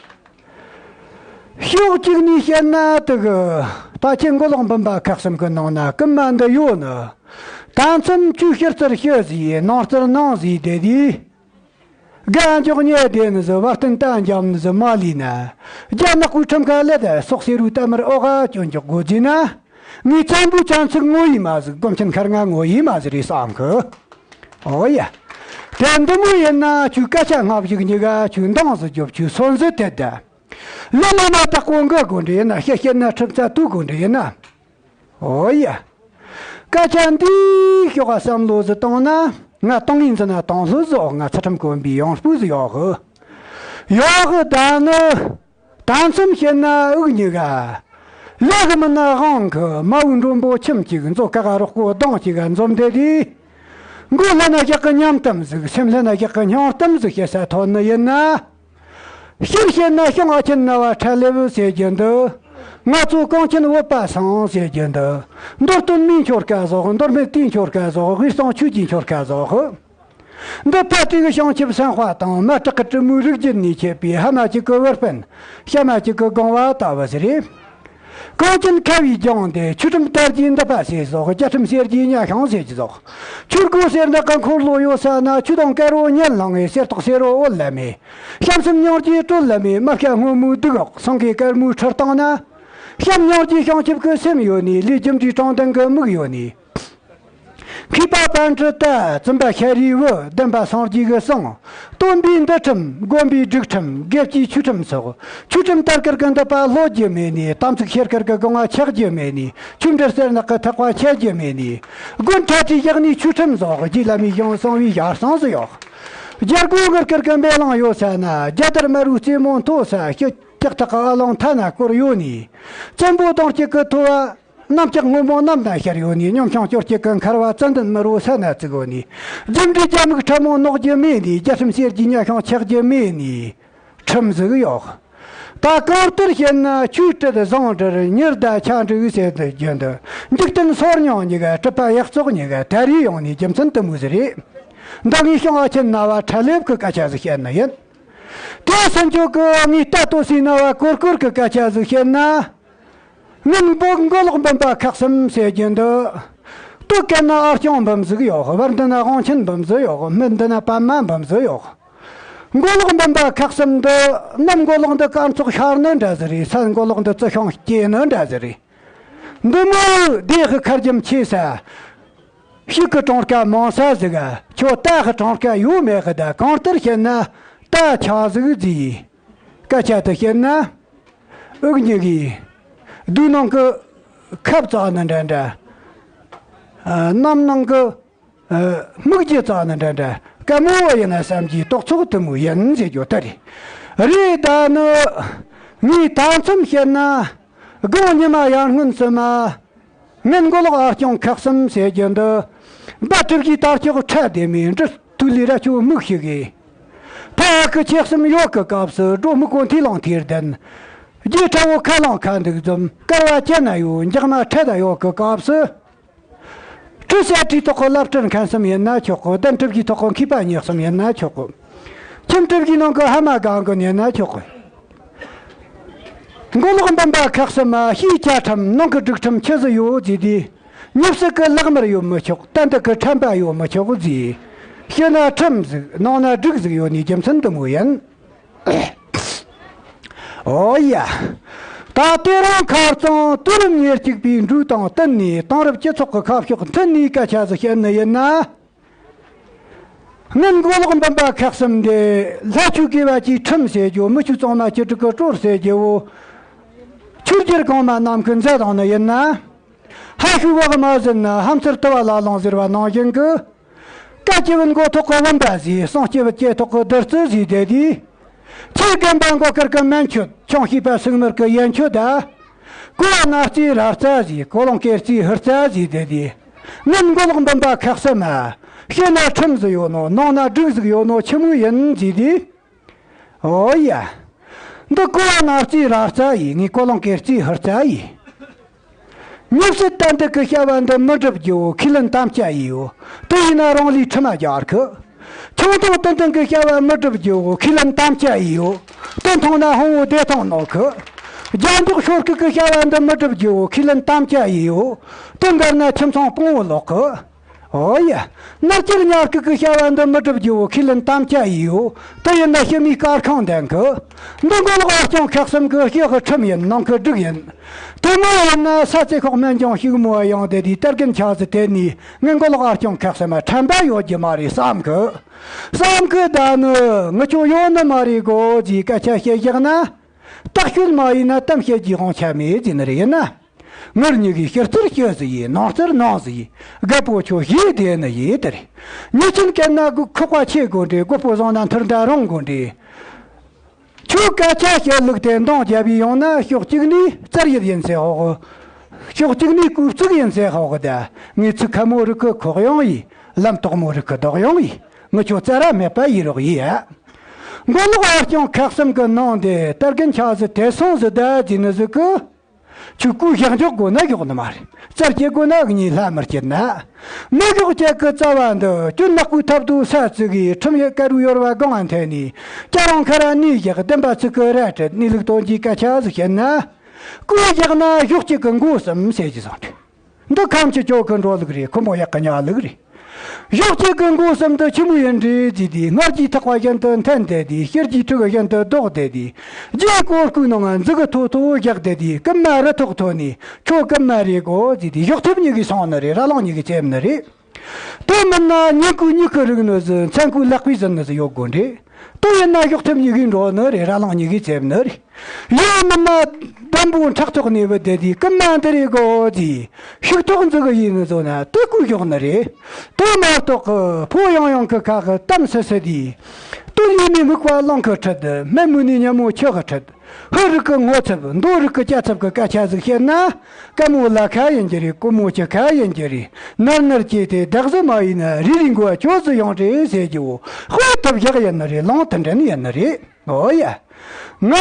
ཕྱོགས་གཅིག་ནས་བཤད་ན་དེ་གི། ད་ཁྱེད་མགོ་ལོག་འབུམ་པ་ཁག་གསུམ་གི་ནང་ན་རྐུན་མ་འདི་ཡོད་ནི། ད་མཚམས་ཆུ་ཤུར་ཙར་ཤི་ཟིག་ནང་ཙར་ནང་ཟིག་དེ་དུས། དགའ་མགྱོགས་ཉལ་བསྡད་ནི་ཟིག་བར་སྟན་ལྟ་འཇམ་ནི་ཟིག་མ་ལུས་ན། རྒྱ་ནག་པོའི་ཁྲིམས་ཁ་ལེ་དེ་སོག་སེ་རུ་གཏའ་མར་ཨོ་ག་སྐྱོན་འཇོག་དགོས་རྫུས་ན། ངའི་བཙན་པོའི་ཆ་ཚིག་ངོ་ཡིས་མ་ཟིག་སྒོམ་ཆེན་ཁར་ང་ངོ་ཡིས་མ་ཟིག་རེད་བསམ་གི། ཨོ་ཡ། དེ་འདི་མོ་ཡིན་ན་ཁྱོའི་སྐད་ཆ་སྔ་བཞུགས་གཉིས་ཀ་ཁྱོའི་འདང་ཟིག་རྒྱོབ། ཁྱོའི་སོན་ཟིག་དེ་ད། ལོ་ལོ་མ་དག་པོ་འགའ་དགོས་འདྲ་ཡིན་ན། ཤེད་ཤེད་ན་ཁྲིམས་རྩ་དུ་དགོས་འདྲ་ཡིན་ན། ཨོ་ཡ། སྐད་ཆ་འདི་ཤོག་ག་བསམ་བློ་ཟིག་བཏང་ན། ང་ཏང་ངེ་འཛིན་ན་ཏང་ལྷུ་ཟིག་ང་ཚུལ་ཁྲིམས་གོམས་པའི་ཡང་སྤུ་ཟིག་ཡོག་གི། ཡོག་གི་ད་ནི། ད་མཚམས་བཤད་ན་འུ་གཉིས་ཀ། ལས་གི་མིན་ན་དབང་གི་མ་བུ་མགྲོན་པོ་ཁྱིམ་གཅིག། མཛོ་ཀ་ག་རོག་པོ་གདོང་གཅིག་ག་འཛོམས་དེ་དུས། མགོ་ལྷན་ན་བཞག་གི་ཉམས་གཏམ་ཟིག་སེམས་ལྷན་ན་བཞག་གི་སྙིང་གཏམ་ཟིག་བཤད་ས་ཐོན་ནི་ཡིན་ན། སྤྱིར་བཤད་ན་ཤིང་ཨ་ཆེན་ན་བ་ཁྲ་ལེབ་ཟེར་རྒྱུ་འདི། ང་ཚོ་གངས་ཅན་བོད་པ་སང་ཟེར་རྒྱུ་འདི། མདོ་སྟོད་མིའི་ཆོལ་ཁ་ཟོག་མདོ་སྨད་དེའི་ཆོལ་ཁ་ཟོག་དབུས་གཙང་ཆོས་ཀྱི་ཆོལ་ཁ་ཟོག་འདི་ཕལ་ཆེར་གི་བྱང་ཆུབ་སེམས་དཔའ་དང་མ་བྲག་གི་གྲི་མོའི་རིགས་རྒྱུད་ནས་མཆེད་པའི། ཕ་མ་གཅིག་གི་བུ་སྤུན། ཞ་མ་གཅིག་གི་སྒོ་ང་བ་ལྟ་བུ་ཟིག་རེད། གངས་ཅན་ཁ་བའི་ལྗོངས་འདི། ཆོས་ཁྲིམས་དར་རྒྱས་འདི་པ་ཟེར་ཟོག་རྒྱལ་ཁྲིམས་གསེར་གྱི་ཉ་ཤང་ཟེར་གྱི་ཟོག་ཆོས་སྒོ་གསེར་ནག་གི་འཁོར་ལོ་ཡོད་ས་ན། ཆོས་དང་དཀར་བོ་གཉིས་ལྷུང་ངེ་གསེར་ཏོག་སེར་བོ་འོད་ལ་མེ། བྱམས་སེམས་སྙིང་རྗེ་དྲོད་ལ་མེ། རྨ་བྱ་སྔོན་མོའི་སྡུག་འོག་སེང་གེ་དཀར་མོའི་ཁྲི་སྟེང་ན། བྱམས་སྙིང་རྗེ་བྱང་ཆུབ་ཀྱི་སེམས་ཡོད་ནི། ལས་རྒྱུ་འབྲས་དྲང་ལྡན་གྱི་མིག་ཡོད་ནི། མཁས་པ་པཎ་གྲུབ་ཏ། བཙུན་པ་ཤཱ་རིའི་བུ། བདེན་པ་སངས་རྒྱས་ཀྱི་གསུང་། སྟོན་པའི་འདུལ་ཁྲིམས། དགོན་པའི་སྒྲིག་ཁྲིམས། དགེ་བཅུའི་ཆོས་ཁྲིམས་སོགས། ཆོས་ཁྲིམས་དར་དཀར་གྱི་མདུད་པ་ལྷོད་རྒྱུ་མེད་ནི། དམ་ཚིག་ཤེལ་དཀར་གྱི་སྒོ་ང་ཆག་རྒྱུ་མེད་ནི། ཆོས་འབྲེལ་གསེར་ནག་གི་ཐག་པ་ཆད་རྒྱུ་མེད་ནི། དགོན་གྲྭ་བགྲེས་བཞག་ནི་ཆོས་ཁྲིམས་སོགས། རྗེ་བླ་མའི་གཞུང་གསང་བའི་ཞལ་གསུང་ཟིག་ཡོད། རྒྱལ་སྒོ་དངུལ་དཀར་གྱི་མེ་ལོང་ཡོད་ས་ན། རྒྱ་དར་དམར་བོའི་རྩེ་མོ་མཐོ་ས། ཤི་ལྕགས་ཐག་གི་ཨ་ལོང་མཐའ་ན་བསྐོར་ཡོད་ནི། བཙན་པོ་གདོང་གཅིག་གི་ཐོ་བ། གནམ་ལྕགས་སྔོན་མོ་གནམ་ན་ཤར་ཡོད་ནི། གཉོམ་ཆུང་སྐྱོར་སྐྱེད་ཀྱི་མཁར་བ་ཙན་དན་དམར་བོ་ས་ན་བཙུགས་ཡོད་ནི། རྫུ་འཕྲུལ་རྒྱ་སྨུག་ཕྲ་མོ་ནོག་རྒྱུ་མེད་ནི། རྒྱལ་ཁྲིམས་གསེར་གྱི་ཉ་ཤོང་ཆག་རྒྱུ་མེད་ནི། ཁྲིམས་ཟིག་ཡོད། ད་གང་ལྟར་བཤད་ན་ཆོས་སྲིད་ཟུང་འབྲེལ་ཉི་ཟླ་ཆ་འགྲིག་ཟེར་དུ་རྒྱུ་འདི། འཇིག་རྟེན་སོར་མྱོང་གཉིས་ཀ་གྲུབ་པ་ཡག་བཙོག་གཉིས་ཀ་ད་རེས་ཡོང་ནི་རྒྱུ་མཚན་དེ་མོ་ཟིག་རེད། འདི་ངས་ཤིང་ཨ་ཆེན་ན་བ་ཁྲ་ལེབ་ཀྱི་སྐད་ཆ་ཟིག་བཤད་ནི་ཡིན། དེ་སུན་ཆོད་ཀྱི་ངས་ལྟ་ལྟོ་སའི་ན་བ་གོར་གོར་གྱི་སྐད་ཆ་ཟིག་བཤད་ན། ངན་པོ་མགོ་ལོག་འབུམ་པ་ཁག་གསུམ་ཟེར་རྒྱུ་འདི། སྟོད་གན་ན་ཨ་སྐྱོང་འབུམ་ཟིག་ཡོད། བར་འདི་ན་དབང་ཆེན་འབུམ་ཟིག་ཡོད། སྨད་འདི་ན་པདྨ་འབུམ་ཟིག་ཡོད། མགོ་ལོག་འབུམ་པ་ཁག་གསུམ་འདི། གནམ་མགོ་ལོག་འདི་སྐར་ཚོགས་ཤར་ནི་འདྲ་ཟིག་རེད། ས་མགོ་ལོག་འདི་རྩི་ཤིང་སྐྱེས་ནི་འདྲ་ཟིག་རེད། འདི་མོ་སྡེ་གི་ཁར་རྒྱུ་མཆེད་ས། ཕྱུགས་གི་གྲངས་ཀ་མང་ས་ཟིག་ག་ཁྱོད་རྟ་གི་གྲངས་ཀ་ཡོད་མེད་གི་ད། གང་ལྟར་བཤད་ན་རྟ་ཆག་ཟིག་རྫིས། སྐད་ཆ་དེ་བཤད་ན། འུ་གཉིས་ཀྱིས་བདུད་ནང་གི་ཁབ་བཙགས་ནི་འདྲ་འདྲ། ཨ། གནམ་ནང་གི། ཨ། སྨུག་རྒྱུ་བཙགས་ནི་འདྲ་འདྲ། དཀའ་མོ་བ་ཡིན་ན་བསམ་གྱིས་རྟོག་ཚོགས་དེ་མོ་ཡིན་ཟེར་རྒྱུ་དེ་རེད། རེད། ད་ནི་ངས་ད་མཚམས་བཤད་ན། དགུང་ཉི་མ་ཡར་སྔོན་སུ་མ། ངན་མགོ་ལོག་ཨ་སྐྱོང་ཁག་གསུམ་ཟེར་རྒྱུ་འདི། འབའ་གྲུབ་ཀྱི་དར་ལྕོག་ཁྲ་ལྡེ་མོའི་འབྲི་ཐུག་ལས་ར་ཆོ་མིག་ཤིག་གིས། ཕ་ཨ་ཁུ་ཁྱེད་གསུམ་ཡོད་གི་སྐབས་སུ། སྒྲོ་སྨུག་པོ་མཐིལ་ལོང་མཐིལ་ལྡན། རྗེས་ཁྲ་བོ་ཁ་ལོང་ཁ་འདུག་འཛོམས། དཀར་བ་ཅན་ན་ཡོད། འཇག་མ་ཁྲ་ད་ཡོད་གི་སྐབས་སུ། ཁྲི་གསེར་ཁྲིའི་ཐོག་གི་བླ་སྤྲུལ་མཁན་གསུམ་ཡིན་ན་ཆོག་གི། གདན་གྲུ་བཞིའི་ཐོག་གི་མཁས་པ་མྱི་གསུམ་ཡིན་ན་ཆོག་གི། ཁྱིམ་གྲུ་བཞིའི་ནང་གི་ཕ་མ་གང་གི་ཡིན་ན་ཆོག་གི། མགོ་ལོག་འབུམ་པ་ཁག་གསུམ་མ། ཕྱིའི་བཅའ་ཁྲིམས་ནང་གི་སྒྲིག་ཁྲིམས་ཆི་ཟིག་ཡོད་ཟེར་དུས། མྱི་སྲིད་ཀྱི་ལག་དམར་ཡོད་མི་ཆོག། གཏན་དུ་གི་ཁྲམ་པ་ཡོད་མི་ཆོག་ཟེར། ཕྱི་ན་ཁྲིམས་ཟིག་ནང་ན་སྒྲིག་ཟིག་ཡོད་ནི་རྒྱུ་མཚན་འདི་མོ་ཡིན། ཨོ་ཡ། ད་དེ་རིང་ཁ་རྩང་དུས་རབས་ཉེར་གཅིག་པའི་འགྲོས་དང་བསྟུན་ནས། དེང་རབས་སྤྱི་ཚོགས་ཀྱི་ཁ་ཕྱོགས་མཐུན་ནས་སྐད་ཆ་ཟིག་བཤད་ནི་ཡིན་ན། ངན་མགོ་ལོག་འབུམ་པ་ཁག་གསུམ་འདི། ལྷ་ཆོས་དགེ་བ་བཅུའི་ཁྲིམས་ཟེར་རྒྱུ། མི་ཆོས་གཙང་མ་བཅུ་དྲུག་གི་སྲོལ་ཟེར་རྒྱུ་བོ། ཆོས་རྒྱལ་གོང་མ་རྣམས་ཀྱིས་མཛད་བཏང་ནི་ཡིན་ན། ཧ་ཤུ་བག་མ་ཟིན་ན་ཧམ་ཚུར་དུ་བ་ལ་ལོང་ཟེར་བ་ནང་བཞིན་གྱི། བཀའ་སྐྱེ་བོ་མགོ་ཐོག་གི་བུམ་པ་ཟིག། གསུང་སྐྱེ་བོ་སྐེ་ཐོག་གི་བདུད་རྩི་ཟིག་བསྡད་དུས། ཆེ་རྒན་པ་མགོ་དཀར་གི་མན་ཆོད། ཆུང་བྱིས་པ་སུག་དམར་གི་ཡན་ཆོད་ད། ཀོ་བ་ན་རྩིས་ར་རྩ་ཟིག། ཀོ་ལོང་ཀེ་རྩིས་ཧུར་རྩ་ཟིག་བསྡད་དུས། ངན་མགོ་ལོག་འབུམ་པ་ཁག་གསུམ་མ། ཕྱི་ན་ཁྲིམས་ཟིག་ཡོད་ནོ། ནང་ན་སྒྲིག་ཟིག་ཡོད་ནོ་ཆི་མོ་ཡིན་ཟེར་དུས། ཨོ་ཡ། འདི་ཀོ་བ་ན་རྩིས་ར་རྩ་ཡིན། ངས་ཀོ་ལོང་ཀེ་རྩིས་ཧུར་རྩ་ཡིན། མྱི་སྲིད་གཏན་ཏིག་གི་བྱ་བ་འདི་མི་སྒྲུབ་རྒྱུ་བོ་ཁས་ལེན་དམ་བཅའ་ཡིན་ཡོ། དེ་ཡིན་ན་རང་ལུས་ཁྲིམས་མ་རྒྱག་གི། ཆུང་ཐུང་ཏན་ཏན་གི་བྱ་བ་མི་སྒྲུབ་རྒྱུ་བོ་ཁས་ལེན་དམ་བཅའ་ཡིན་ཡོ། དེ་མཐོང་ན་ཕུང་བོ་བདེ་ཐང་ནོག་གི། རྒྱ་འཇོག་ཤོར་སྐུག་གི་བྱ་བ་འདི་མི་སྒྲུབ་རྒྱུ་བོ་ཁས་ལེན་དམ་བཅའ་ཡིན་ཡོ། དེ་འགལ་ན་ཁྱིམ་ཚང་དཔུང་བོ་ལོག་གི། ཨོ་ཡ། མནར་གཅོད་ཉར་གཅོད་གི་བྱ་བ་འདི་མི་སྒྲུབ་རྒྱུ་བོ་ཁས་ལེན་དམ་བཅའ་ཡིས་ཡོད། དེ་ཡིན་ན་ཕྱི་མིའི་སྐར་ཁང་ལྡན་གི། འདི་མགོ་ལོག་ཨ་སྐྱོང་ཁག་གསུམ་གི་ཕྱི་གི་ཁྲིམས་ཡིན། ནང་གི་སྒྲིག་ཡིན། དེ་མོ་ཡིན་ན་ས་རྩེ་ཁོག་སྨན་ལྗོངས་ཕྱུག་མོ་ཡོང་དེ་དེའི་དར་རྒན་ཆགས་སུ་དེ་ནས་ངས་མགོ་ལོག་ཨ་སྐྱོང་ཁག་གསུམ་ཁྲམ་པ་ཡོད་རྒྱུ་མ་རེད་བསམ་གི། བསམ་གི་ད་ནི་ངི་ཆོ་ཡོད་ནི་མ་རེད་གོ་ཟེར་སྐད་ཆ་བཤད་བཞག་ན། ལྟག་ཤུལ་མ་ཡིན་ན་གཏམ་བཤད་རྒྱུའི་དབང་ཆ་མེད་ཟེར་ནི་རེད། ཡིན་ན། ངེད་གཉིས་ཀྱིས་ཕྱི་རྩར་ཕྱི་ཟིག་ཡིན། ནང་རྩར་ནང་ཟིག་ཡིན། རྒད་པོ་ཁྱོད་ཞེ་བདེ་ནི་ཡིན་དེ་རེད། མྱི་ཆེན་སྐད་ན་ཁོག་པ་ཆེ་དགོས་འདྲ། རྒད་པོ་བཟང་ན་མཐུར་མདའ་རུང་དགོས་འདྲ། ཁྱོད་སྐད་ཆ་བཤད་ལུགས་དེ་འདང་རྒྱབ་ཡི་ཡོང་ན། ཕྱོགས་གཅིག་ནས་རྩར་ཡིབ་ཡིན་ཟེར་ཧོག། ཕྱོགས་གཅིག་ནས་རྐུབ་བཙུགས་ཡིན་ཟེར་ཧོག། ད་ངས་ཚིག་ཁ་མོ་རིགས་ཀྱི་ཁོག་ཡོང་ཡི། ལམ་དོག་མོ་རིགས་ཀྱི་ལྡོག་ཡོང་ཡི། ངི་ཆོ་རྩ་ར་མེད་པ་ཡི་རོགས་ཡི་ཨ། མགོ་ལོག་ཨ་སྐྱོང་ཁག་གསུམ་གི་ནང་དེ་དར་རྒན་ཆགས་སུ་དེ་སོང་ཟིག་ད་ཟེར་ནི་ཟིག་གི། ཁྱོད་སྐུ་བཞག་འཇོག་དགོས་ན་འཇོག་ནི་མ་རེད། རྩར་སྐྱེལ་དགོས་ན་གཉིས་ལྷ་མི་སྐྱེལ་ན། མི་གཞོགས་ཅན་གི་རྩ་བ་འདི་གྱོད་ནག་པོའི་ཐབ་རྡོ་ས་བཙུགས་གི། ཁྲིམས་ཡིག་དཀར་རུ་ཡོར་བ་སྒང་ང་འཐེན་ནས། སྐྱ་རོང་ཁ་ར་ནས་བཞག། བདེན་པ་ཚིག་གི་རལ་གྲི་གནས་ལུགས་སྟོན་གྱི་སྐད་ཆ་ཟིག་བཤད་ན། སྐུ་བཞག་ན་གཞོགས་གཅིག་གི་མགོ་གསུམ་ཟེར་གྱི་བཟང་འདུག། འདི་ཁམས་ཀྱི་ཇོ་ཁུ་འགྲོ་ལུགས་རེད། ཁོ་མོ་ཡག་གི་ཉག་ལུགས་རེད། གཞོགས་གཅིག་གི་མགོ་གསུམ་དུ་ཆི་མོ་ཡིན་འདྲ་ཟེར་དུས། སྔར་གྱི་ཐག་པ་བཞིན་དུ་འཐེན་བསྡད་དུས། ཤེལ་གྱི་ཕྲུ་གུ་བཞིན་དུ་ལྡོག་བསྡད་དུས། རྗེས་སྐོར་སྐུའི་ནང་ང་མཛུ་གུ་མཐོ་མཐོ་བཞག་བསྡད་དུས། རྐུན་མ་རི་ཐོག་ཐོན་ནས་ཁྱོད་རྐུན་མ་རེད་གོ་ཟེར་དུས། གཞོགས་ཐེབས་གཉིས་ཀྱིས་སོང་ནི་རེད། ར་ལང་གཉིས་ཀྱིས་བཙེམ་ནི་རེད། དེ་མིན་ན་ཉིན་གུང་གཉིད་ཁུག་རིག་ནི་ཟིག། མཚན་གུང་ལག་པས་ཟིན་ནི་ཟིག་ཡོད་དགོས་འདྲ། དེ་ཡིན་ན་གཞོགས་ཐེབས་གཉིས་ཀྱིས་འགྲོ་ནི་རེད། ར་ལང་གཉིས་ཀྱིས་བཙེམ་ནི་རེད། ཡང་མིན་ན་འདམ་བུ་ཕྲག་ཐོག་ནས་བུད་བསྡད་དུས། རྐུན་མ་འདི་རེད་གོ་ཟེར། ཕྱུགས་ཐོག་མཛུ་གུ་ཡིས་ནི་བཟོ་ན་དེ་སྐུ་གཞོག་ནི་རེད། དེ་མ་གཏོགས་ཀྱི་ཕོ་ཡང་ཡང་གི་ཁ་གི་གཏམ་སི་སི་དེ། དེ་ཡིས་ནི་སྨུག་པ་རླུང་གིས་ཁྲིད། སྨན་མུ་ནས་ཉིན་མོ་ཆུ་གིས་ཁྲིད། ཧོར་རིགས་ཀྱི་ངོ་ཚབ། མདོ་རིགས་ཀྱི་སྐྱ་ཚབ་ཀྱི་སྐད་ཆ་ཟིག་བཤད་ན། དཀར་མོ་ལ་ཁ་ཡིན་རྒྱུ་རེད། དཀོན་མོ་ཆུ་ཁ་ཡིན་རྒྱུ་རེད། ནར་ནར་སྐྱེས་ཏེ་བདག་བཟོ་མ་ཡིན་ན། རེ་རེ་མགོ་ཁྱོད་བཟོ་ཡོང་རེད་ཟེར་རྒྱུ་བོ། དཔེ་ཐབས་ཡག་ཡིན་ནི་རེད། ལུང་དུ་འདྲེན་ཡིན་ནི་རེད། ཨོ་ཡ། ང་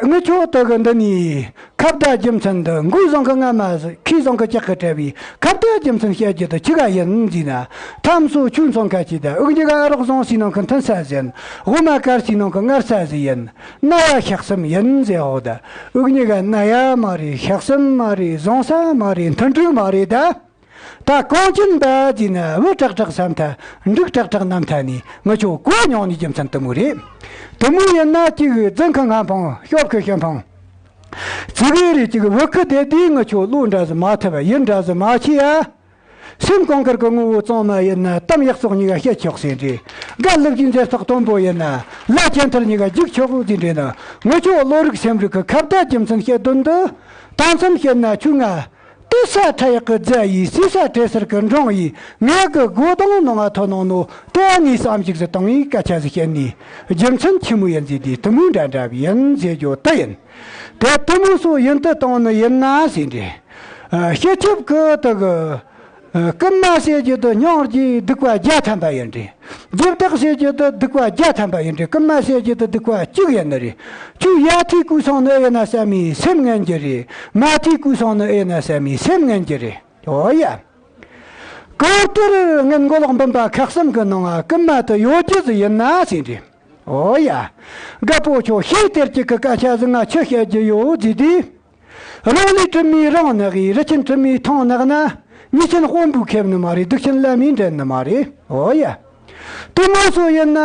ངི་ཆོ་དེ་གི་འདི་ནས་ཁ་བརྡ་རྒྱུ་མཚན་འདི། མགོ་བཟང་གི་རྔ་མ་ཟིག། ཁོས་བཟང་གི་ལྕགས་ཀྱིས་བྲལ་བའི་ཁ་བརྡ་རྒྱུ་མཚན་བཤད་རྒྱུ་དེ་ཆི་ག་ཡིན་ཟེར་ན། ཐམ་སོ་ཆུ་མཚོན་ཁ་ཆེ་ད། འུ་གཉིས་ཀ་ཨ་རོགས་བཟང་སའི་ནང་གི་མཐུན་ས་ཟིན། འོ་མ་དཀར་སའི་ནང་གི་མངར་ས་ཟིག་ཡིན། རྣ་ཡ་ཤ་གསུམ་ཡིན་ཟེར་ཧོ་ད། འུ་གཉིས་ཀ་རྣ་ཡ་མ་རེད། ཤ་གསུམ་མ་རེད། བཟང་ས་མ་རེད། མཐུན་འགྲིག་མ་རེད་ད། ད་གང་ཅི་འདྲ་ཟེར་ན། བུ་དྲག་དྲག་བསམ་ཐལ། འབྲུག་དྲག་དྲག་རྣམ་ཐལ་ནས། ངི་ཆོ་གོ་མྱོང་ནི་རྒྱུ་མཚན་དེ་མོ་རེད། དེ་མོ་ཡིན་ན་གཅིག་རྫུན་ཁ་ང་འཕང་། ཤོབ་ཁ་ཤི་འཕང་། ཙི་གེ་རེ་གཅིག་བུ་ཁུ་དེ་དེས་ངི་ཆོ་བློ་འདྲ་ཟིག་མ་ཐུབ། ཡིད་འདྲ་ཟིག་མ་ཆེས་ཡ། སེམས་གངས་དཀར་གི་ངོ་བོ་གཙང་མ་ཡིན་ན། གཏམ་ཡག་བཙོག་གཉིས་ཀ་བཤད་ཆོག་ཟེར་འདྲ། དགའ་ལུགས་ཀྱི་མཛེས་རྟགས་མཐོན་པོ་ཡིན་ན། ལ་ཆེན་ཐར་གཉིས་ཀ་རྒྱུག་ཆོག་ཟེར་འདྲ་ན། ངི་ཆོ་བློ་རིག་སེམས་རིག་གི་ཁ་བརྡ་རྒྱུ་མཚན་བཤད་དོན་འདི། ད་མཚམས་བཤད་ན་ཁྱོས་ང་། ལྟོས་ས་ཁྲ་ཡག་གི་རྫ་ཡིས། ཟས་ས་བྲེ་སེར་གི་འབྲོང་ཡིས། ངེད་གི་སྒོ་དང་ནང་ང་ཐོན་ནང་ནོ། དེ་ངས་བསམ་གཞིག་ཟིག་བཏང་ངས་སྐད་ཆ་ཟིག་བཤད་ནས། རྒྱུ་མཚན་ཆི་མོ་ཡིན་ཟེར་དུས། དེ་མོ་འདྲ་འདྲ་བ་ཡིན་ཟེར་རྒྱུ་དེ་ཡིན། དེ་དེ་མོ་སོ་ཡིན་དུ་བཏང་ནི་ཡིན་ན་ཟེར་འདྲ། ཨ། སྤྱི་ཁྱབ་ཀྱི་དེ་གི། ཨ། རྐུན་མ་ཟེར་རྒྱུ་དེ་སྙིང་རྗེ་སྡིག་པ་བརྒྱ་ཐམ་པ་ཡིན་འདྲ། རྒྱུ་བདག་ཟེར་རྒྱུ་དེ་སྡིག་པ་བརྒྱ་ཐམ་པ་ཡིན་འདྲ། རྐུན་མ་ཟེར་རྒྱུ་དེ་སྡིག་པ་གཅིག་ཡིན་ནི་རེད། ཁྱོད་ཡར་ཐོས་གོ་སོང་ནི་ཨེ་ན་བསམ་མི་སེམས་ངན་གྱི་རེད། མར་ཐོས་གོ་སོང་ནི་ཨེ་ན་བསམ་མི་སེམས་ངན་གྱི་རེད། ཨོ་ཡ། གང་ལྟར་ངན་མགོ་ལོག་འབུམ་པ་ཁག་གསུམ་གི་ནང་ང་རྐུན་མ་དེ་ཡོད་རྒྱུ་ཟིག་ཡིན་ན་ཟེར་འདྲ། ཨོ་ཡ། རྒད་པོ་ཁྱོད་ཤེས་གཏེར་གཅིག་གི་སྐད་ཆ་ཟིག་ང་ཆི་བཤད་རྒྱུ་ཡོད་ཟེར་དུས། རང་ལས་གྲིབ་མས་རང་ནག་གི། རི་ཆེན་གྲིབ་མས་ཐང་ནག་ན། མྱི་ཆེན་དཔོན་པོས་ཁེབས་ནི་མ་རེད། སྡིག་ཆེན་བླ་མས་འདྲེན་ནི་མ་རེད། ཨོ་ཡ། དེ་མོ་སོ་ཡིན་ན།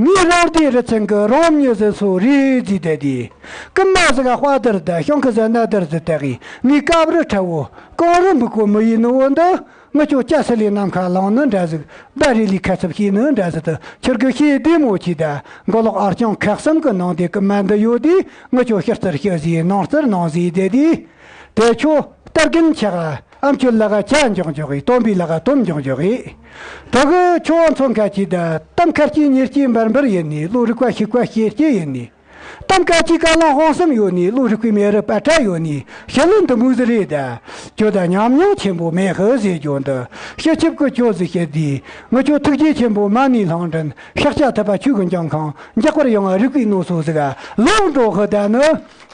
ངའི་རང་སྡེའི་རི་ཆེན་གི་རོ་མྱི་ཟིག་སོ་རེད་ཟེར་བསྡད་དུས། རྐུན་མ་ཟིག་ག་དཔའ་དར་ད་ཤང་ཁི་ཟ་ན་དར་ཟིག་བཏགས་གི། ངའི་སྐབས་རི་ཁྲ་བོ་གངས་རི་འབུར་ཁོ་མི་ཡིན་ནི་བོ་འདི། ངི་ཆོ་སྐྱ་སི་ལའི་ནམ་མཁའ་ལངས་ནི་འདྲ་ཟིག། སྦ་རི་ལའི་ཁ་ཚབ་བྱས་ནི་འདྲ་ཟིག། དེ་ཁྱེད་ཀྱི་ཤེས་བདེ་མོ་ཆེ་ད། མགོ་ལོག་ཨར་རྐྱང་ཁག་གསུམ་གི་ནང་དེ་རྐུན་མ་འདི་ཡོད་དུས། ངི་ཆོ་ཕྱི་རྩར་ཕྱི་ཟིག་ཡིན། ནང་རྩར་ནང་ཟིག་ཡིན་བསྡད་དུས། དེ་ཁྱོད་རྟ་རྒན་ཆགས། ཨ་མཆོད་ལ་ག་ཇ་འཇོག་འཇོག་གི། སྟོན་པའི་ལ་ག་སྟོན་འཇོག་འཇོག་གི། དེ་གི་ཁྱོད་མཚོན་ཁ་ཆེ་ད། གཏམ་ཁ་སྐྱེ་ཉེར་སྐྱེ་འབར་འབར་ཡིན་ནི། བློ་རིག་པ་ཤེས་པ་སྐྱེ་སྐྱེ་ཡིན་ནི། གཏམ་ཁ་ཆེ་ཀ་ལོང་དབང་གསུམ་ཡོད་ནི། བློ་རིག་པའི་མེ་རི་པ་ཏྲ་ཡོད་ནི། ཞི་ལུ་འདི་མོ་ཟིག་རེད་ད། ཁྱོད་ད་ཉམས་མྱོང་ཆེན་པོ་མེད་ཧི་ཟེར་རྒྱུ་འདི། སྤྱི་ཁྱབ་ཀྱི་ཁྱོད་ཟིག་བཤད་དུས། ངི་ཆོ་ཐུགས་རྗེ་ཆེན་པོ་མ་ཎི་ལྷུན་འདྲེན། ཤཱཀྱ་ཐུབ་པ་ཆོས་ཀྱི་འབྱུང་ཁུངས། འཇག་པར་ཡོང་བ་རིག་པའི་ནོར་སོ་ཟིག་ག་ལོག་འགྲོ་ཧི་ད་ནི།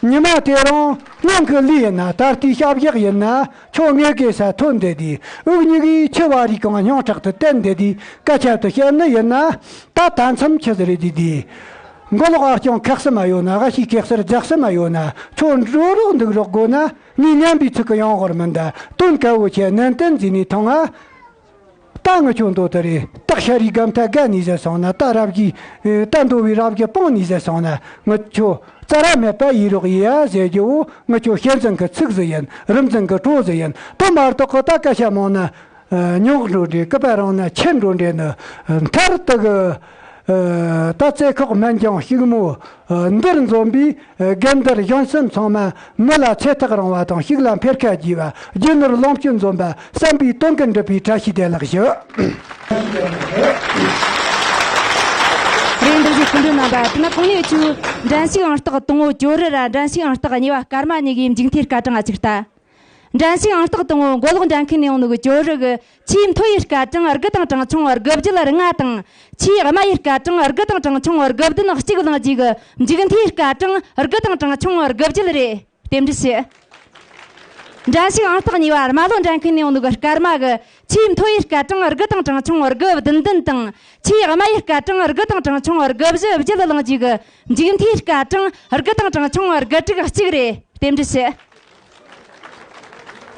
ཉི་མ་དེ་རིང་སྔོན་གྱི་ལས་ཡིན་ན། ད་ལྟའི་ཞབས་བཞག་ཡིན་ན། ཁྱོད་ངའི་གེ་ས་ཐོན་བསྡད་དུས། འུ་གཉིས་ཀྱིས་འཆི་བ་རིགས་གང་སྙིང་ཁྲག་ཏུ་བསྟན་བསྡད་དུས། སྐད་ཆ་དེ་བཤད་ནི་ཡིན་ན། ད་ད་མཚམས་ཆི་ཟིག་རེད་དུས་དུས། མགོ་ལོག་ཨར་རྐྱང་ཁག་གསུམ་མ་ཡོད་ན། ཨ་ཤི་གེ་སར་རྫ་གསུམ་མ་ཡོད་ན། ཁྱོད་འགྲོ་རོགས་འདུག་རོགས་དགོས་ན། ངས་ཉན་པའི་ཚིག་གི་ཡང་ཧོར་མིན་ད། དོན་གལ་བོ་ཆེ་ནན་ཏན་ཟིག་ནས་ཐོངས་ཨ། ད་ ད་ངི་ཆོ་མདོ་དེ་རེད། སྟག་ཤ་རའི་སྒམ་ཐག་བརྒལ་ནས་ཟེར་སོང་ན། ད་རབ་གི་ད་མདོ་བའི་རབ་གི་སྤངས་ནས་ཟེར་སོང་ན། ངི་ཆོ་རྩ་ར་མེད་པ་ཡེ་རོགས་ཡེ་ཡ་ཟེར་རྒྱུ་བོ་ངི་ཆོ་ཤེར་འཛིན་གི་ཚིག་ཟིག་ཡིན། རིམ་འཛིན་གི་བྲོ་ཟིག་ཡིན། དེ་མ་གཏོགས་གི་ད་སྐད་ཆ་མང་ན། ཨ། རྙོག་འགྲོ་འདྲེ། སྐུད་པ་རིང་ན་ཆུ་འགྲོ་འདྲེ་ནི། མཐར་ཐུག་གི་ཨ། ད་རྩེ་ཁོག་སྨན་ལྗོངས་ཕྱུག་མོ། ཨ། འདིར་འཛོམས་པའི་ཨ། དགེ་འདུན་གཞོན་གསུམ་ཚང་མ། མི་ལ་ཚེ་ཐག་རིང་བ་དང་། ཕྱུགས་ལ་འཕེལ་ཁ་རྒྱས་པ། རྒྱུ་ནོར་ལོངས་སྤྱོད་འཛོམས་པ། བསམ་པའི་དོན་ཀུན་འགྲུབ་པའི་བཀྲ་ཤིས་བདེ་ལེགས་ཞུ། རེད། འདིར་བཞུགས་སྐུ་མགྲོན་རྣམ་པ། དེ་ན་གོང་ནས་འུ་ཆོས་འགྲན་ཞུགས་ཨང་རྟགས་དང་པོ་ཇོ་རི་ར། འགྲན་ཞུགས་ཨང་རྟགས་གཉིས་པ་སྐར་མ་གཉིས་ཀྱི་མཇུག་མཐའི་སྐར་གྲངས་ང་ཅིག་ལྟ། འགྲན་ཞུགས་ཨང་རྟགས་དང་པོ་མགོ་ལོག་འགྲན་ཁུལ་ནས་ཡོང་ནོ་གི་ཇོ་རི་གི། ཆེས་མཐོ་བའི་སྐར་གྲངས་དགུ་དང་གྲངས་ཆུང་དགུ་བརྒྱད་ལྔ་དང་། ཆེས་དམའ་བའི་སྐར་གྲངས་དགུ་དང་གྲངས་ཆུང་དགུ་བདུན་གཅིག་བླངས་རྗེས་གི་མཇུག་མཐའི་སྐར་གྲངས་དགུ་དང་གྲངས་ཆུང་དགུ་བརྒྱད་རེད། རྟེན་འབྲེལ་ཞུ། འགྲན་ཞུགས་ཨང་རྟགས་གཉིས་པ་རྨ་ལྷོ་འགྲན་ཁུལ་ནས་ཡོང་ནོ་གི་སྐར་མ་གི། ཆེས་མཐོ་བའི་སྐར་གྲངས་དགུ་དང་གྲངས་ཆུང་དགུ་བདུན་བདུན་དང་། ཆེས་དམའ་བའི་སྐར་གྲངས་དགུ་དང་གྲངས་ཆུང་དགུ་བཞི་བརྒྱད་བླངས་རྗེས་གི་མཇུག་མཐའི་སྐར་གྲངས་དགུ་དང་གྲངས་ཆུང་དགུ་དྲུག་གཅིག་རེད། རྟེན་འབྲེལ་ཞུ།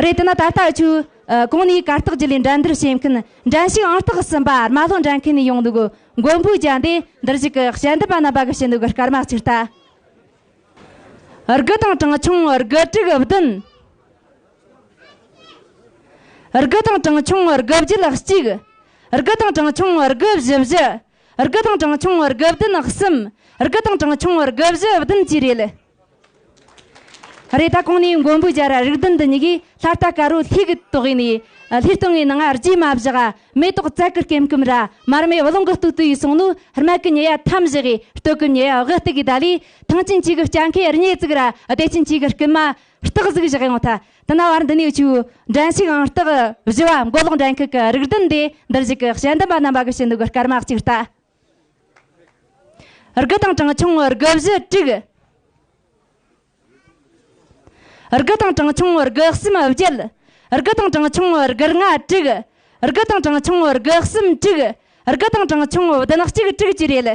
རེད། དེ་ན་ད་ལྟ་འུ་ཆོས་ཨ། གོང་ནས་གར་སྟེགས་བརྒྱུད་ལས་འགྲན་བསྡུར་བྱེད་མཁན་འགྲན་ཞུགས་ཨང་རྟགས་གསུམ་པ་རྨ་ལྷོ་འགྲན་ཁུལ་ནས་ཡོང་ནོ་གི་མགོན་པོ་རྒྱལ་འདི། འདིར་བཞུགས་གི་དཔྱད་འདེམས་པ་རྣམ་པ་གིས་བྱིན་ནོ་གི་སྐར་མ་གཅིག་ལྟ། དགུ་དང་གྲངས་ཆུང་དགུ་དྲུག་བདུན། དགུ་དང་གྲངས་ཆུང་དགུ་བརྒྱད་གཅིག། དགུ་དང་གྲངས་ཆུང་དགུ་བཞི་བཞི། དགུ་དང་གྲངས་ཆུང་དགུ་བདུན་གསུམ། དགུ་དང་གྲངས་ཆུང་དགུ་བཞི་བདུན་བཅས་རེད། རེད། ད་གོང་ནས་མགོན་པོ་རྒྱལ་ར་རིག་ལྡན་འདི་གཉིས་ཀྱིས་ལྷ་རྟ་དཀར་པོ་ལྷས་གི་བཏོགས་ནས། ཨ། ལྷས་བཏོན་ནས་ནང་ང་རྗེས་མ་བཞག་མེ་ཏོག་བཙལ་གི་སྐེམ་གི་ར། མར་མེ་རླུང་གིས་གཏུབ་གཏུབ་ཡས་སོང་ནོ། རྨ་གི་ཉེ་ཡ་ཐམ་བཞག་གི། སྟོད་གི་ཉེ་ཡ་དབུ་སྟེགས་གི་ད་ལས། ཐང་ཆེན་གཅིག་གི་སྐྱ་ཁའི་སྙེ་བཙུགས་ར། བདེ་ཆེན་གཅིག་གི་རྐུན་མ་སྟག་གཟིག་བཞག་ཡོང་ཐལ། དེ་ན་བར་འདི་ནས་འུ་ཆོས་འགྲན་ཞུགས་ཨང་རྟགས་བཞི་བ་མགོ་ལོག་འགྲན་ཁུལ་གི་རིག་ལྡན་འདི། འདིར་བཞུགས་གི་དཔྱད་འདེམས་པ་རྣམ་པ་གིས་བྱིན་ནོ་གི་སྐར་མ་གཅིག་ལྟ། དགུ་དང་གྲངས་ཆུང་དགུ་བཞི་དྲུག། དགུ་དང་གྲངས་ཆུང་དགུ་གསུམ་བརྒྱད། དགུ་དང་གྲངས་ཆུང་དགུ་ལྔ་དྲུག། དགུ་དང་གྲངས་ཆུང་དགུ་གསུམ་དྲུག། དགུ་དང་གྲངས་ཆུང་བདུན་གཅིག་དྲུག་བཅས་རེད།